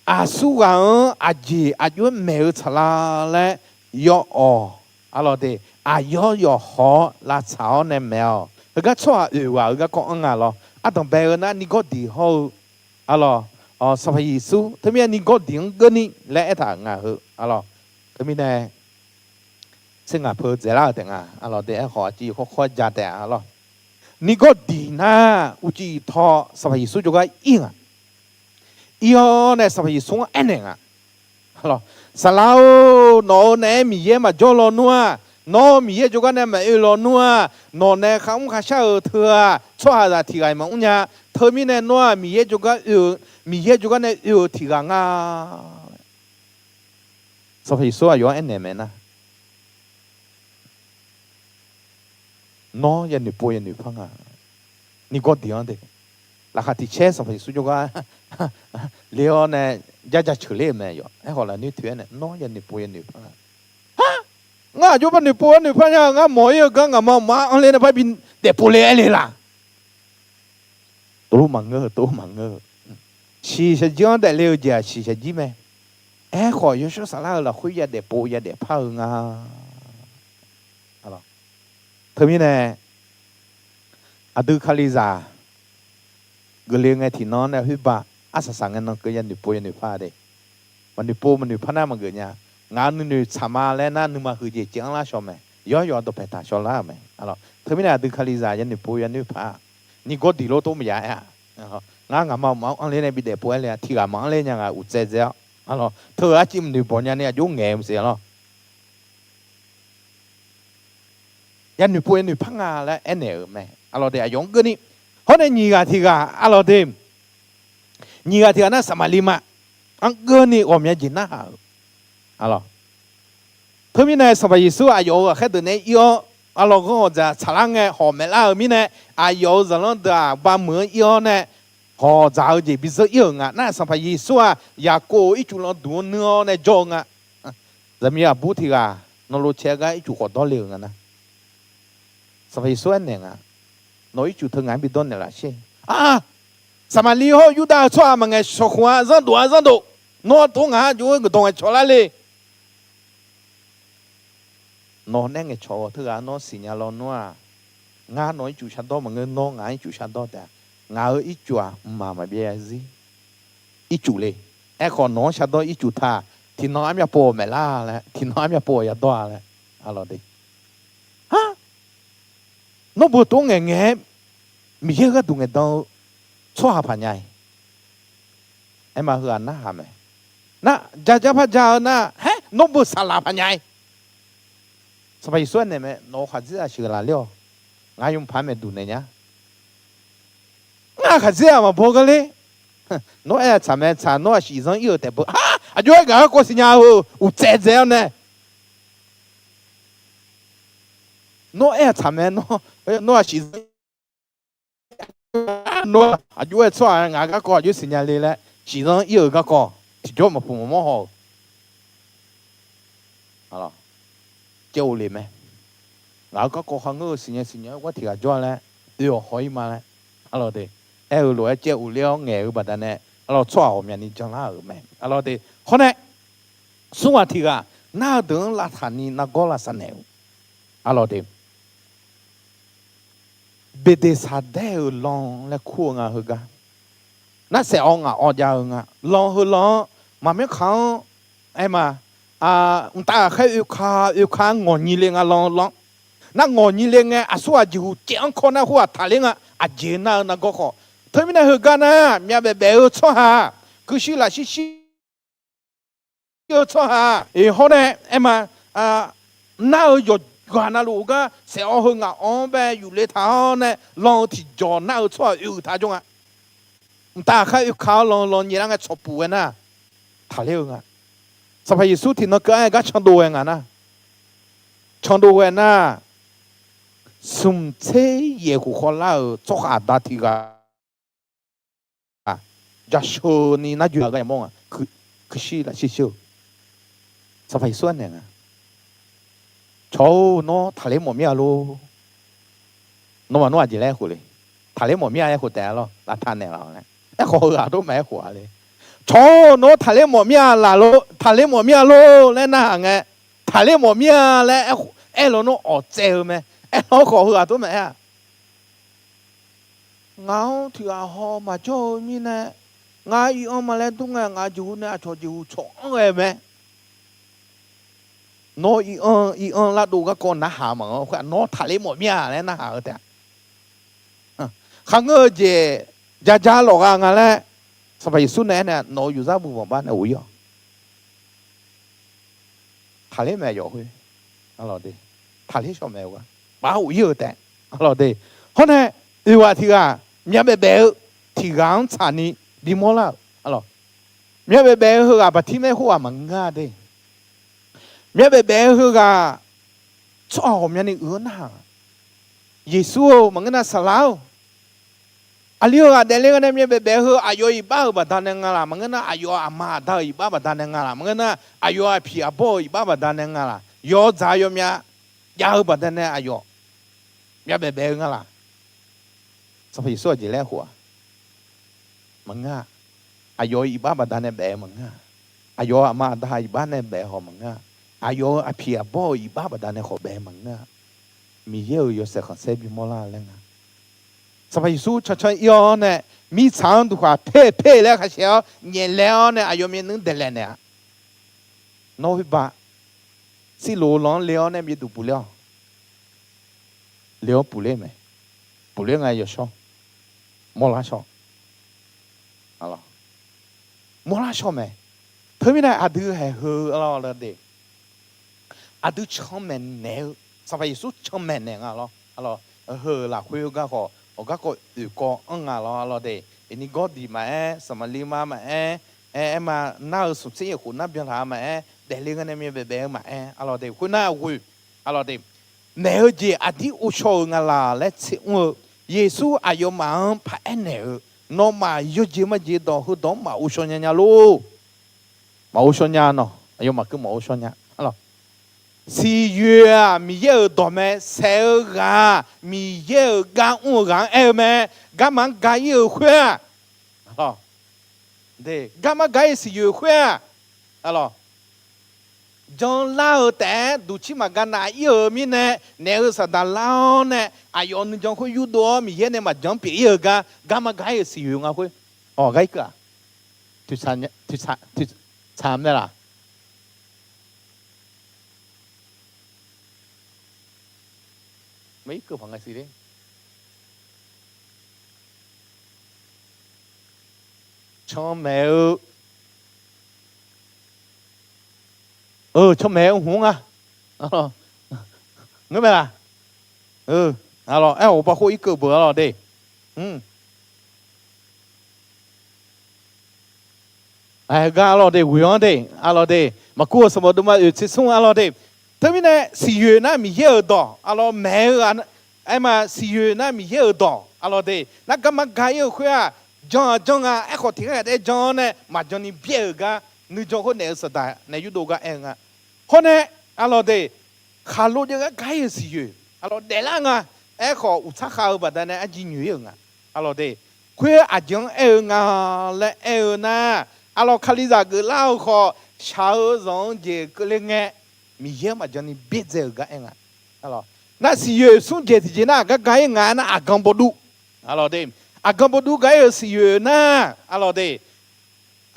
aqsurghaq-anr aqjeq aqjox-aer maeq-eu tsaqlar laer yawawq, arlawq de, aqyawf yawqhaw-awr lavtsaq-awr nae maeq-awq. Heugar tsawrhaq oeq ghaq-eu garkawv anr nga lawr. Ardanq bae-eu nar, Nirgawrdiq hawr-eu, arlawq, Sanqpaq Yeqsur, teumirnae Nirgawrdiq-anr geuvni laer aertaq nga heu, arlawq. Teumirnae tser ngaq peu dzaeqlar-euq taef nga, arlawq de, aerkhawf aqciv khawrkhawr ja taef-a, arlawq. Nirgawrdiq nar, uqcif taw Sanqpaq Yeqsur jawrgar ir nga. Ir-awr nae Sanqpaq Yeqsur-anr aernaeq nga, Saqlaq-or, nawq-euq naeq-aer Miqyaer maqjawr lawnmr-aq, nawr Miqyaer jawrgar nae maqoe lawnmr-aq, nawq nae kharmr kharshar-euq teu-aq, tsawrhaqzaq tiq ghaq-iq maqmr nya. Teumirnae nawr-aq, Miqyaer jawrgar oe-eu, Miqyaer jawrgar nae oe-eu tiq ghaq nga. Sanqpaq Yeqsur aqyawf-anr aernaeq mae nar, nawr yanoeq pov yanoeq par nga. Nirgawrdiq-anr de, laqkhaq tiq caer Sanqpaq Yeqsur jawrgar le-awr nae jar jaceuq ler-euq mae yawq. Aerkhawf lafnoer toeq-aer nae, nawr yanoeq pov yanoeq par nga. Ngar aqjox par noeqpov-aer noeqpar nya-eu ngar mawq-ir-eu gar ngaqma mqma-anr anr ler nae parbi daefpov le aer le laq? Tov maqngeur-eu, tov maqngeur-eu. Shiqshaq jir-anr daefle-eu jeq-aq shiqshaq jir mae. Aerkhawf, yawshawr saflar-euq lafkhoer yadaef pov yadaef par-eu nga. Teumirnae, aqdui Kalizaq geufle ngae tiqnan-anr nae khoerba arsaq saq ngae nan keuv yanoeq pov yanoeq par-a de. Maqnoeq pov maqnoeq par nar maqgeuf nya. Ngaq-euq nuinoeq tsaq ma laer nar nuima huiq jeq caev-anr lar shaw mae. Yawr yawq dawqpaeq taq shawrlar-euq mae. Teumirnae aqdui Kalizaq yanoeq pov yanoeq par-a. Nirgawrdiq lor tov maqya aer-a. Ngar ngaqma mqma-anr anr ler nae bi daefpov-aer le-a, tiq ghaq maqanr ler nya ngaq uqtsaev dzae-awr, teu-euq arciv maqnoeq bawq nya ni aqjox ngaeq-eu maqsiq lawr. Yanoeq pov yanoeq par nga laer aernaeq-euq mae. Arlawq de, aqyawf-anr geuvni, hawr nae nyiq ghaq tiq ghaq, arlawq de, nyiq ghaq tiq ghaq nar Saqmaqliv ma, anr geuvni ghawqmya jeq narhaq-euq, arlawq. Teumirnae Sanqpaq Yeqsur aqyawf-euq ghaqkhaer deuq naeq-aer ir-awr, arlawq ghanr ghawqdzaq tsaqlar ngae hawq maeqlar-euq mirnae, aqyawf-euq zaqlanr deuq-aq bavmuiq-anr ir-awr nae, hawq dzaq-eu jeq bidzeur ir-euq nga. Nar-aq Sanqpaq Yeqsur-aq Yaqkov ircuf landuq-anr nuir-awr nae jawr-eu nga. Zaqmiq aqbur tiq ghaq nawq lov cae-eu gar ircuf khawf dawr le-euq nga nar, Sanqpaq Yeqsur aernaeq nga, nawq ircuf teu ngaq-anr bi dawr naeq laf sher. Aq, Saqmaqliv hawr-eu Yurdav-eu tsawrhaq maqngaeq shawq khof-a, zanrdov-a zanrdov. Nawr tov ngaq-anr jov-aer guiqdawq ngaeqcawq lar le. Nawq nae ngaeqcawq-eu teughaq nawr siqnya lawnmr-aq, ngar nawq ircuf shardawr maqngeur, nawr ngaq-anr ircuf shardawr taef-a. Ngaq-euq ircuf-aq mqmaq maqbyav zarzir ircuf le. Aerkhawf nawq-anr shardawr ircuf ta, tiqnan armyav pov-awq maeqlar laer, tiqnan armyav pov-awq yadawr-a laer. Arlawq de, ha, nawr beu tov ngaeqngaeq-aer Miqyaer-euq gharduq ngaeqdan-eu tsawrhaq paq nya-iq. Aerma heughaq narhaq mae. Nar, jajar par ja-eu nar, haer, nawr beu saqlaq paq nya-iq. Sanqpaq Yeqsur aernaeq mae, nawq-euq khaqdzerzaq sheuqlaf ler-awq. Ngaq yawmuiq paq-aer maeqduq naeq nya. Ngar khaqdzer-aq maqbaw gar ler. Nawr aer-aq tsaq mae, tsaq, nawr-aq shif zanr ir-euq taef beu. Aq, aqjox-aer ngaq garkawv siqnya-eu uqtsaev dzae-awr nae, nawr aer-aq tsaq mae, nawr-aq shif zanr Nawr aqjox-aer tsawrhaq ngaq-euq garkawv aqjox siqnya le laer, shif zanr ir-euq garkawv tiqjawr maqpuq maqmawr haw-euq, caev of le mae. Ngaq-euq garkawv kharngeur-eu siqnya siqnya-aer ghar tiq ghaq jawr-a laer, oe-awq haw-ir ma laer, arlawq de, aer-eu lof-aer caev of ler-awr ngaeq-eu baqdanae, arlawq tsawrhaq ghawqmyani janlar-euq mae. Arlawq de, hawr nae, smr ghaq tiq ghaq nar-eu deuq-anr lavtaq ni nargawr lavsav naeq-eu, arlawq de, Beqdeqsaqdaer-euq lan laer kur-eu nga heugar. Nar saef-awr ngaq awv jav-eu nga. Lan heu lan-anr maqmyanr kaq-anr aer ma. Mqtav ghaqkhaer oeka oeka ngawq nyi le nga lan lan. Nar ngawq nyi le ngae aqsurghaq jeqhuq caev-anr kawr nar khoer-aq taqler nga. Aqjeq nar-eu nargawr khawf. Teumirnae heugar nar myavbaef baef-eu tsawrhaq, kuirshuir lafshir shir eu tsawrhaq, eq hawr nae aer ma, nar-eu yawqghaq navluf-eu gar saef-awr heu ngaq awv-anr bae yufle taq-awr nae lan-eu tiqjawq nar-eu tsawrhaq oe-euq taq jawr nga. Mqtav ghaqkhaer oeka-awr lan lan nyaelar ngae tsawqpuf ghae nar, taqler-eu nga. Sanqpaq Yeqsur tiqnan keuv-aer gar candov ghae nga nar, candov ghae nar, smq tser yaef khof khawvlar-euq tsawrhaq aqda tiq ghaq jasheu ni narjoe-aq gar yamawr nga. Kuirshir lafshir shir-eu Sanqpaq Yeqsur-anr naeq nga, Cawq-or, nawr taqler mawf mir-a lor. Nawmaf nawr aqjeq laer aerkhof le? Taqler mawf mir-a aerkhof taef-a lawr, lavtaq naeqlaf-awq laer. Aerkhawf heughaq dov maqaer khof-a le. Cawq-or, nawr taqler mawf mir-a laf lor, taqler mawf mir-a lor laer narhaq ngae, taqler mawf mir-a laer aer lawnmr awq tsaev-eu mae. Aerkhawf heughaq dov maqaer-a. Ngaq-anr tiq ghaq haw maqjawr-eu mirnae, ngar iq-anr ma laer dur ngae, ngaq jeqhu nae aqcawq jeqhu cawq-anr ghae mae. Nawr iq-anr iq-anr lardov garkawv narhaq maqanr khoer-aq, nawr taqler mawf mir-a laer narhaq-eu taef-a. Khar ngeur-eu jeq jaja lawq gha nga laer Sanqpaq Yeqsur nae aernaeq, nawq-euq yufzar buvbanq bar nae ghof-ir-awq. Taqler maeq yawf khoer, taqler shawq maeq-eu gar paf ghof-ir-eu taef. Hawr nae, oeq ghaq tiq ghaq myavbaef baef-eu tiq ghaq-anr tsaqni bimawr lar-euq, myavbaef baef-eu heughaq Baqtirmaer khoerghaq maqngeur-a de. Myavbaef baef-eu heughaq tsawrhaq ghawqmyani uiq-anr narhaq, Yeqsur-or, maqngeur nar Saqlaq-or, aqli heughaq daefle-eu nae myavbaef baef-eu heu aqyawf iqbax-euq baqdanae nga laq? Maqngeur nar aqyawf aqma aqda-euq iqbax baqdanae nga laq? Maqngeur nar aqyawf aqpiq aqbawr-euq iqbax baqdanae nga laq? Yawdzaq yawmyav jav-eu baqdanae aqyawf myavbaef baef-eu nga laq? Sanqpaq Yeqsur aqjeq laer aerkhof-a? Maqngeur-a. Aqyawf-euq iqbax baqdanae baef-eu maqngeur-a. Aqyawf-euq aqma aqda iqbax nae baef-eu haw maqngeur-a. Aqyawf-euq aqpiq aqbawr-euq iqbax baqdanae khawf baef-eu maqngeur-a. Miqyaer-euq yawshaef khanqsaer bimawr lar laer nga. Sanqpaq Yeqsur cancan ir-awr nae, mirtsaq-anr duqkhaq per per laer khashaeq-awr nyaeflae-awr nae aqyawf myavnuiv daeqlaeq naeq-a. Nawr khoer ba, sirloq-eu lan-anr le-awr nae myavduq puqler-awq. Le-awr puqler mae. Puqler nga yawshawr, mawrlar shawr, mawrlar shawr mae. Teumirnae aqdui haeq heu-eu lawr de, aqdui canmaeq naeq-eu, Sanqpaq Yeqsur canmaeq naeq nga lawr. Heu-euq lafkhoer-eu garkawv, awq garkawv oeq kawv anr nga lawr, arlawr de. Iqni Gawrdiq maqaer, Saqmaqliv ma maqaer, aer, aer ma, nar-eu smq tser yaef khof nar byanlar-a maqaer, daefle-eu nae myavbaef baef-eu maqaer, arlawr de. Khoernar ghoe, arlawr de, naeq-eu jeq aqdir ghovshaw-euq nga laq laer tser mr-eu, Yeqsur aqyawfmaf-anr paraer naeq-eu, nawmaf yawjeq majeq dawq heudawq-anr maqghovshaw nya nya lor. Maqghovshaw nya nawq, aqyawfmaf keuv maqghovshaw nya. Siqyoeq-aq Miqyaer-euq dawq mae, saef-eu ghaq-aq Miqyaer-euq gar mr-eu ghaq-anr aer-eu mae. Garma-anr ga-ir-euq khoer-aq, garma ga-ir siqyoeq khoer-aq, jan lar-eu taef-aer duqcir maqga nav-ir-euq mirnae, naeq-eu saqdaq lar-awr nae aqyawf nuijan khoer yurdov-awr Miqyaer nae maqjan-anr pyeuf-ir-euq gar, garma ga-ir-euq siqyoeq nga khoer. Awq, gar-ir keuv-aq, tsaq mae laq? Maqir keuv paq nga siq le. Canmaeq-eu, canmaeq-eu hmq nga. Ngeur mae laq? Arlawr, aer-awq, baqkhof irkeuv beuq arlawr de. Aqgar arlawr de, ghoe-anr de, arlawr de, maqkur-eu sanqbof duma oeq tser smr arlawr de. Teumirnae siqyoeq nar Miqyaer-euq dawq arlawr maeq-eu ghaq, aer ma siqyoeq nar Miqyaer-euq dawq arlawr de. Nar garma ga-ir-euq khoer-aq, jan-aq jan nga. Aerkhawf tiqkhaer ghaq taef-aer jan-awr nae maqjan ni byaer-euq gar, nuijan khoer naeq-eu saqdaq nae yurdov gar aer-eu nga. Hawr nae, arlawr de, khaqlo jaev gar ga-ir-euq siqyoeq arlawr daeflar nga. Aerkhawf uqtsar khav-eu baqdanae arjir nyoeq-ir-euq nga. Arlawr de, khoer aqjeq-anr aer-eu nga laer aer-eu nar, arlawr Kalizaq geuflar-eu khawf shaq-eu zanq-eu jeq keuvle ngae, Miqyaer maqjan ni byaerdzae-euq gar aer nga. Nar siqyoeq smr jeq tiqjeq nar aqgar ga-ir nga aernar aqgan bawduv. Arlawr de, aqgan bawduv ga-ir-euq siqyoeq nar, arlawr de,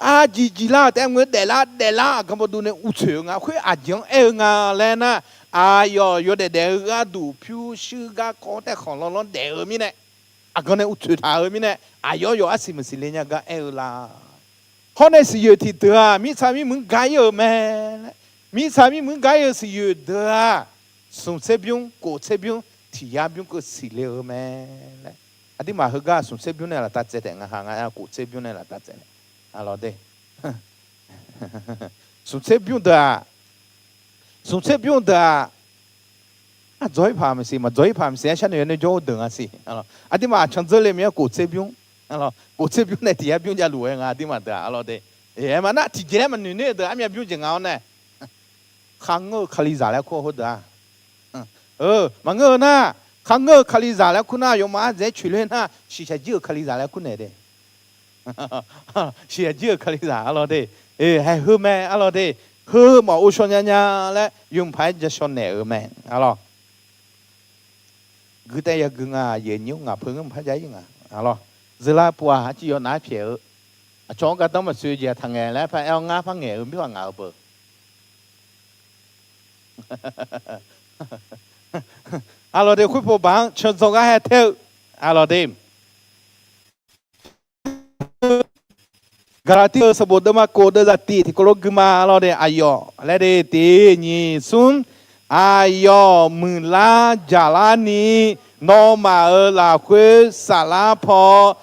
arjir jir lar-eu taef-aer mq-eu daeflar daeflar aqgan bawduv nae uqtsoeq-eu nga. Khoer aqjeq-anr aer-eu nga laer nar, aqyawf yawdaef daef-eu gharduq pyurshuir garkawv taef khanq lanlanr daef-eu mirnae, aqgan nae uqtsoeq taq-eu mirnae, aqyawf yawf arsiq maqsiq le nya gar aer-eu la? Hawr nae siqyoeq tiqdeuq-aq mirtsaq mirmuiq-anr ga-ir-euq mae laer, mirtsaq mirmuiq-anr ga-ir-eu siqyoeq deuq-aq, smq tser bymr, kof tser bymr, tiq yar bymr keuv siqle-eu mae laer. Aqduimaf heugar smq tser bymr nae laftav tsaev taef nga ha nga, kof tser bymr nae laftav tsaev nae, arlawr de, smq tser bymr deuq-aq, smq tser bymr deuq-aq, Aqdzawq-ir paq maqsiq, maqdzawq-ir paq maqsiq, aer sharnoeq yaw noeq jawr-eu deuq nga siq. Aqduimaf aqcanq dzeur le maqngeur, kof tser bymr. Kof tser bymr nae tiq yar bymr javluf-aer nga, aqduimaf deuq-aq, arlawr de. Aer maqnar tiqjeq laer maqnoeq ner-eu deuq armyav bymr jeq nga-awr nae, kharngeur-eu Kalizaq laer kur-eu khoerdeuq-aq, maqngeur-eu nar, kharngeur-eu Kalizaq laer kur nar, aqyawfmaf ardzaeq-aer coeqler nar, shiqshaq jir-euq Kalizaq laer kur naeq de. Shiqshaq jir-euq Kalizaq, arlawr de. Haeq heu mae, arlawr de. Heu maqghov shaw nya nya laer yawmuiq paq-aer ja shaw naeq-euq mae, arlawr. Gui taev yagui nga, yaeq nyiq-anr ngaq peu ngeur maqpar ja-ir nga, arlawr. Zeular pov-aq, arciv yaw nav-aer pyaeq-eu, aqcawq-anr gardanr maqtsoeq jeq-aq taqngaeq laer paraer-awr ngar par ngaeq-eu mirkhanq ngaq-eu beu. Arlawr de, khoerpov baq-anr candzawr gar haer taer-eu, arlawr de. Gaqlaqtiv-euq sanqbof deuvma kof deuvzaq tiq tiqkawv lof gui ma, arlawr de, aqyawf laer de, tiq nyiq smr, aqyawf muiqlar jaqlar ni, nawmaf-euq lafkhoer saflar paw,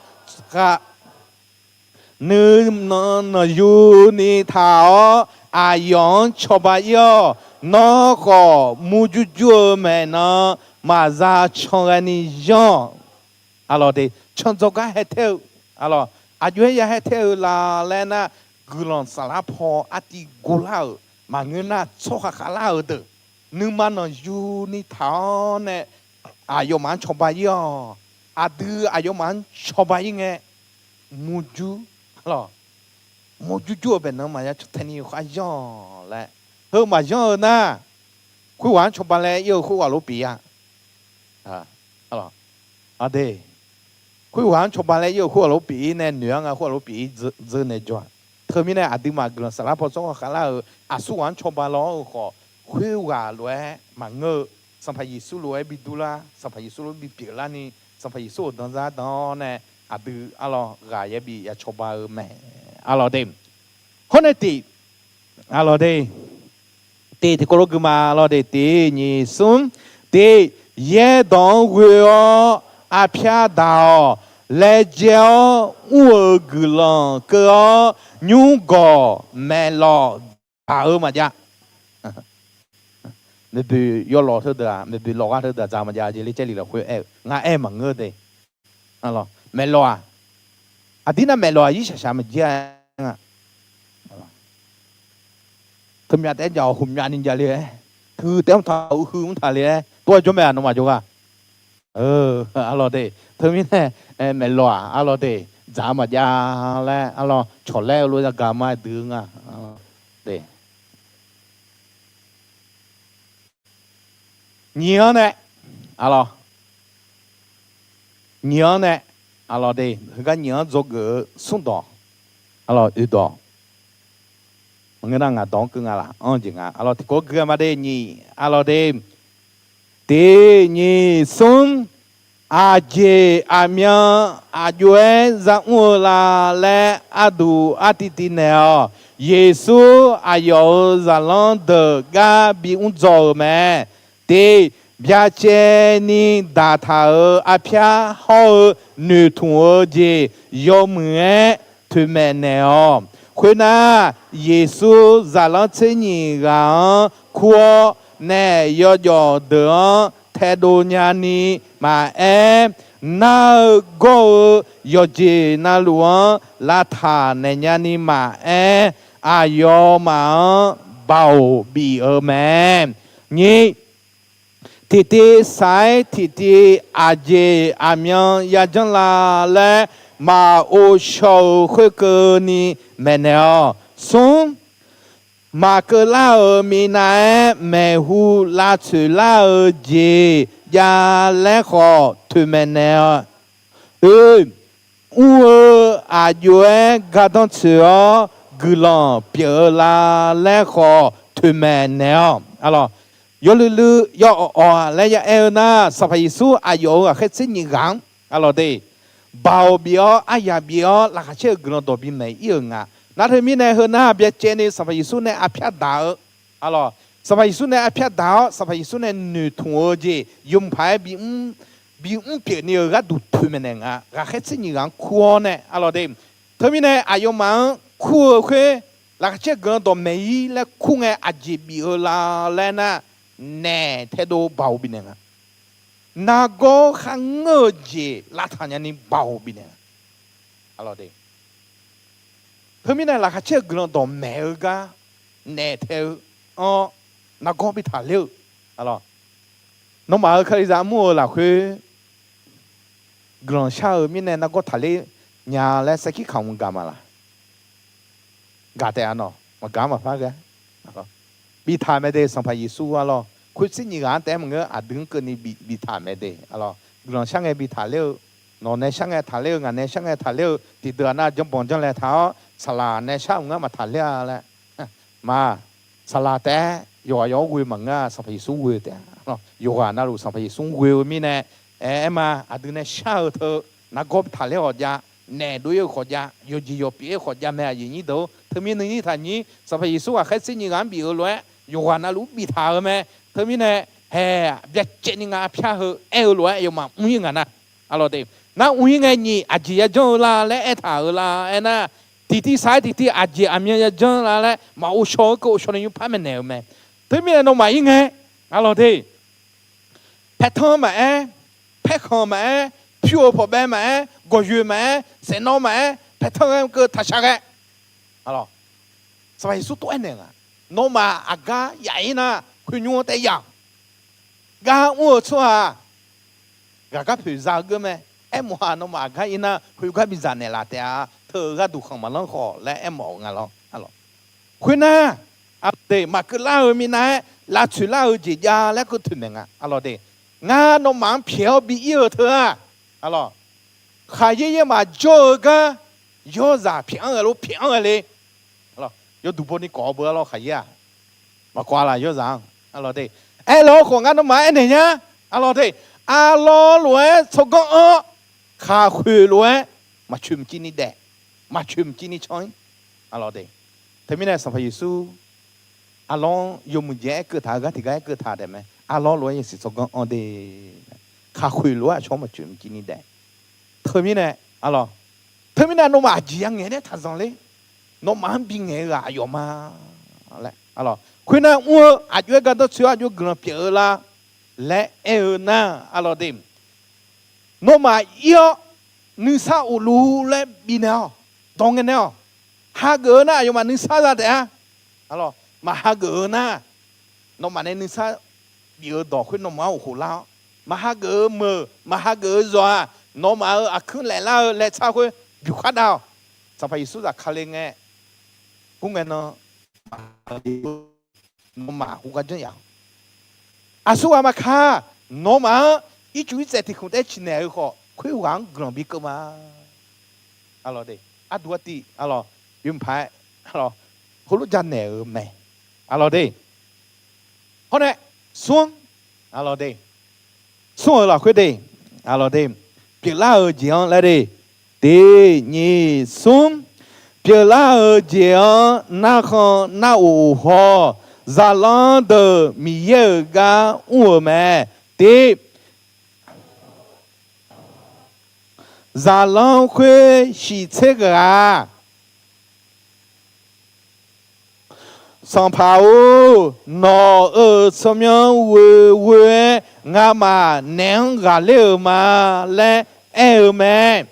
nuima nanqyuni taq-awr, aqyawf-anr cawba ir-awq. Nawr khawf murjur jur-eu maeqnan maqza can ghae ni yanr-awq. Arlawr de, candzawr gar haer taer-eu, arlawr, aqjox-aer ya haer taer-eu la laer nar, guiqlanq saflar paw artiv guvlar-euq maqngeur nar, tsawrhaq khavlar-euq deuq nuima nanqyuni taq-awr nae aqyawfmaf-anr cawba ir-awq. Aqdui aqyawfmaf-anr cawba ir ngae, murjur, arlawr, murjur jur-eu baeqnan maqya can tae ni khar yanr-awq laer. Heu maqyanr-eu nar, khoerghaq-anr cawba laer ir-eu khoerghaq lof pyeuf-a. Ade, khoerghaq-anr cawba laer ir-eu khoerghaq lof pyeuf-ir nae noeq-ar nga, khoerghaq lof pyeuf-ir dzeur nae jawr-a. Teumirnae aqduimaf guiqlanq saflar paw tsawrhaq khavlar-euq aqsur ghaq-anr cawba lawr-eu khawf, khoerghaq lof-aer maqngeur-eu, Sanqpaq Yeqsur lof-aer bi durlar, Sanqpaq Yeqsur lof-aer bi pyeuflar ni, Sanqpaq Yeqsur-euq danzar dan-awr nae aqdui arlawr ghaq yabi ya cawba-eu mae, arlawr de. Hawr nae tiq, arlawr de, tiq tiqkawv lof gui ma, arlawr de, tiq nyiq smr, tiq, yaerdawq-anr ghoe-awr arpyar daq-awq. Laejae-awr mr-euq guiqlanq keuv-awr, nymrgawq maeqlawq dzaq-eu maqjav. Maeqboeq yawlawq heudeuq-aq, maeqboeq lawq ghaq heudeuq-aq dzaq maqjav jeq le Jarlif lafkhoer aer-eu ngar aer maqngeur de. Maeqlawq-aq, aqdir nar maeqlawq-aq irshaq shaq maqjir-a nga. Teumyav taef-aer jav-awq, hmqmyav ni jav le-aer, teu taef-aer mr taq, uiqhuiq mr taq le-aer tov-aer jawr mae-aq, nawmaf jawrgar. Arlawr de, teumirnae, maeqlawq-aq, arlawr de, dzaq-eu maqjav laer, arlawr, cawqlaer-eu lof-aer yagaq ma duidui-eu nga. Nyiq-anr nae, arlawr, nyiq-anr nae, arlawr de, heugar nyiq-anr dzawgeuf-eu smrdawq, arlawr, oeqdawq, maqngeur nar ngaq dawq-anr keuv nga laf, anr-eu jeq nga, arlawr, tiqkawv gui-a ma de, nyiq, arlawr de, tiq nyiq smr, aqjeq aqmyan aqjox-aer za mr-eu la laer arduq artiv tiv naeq-awq. Yeqsur aqyawf-euq zaqlanr deuq gar bimr dzaw-euq mae. Tiq, byacaevni daqtaq-euq arpyar hawr-eu noeqtmq-eu jeq yawmuiq-aer toeqmaeq naeq-awq. Khoernar, Yeqsur zaqlanr tser nyiq ghaq-anr kur-awr, naef yawjawf deuq-anr taedov nyani maqaer, nar-eu gawr-eu yawqjeq navluf-anr lavtaq naeq nyani maqaer, aqyawfmaf-anr baoq bif-eu mae. Nyiq, tiqtiv saq-aer tiqtiv aqjeq aqmyan yajanr la laer maqghov shaw-euq khoerkeuvni maeqnaeq-awq. Smr, maqkeuv lar-euq minav-aer maeqhu lavtsoeq lar-eu jeq jav laer khawf toeqmaeq naeq-awq. Oe, mr-eu aqjox-aer gardanr tsoeq-awr guiqlanq pyeuf-eu la laer khawf toeqmaeq naeq-awq. Arlawr, yawluiv luiv yawawq awq laer ya aer-eu nar, Sanqpaq Yeqsur aqyawf-euq ghaqkhaer tser nyiq ghaq-anr, arlawr de, baoq bif-awr aryaq bif-awr laqkhaq caer-eu guiqlanq dawq bimaeq ir-euq nga. Nar teumirnae heunar byacaevni Sanqpaq Yeqsur nae arpyar daq-eu, arlawr, Sanqpaq Yeqsur nae arpyar daq-awr Sanqpaq Yeqsur nae noeqtmq-eu jeq yawmuiq paq-aer bimr pyeuf ni-euq gharduq toeqmaeq naeq nga. Ghaqkhaer tser nyiq ghaq-anr kur-awr nae, arlawr de, teumirnae aqyawfmaf-anr kur-eu khoer laqkhaq caer guiqlanq dawqmaeq ir laer kur ngae aqjeq bif-eu la laer nar, naef taedov baoq bifnaeq nga. Nargawr kharngeur-eu jeq lavtaq nyani baoq bifnaeq nga. Teumirnae laqkhaq caer-eu guiqlanq dawqmaeq-eu gar naef tae-eu anr nargawr bitaq ler-eu. Nawmaf-euq Kalizaq mur-eu lafkhoer guiqlanq shar-eu mirnae nargawr taqler nya laer sarkir kamq gaq ma laq? Gaq taef-a nawq, maqgaq-anr maqpar ghae. Biftaq mae de Sanqpaq Yeqsur arlawr. Khoertser nyiq ghaq-anr taef-aer maqngeur, aqdui-anr keuvni biftaq mae de arlawr. Guiqlanq shar ngae biftaq ler-eu, nawq nae shar ngae taqler-eu, ngaq nae shar ngae taqler-eu, tiqdeuq-aq nar janrbanq janrlae taq-awr, saqlaq nae shar-euq ngar maqtaqler-a laer. Ma, saqlaq taef-aer yawqghaq yawq-anr ghoe maqngeur-a, Sanqpaq Yeqsur ghoe-eu taef-a. Yawqghaq navluf Sanqpaq Yeqsur ghoe-eu mirnae, aer, aer ma, aqdui nae shar-eu teu, nargawr taqler khawf jav, naef dov-ir-eu khawf jav, yawqjeq yawq pyeuf-ir khawf jav mae, aqyuif nyir deuq-or. Teumir nuinyir taqnyir Sanqpaq Yeqsur ghaqkhaer tser nyiq ghaq-anr bif-euq lof-aer yawqghaq navluf-ur biftaq-eu mae. Teumirnae, haeq, byacaevni nga arpyar heu aer-eu lof-aer aqyawfmaf mr-ir ngaq nar, arlawr de. Nar mr-ir ngae nyiq aqjeq yajanr-eu la laer aertaq-euq la aernar, tiqtiv saq-aer tiqtiv aqjeq aqmyan yajanr la laer maq ghovshaw-eu keuv ghovshaw ni nymrpar maeqnaeq-euq mae. Teumirnae nawmaf-ir ngae, arlawr de. Paertanr maqaer, paerkhanq maqaer, pyur-eu pawqbae maqaer, gawqyoeq maqaer, saeqnawv maqaer, paertanr ghae keuv taqshaq ghae. Sanqpaq Yeqsur tov-aer naeq nga, nawmaf aqgar yaf-ir nar khoernymr-anr taef yaf. Gar mr-eu tsawrhaq ghaqgar poeq za-eu geur mae. Aermawf-aq nawmaf aqgar ir nar khoergar bidzaq naeqlaf taef-a. Teu-eu gharduq khanq maqlanr khawf laer aermawf-eu nga lawr. Khoernar, arlawr de, maqkeuv lar-eu minav-aer lavtsoeq lar-eu jeq jav laer keuv toeqmaeq nga, arlawr de. Ngar nawmaf-anr pyaeq-awr bi ir-eu teu-aq, arlawr, khaqyaer yaer maqjawr-eu gar yawrzaq pyaeq-anr ghae lof pyaeq-anr ghae le. Yawduq bawni kawv-eu beu arlawr khaqyaer-aq, maqkawv-a laf yawrzaq-anr, arlawr de. Aerlar-awr khawf ngar nawmaf-anr aernaeq nya, arlawr de. Arlawr lof-aer tsawrganr anr, khaqkhoeq lof-aer maqcoeq mqciv ni daef, maqcoeq mqciv ni can-ir, arlawr de. Teumirnae Sanqpaq Yeqsur arlawr-anr yawmuiq jeq-aer aerkeuv taq-eu gar tiqgar aerkeuv taq daef mae. Arlawr lof-aer yasiq tsawrganr anr de, khaqkhoeq lof-aer aqcawq-anr maqcoeq mqciv ni daef. Teumirnae, arlawr, teumirnae nawmaf aqjeq yangaeq nae taqzanq ler. Nawmaf-anr bingaeq-eu ghaq aqyawf ma laer, arlawr. Khoernar mr-eu aqjox-aer gardanr tsoeq-awr aqjox guiqlanq pyeuf-eu la laer aer-eu nar, arlawr de. Nawmaf ir-awr nuisar uqluf laer bifnaeq-awq. Dawq ngae nae-awq. Hageuf-eu nar aqyawfmaf nuisar za taef-a. Arlawr, maqhageuf-eu nar, nawmaf nae nuisar bif-eu dawq khoer nawmaf-anr uqkhof lar-awr, maqhageuf-eu meuq maqhageuf-eu zawq-aq, nawmaf-euq aqkuir laeqlar-eu laetsar khoer byuqkhar dav-awq. Sanqpaq Yeqsur zafkale ngae, khoerngae nan, nawmaf khoergar janr yaf-awq. Aqsurghaq maqkaq, nawmaf-anr ircuf irtsaev tiq khmq taef-aer ciqnaeq-eu khawf, khoerghaq-anr guiqlanq bikeuv ma. Arlawr de, arduq artiv, arlawr, bymr paq-aer, arlawr, heulof janaeq-euq mae. Arlawr de, hawr nae, smr, arlawr de, smr-euq lafkhoer de, arlawr de, pyeuflar-euq jeq-anr laer de, tiq nyiq smr, pyeuflar-euq jeq-anr narkhan nar of haw-awq. Zaqlanr deuq Miqyaer-euq gar mr-euq mae. Tiq, zaqlanr khoer shiq tser ghaq. Sanqpaq-or, nawq-euq tsawrmyanr ghoeghoe-aer ngamaf naef-anr ghaqler-euq ma laer aer-eu mae.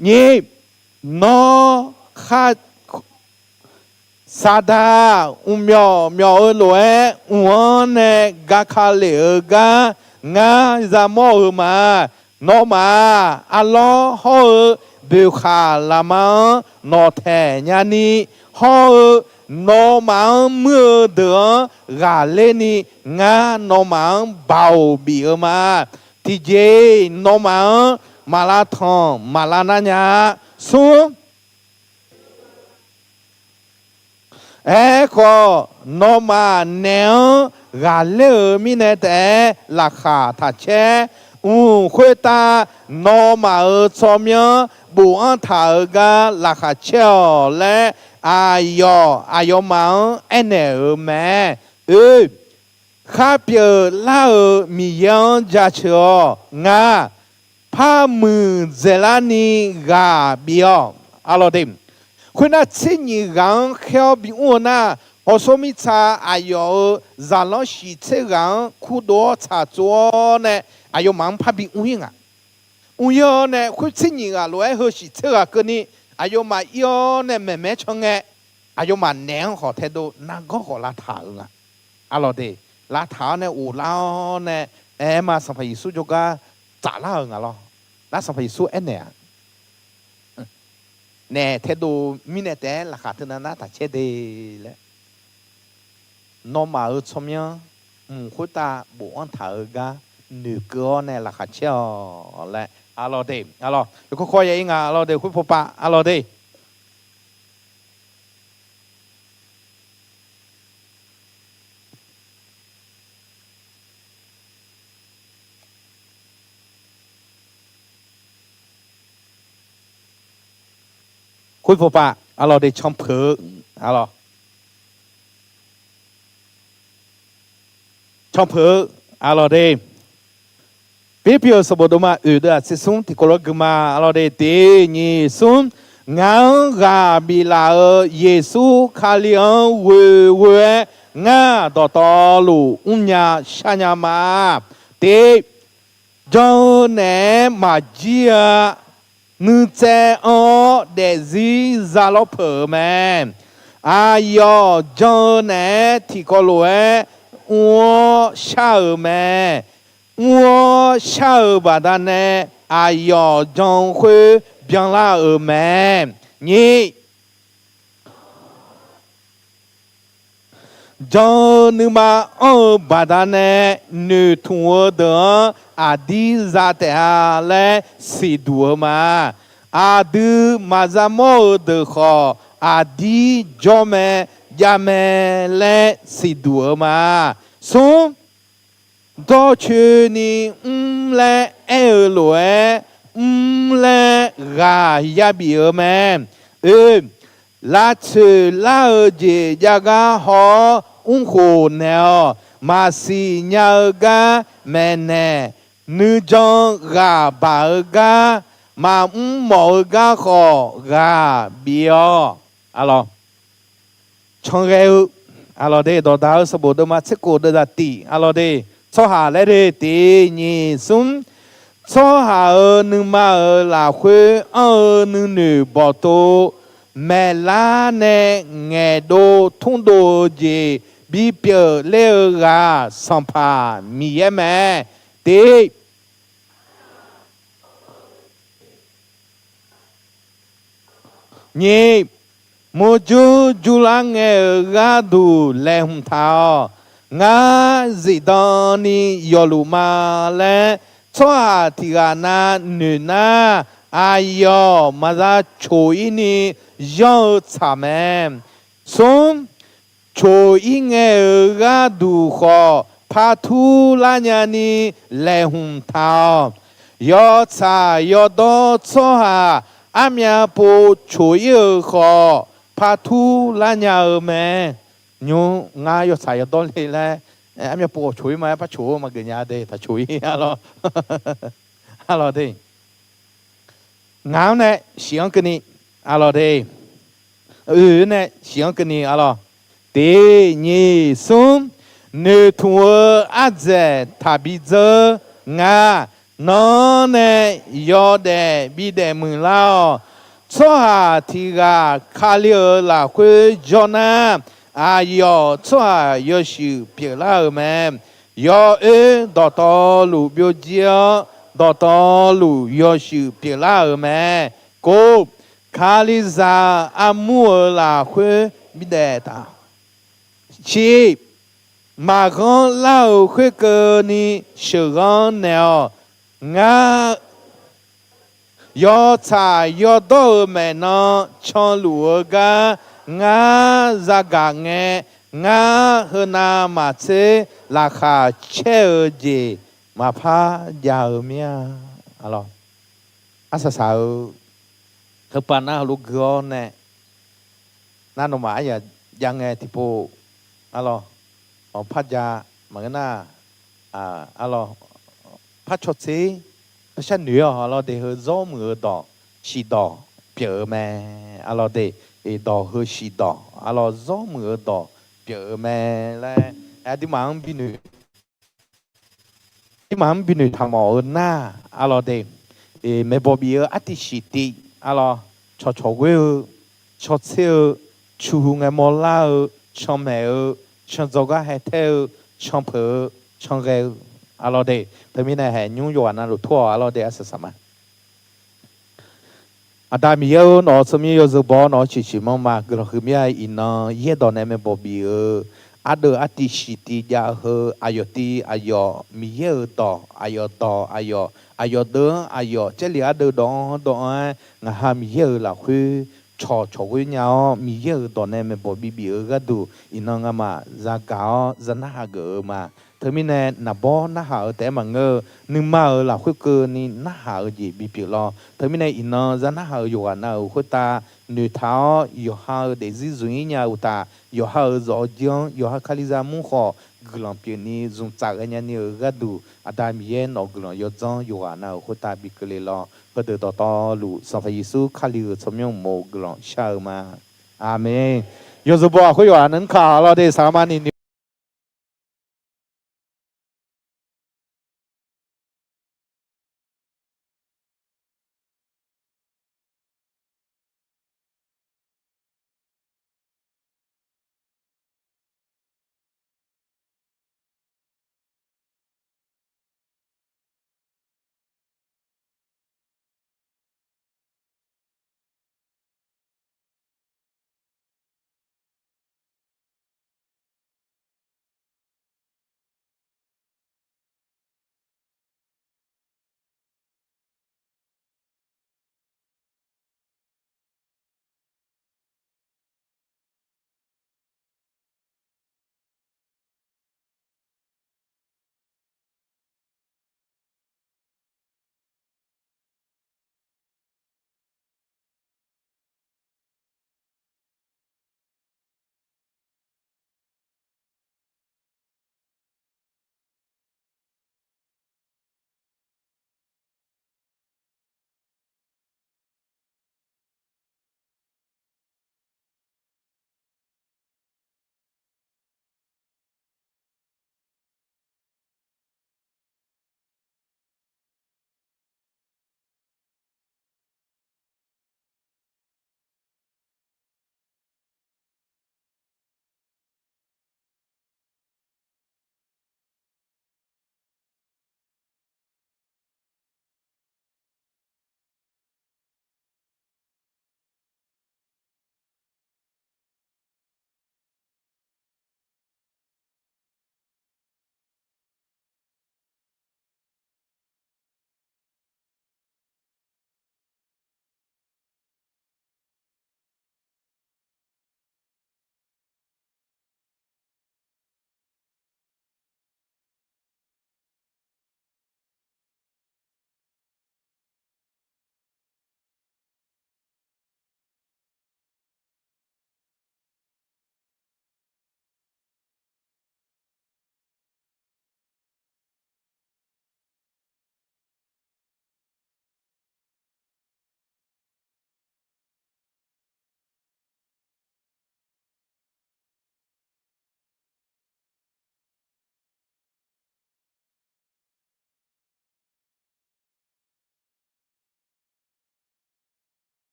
Nyiq, nawr khar Saqdaq mqmyawf myawf-eu lof-aer mq-anr nae gaka lef-eu gar ngar yamawr-eu ma. Nawmaf-aq, arlawr hawr-eu boeqkhaq laqma-anr nawqtaeq nyani hawr-eu, nawmaf-anr muir-eu deuq-anr ghaqler ni ngar nawmaf-anr baoq bif-eu ma. Tiqjeq-iq nawmaf-anr maq lavtanq maq lavnar nya-a. Smr, Aerkhawf, nawmaf naeq-anr ghaqler-euq mirnae taef-aer laqkhaq taq caer. Mq khoertav nawmaf-euq tsawrmyanr bofanr taq-euq gar laqkhaq caer-awq laer, aqyawf aqyawfmaf-anr aernaeq-euq mae. Oe, khar pyeuflar-euq Miqyaer-anr jaceuq-awq. Ngar par muiqdzaeqlar ni ghaq bif-awq. Arlawr de, khoernar tser nyiq ghaq-anr khaer-awr bimr-eu nar, hawsawr mirtsaq aqyawf-euq zaqlanr shiq tser ghaq-anr kurdov-awr tsaqtsov-awr nae, aqyawfmaf-anr parbi mr-ir nga. Mr-ir-awr nae khoertser nyiq ghaq lof-aer heu shiq tser ghaq keuvni, aqyawfmaf ir-awr nae maeqmaeq-aer can ngae, aqyawfmaf naeq-anr khawf taedov nargawr khawf lavtaq-euq nga. Arlawq de, lavtaq-awr nae ghoflar-awr nae, aerma Sanqpaq Yeqsur jawrgar tsaflar-euq nga lawr. Nar Sanqpaq Yeqsur aernaeq-aq, naef taedov mirnae taef-aer laqkhaq teunav nar taq caer de laer, nawmaf-euq tsawrmyanr mq khoertav bofanr taq-eu gar noeqkeuv-awr nae laqkhaq caer-awq laer, arlawq de, arlawq, yawkawr kawr ya-ir nga, arlawq de, khoer pawpav, arlawq de. Khoer pawpav, arlawq de, canpeuq-eu, arlawq, canpeuq-eu, arlawq de. Pirpir-euq sanqbof deuvma oeq deuv-aq tser smr tiqkawv lof-aer gui ma, arlawq de, tiq nyiq smr. Ngaq-anr ghaq biflaf-euq Yeqsur Kali-anr ghoeghoe-aer ngar dawqtawvluf mrnya sharnya ma. Tiq, jan-eu naeq-aer maqjir-a. Nuitsaev anr-awr daefzir zalawr peuq-euq mae. Aqyawf jan-eu naeq-aer tiqkawv lof-aer mr-awr shar-euq mae. Mr-awr shar-euq baqdanae aqyawf jan-eu khoer byanlar-euq mae. Nyiq, jan-eu nuima anr-eu baqdanae noeqtmq-eu deuq-anr aqdir za taef-a laer siqduq-eu ma. Aqdui maqza mawr-eu deuq khawf aqdir jawr mae, jav mae laer siqduq-eu ma. Smr, dawrcoeni mr laer aer-eu lof-aer, mr laer ghaq yabif-eu mae. Oe, lavtsoeq lar-eu jeq jav gar haw-awr mrkhof naeq-awq. Maqsiq nya-eu gar maeqnaeq. Nuijan ghaq baq-eu gar, maqmr mawf-eu gar khawf ghaq bif-awq. Arlawq, canghae-eu, arlawq de, dawqdaq-eu sanqbof deuvma tser kof deuvzaq tiq, arlawq de, tsawrhaq laer de, tiq nyiq smr. Tsawrhaq-euq nuima-euq lafkhoer anr-eu nuinoeq bawqtov, maeqlar nae ngaeqdov tmrdov-eu jeq bipyeuf ler-eu ghaq Sanqpaq Miqyaer mae. Tiq, nyiq, murjur jurlar ngae-euq gharduq laeqhmq taq-awq. Ngar zifdan ni yawfluf ma laer tsawrhaq tiq ghaq na noeq nar, aqyawf maqza coq-ir ni yanr-eu tsaq mae. Smr, coq-ir ngae-euq gharduq khawf, par turlar nyani laeqhmq taq-awq. Yawtsaq yawdawr tsawrhaq armyav pov coq-ir-euq khawf, par turlar nya-eu mae. Nymr ngar yawtsaq yawdawr le laer, armyav pov coq-ir ma-aer par coq-eu maqgeuf nya de, taq coq-ir, arlawq. Arlawq de. Ngaq-anr nae shif-anr keuvni, arlawq de. Oe-anr nae shif-anr keuvni, arlawq. Tiq nyiq smr, noeqtmq-eu ardzaeq taqbi dzeur nga. Nanr nae yawdaef bidaef muiqlar-awq. Tsawrhaq tiq ghaq Kali-euq lafkhoer jawr nar, aqyawf tsawrhaq yawshuif pyeuflar-euq mae. Yawoer dawqtawvluf byovjir-awr, dawqtawvluf yawshuif pyeuflar-euq mae. Kov, Kalizaq armur-euq lafkhoer bidaef taq. Civ, maqghanr lar-euq khoerkeuvni sheuqghanr naeq-awq. Ngar, yawtsaq yawdawr-euq maeqnan canluf-eu gar ngar zagaq ngae, ngar heunav maqtser laqkhaq caer-eu jeq maqpar jav-eu mir-a. Arlawq, arsaq saq-eu heupav nar heulof gui-awr nae, nar nawmaf aryaq jav ngae tiqpov, arlawq, awq par ja maqngeur nar, arlawq, par cawtser, sharnoeq-awq, arlawq de, heu zawr muiq-eu dawq shiqdawq pyeuf-eu mae. Arlawq de, dawq heu shiqdawq, arlawq zawr muiq-eu dawq pyeuf-eu mae laer, aqduimaf-anr binoeq aqduimaf-anr binoeq taqmawf-eu nar, arlawr de, maeqbawq bif-eu artiv siq tiv, arlawr, cawqcawq ghoer-eu, cawtser-eu, cuqhu ngaemawr lar-eu, canmaeq-eu, candzaw gar haetaer-eu, canpeuq-eu, canghae-eu, arlawr de, teumirnae haeq nymr yawqghaq navluf tur-awq, arlawr de, arsaq saq ma. Aqda Miqyaer-or, nawq-euq tsawrmyanr yawzeu baw-awr nawq-anr ciqciq manr ma. Guiqlanq huiq mir-a. Iqnan yaerdawq nae maeqbawq bif-eu ardeuv artiv siq tiv jav heu, aqyawf tiv aqyawf Miqyaer-euq dawq, aqyawf dawq aqyawf, aqyawf deuv-anr aqyawf, Jarlif ardeuv dawq-anr dawq-anr-aer ngaq ha Miqyaer-euq lafkhoer cawqcawq ghoer nya-awr, Miqyaer-euq dawq nae maeqbawq bibif-eu gharduq iqnan ngamaf zagaq-awr zanarhaq geuf-eu ma. Teumirnae naqbawr narhaq-eu taef-aer maqngeur-eu, nuima-euq lafkhoer keuvni narhaq-eu jeq bipyeuf lawr. Teumirnae iqnan zanarhaq-euq yawqghaq nav-euq khoertav noeqtaq-awr, yawqha-euq daefzir zmq-ir nya-eu uqtaf, yawqha-euq zawq-eu jir-anr yawqha Kalizaq mur khawf guiqlanq pyeufni zmqtsaf ghaenya ni-euq gharduq, Aqda Miqyaer nawq-euq guiqlanq yawdzanr yawqghaq nav-euq khoertav bikeuv le lawr. Heudeuq dawqtawvluf Sanqpaq Yeqsur Kali-euq tsawrmyanr uqmov guiqlanq shar-eu ma. Aqmeq. Yawzeu baw-aq khoer yawqghaq navkaq lawr de, saqlaqma ni ni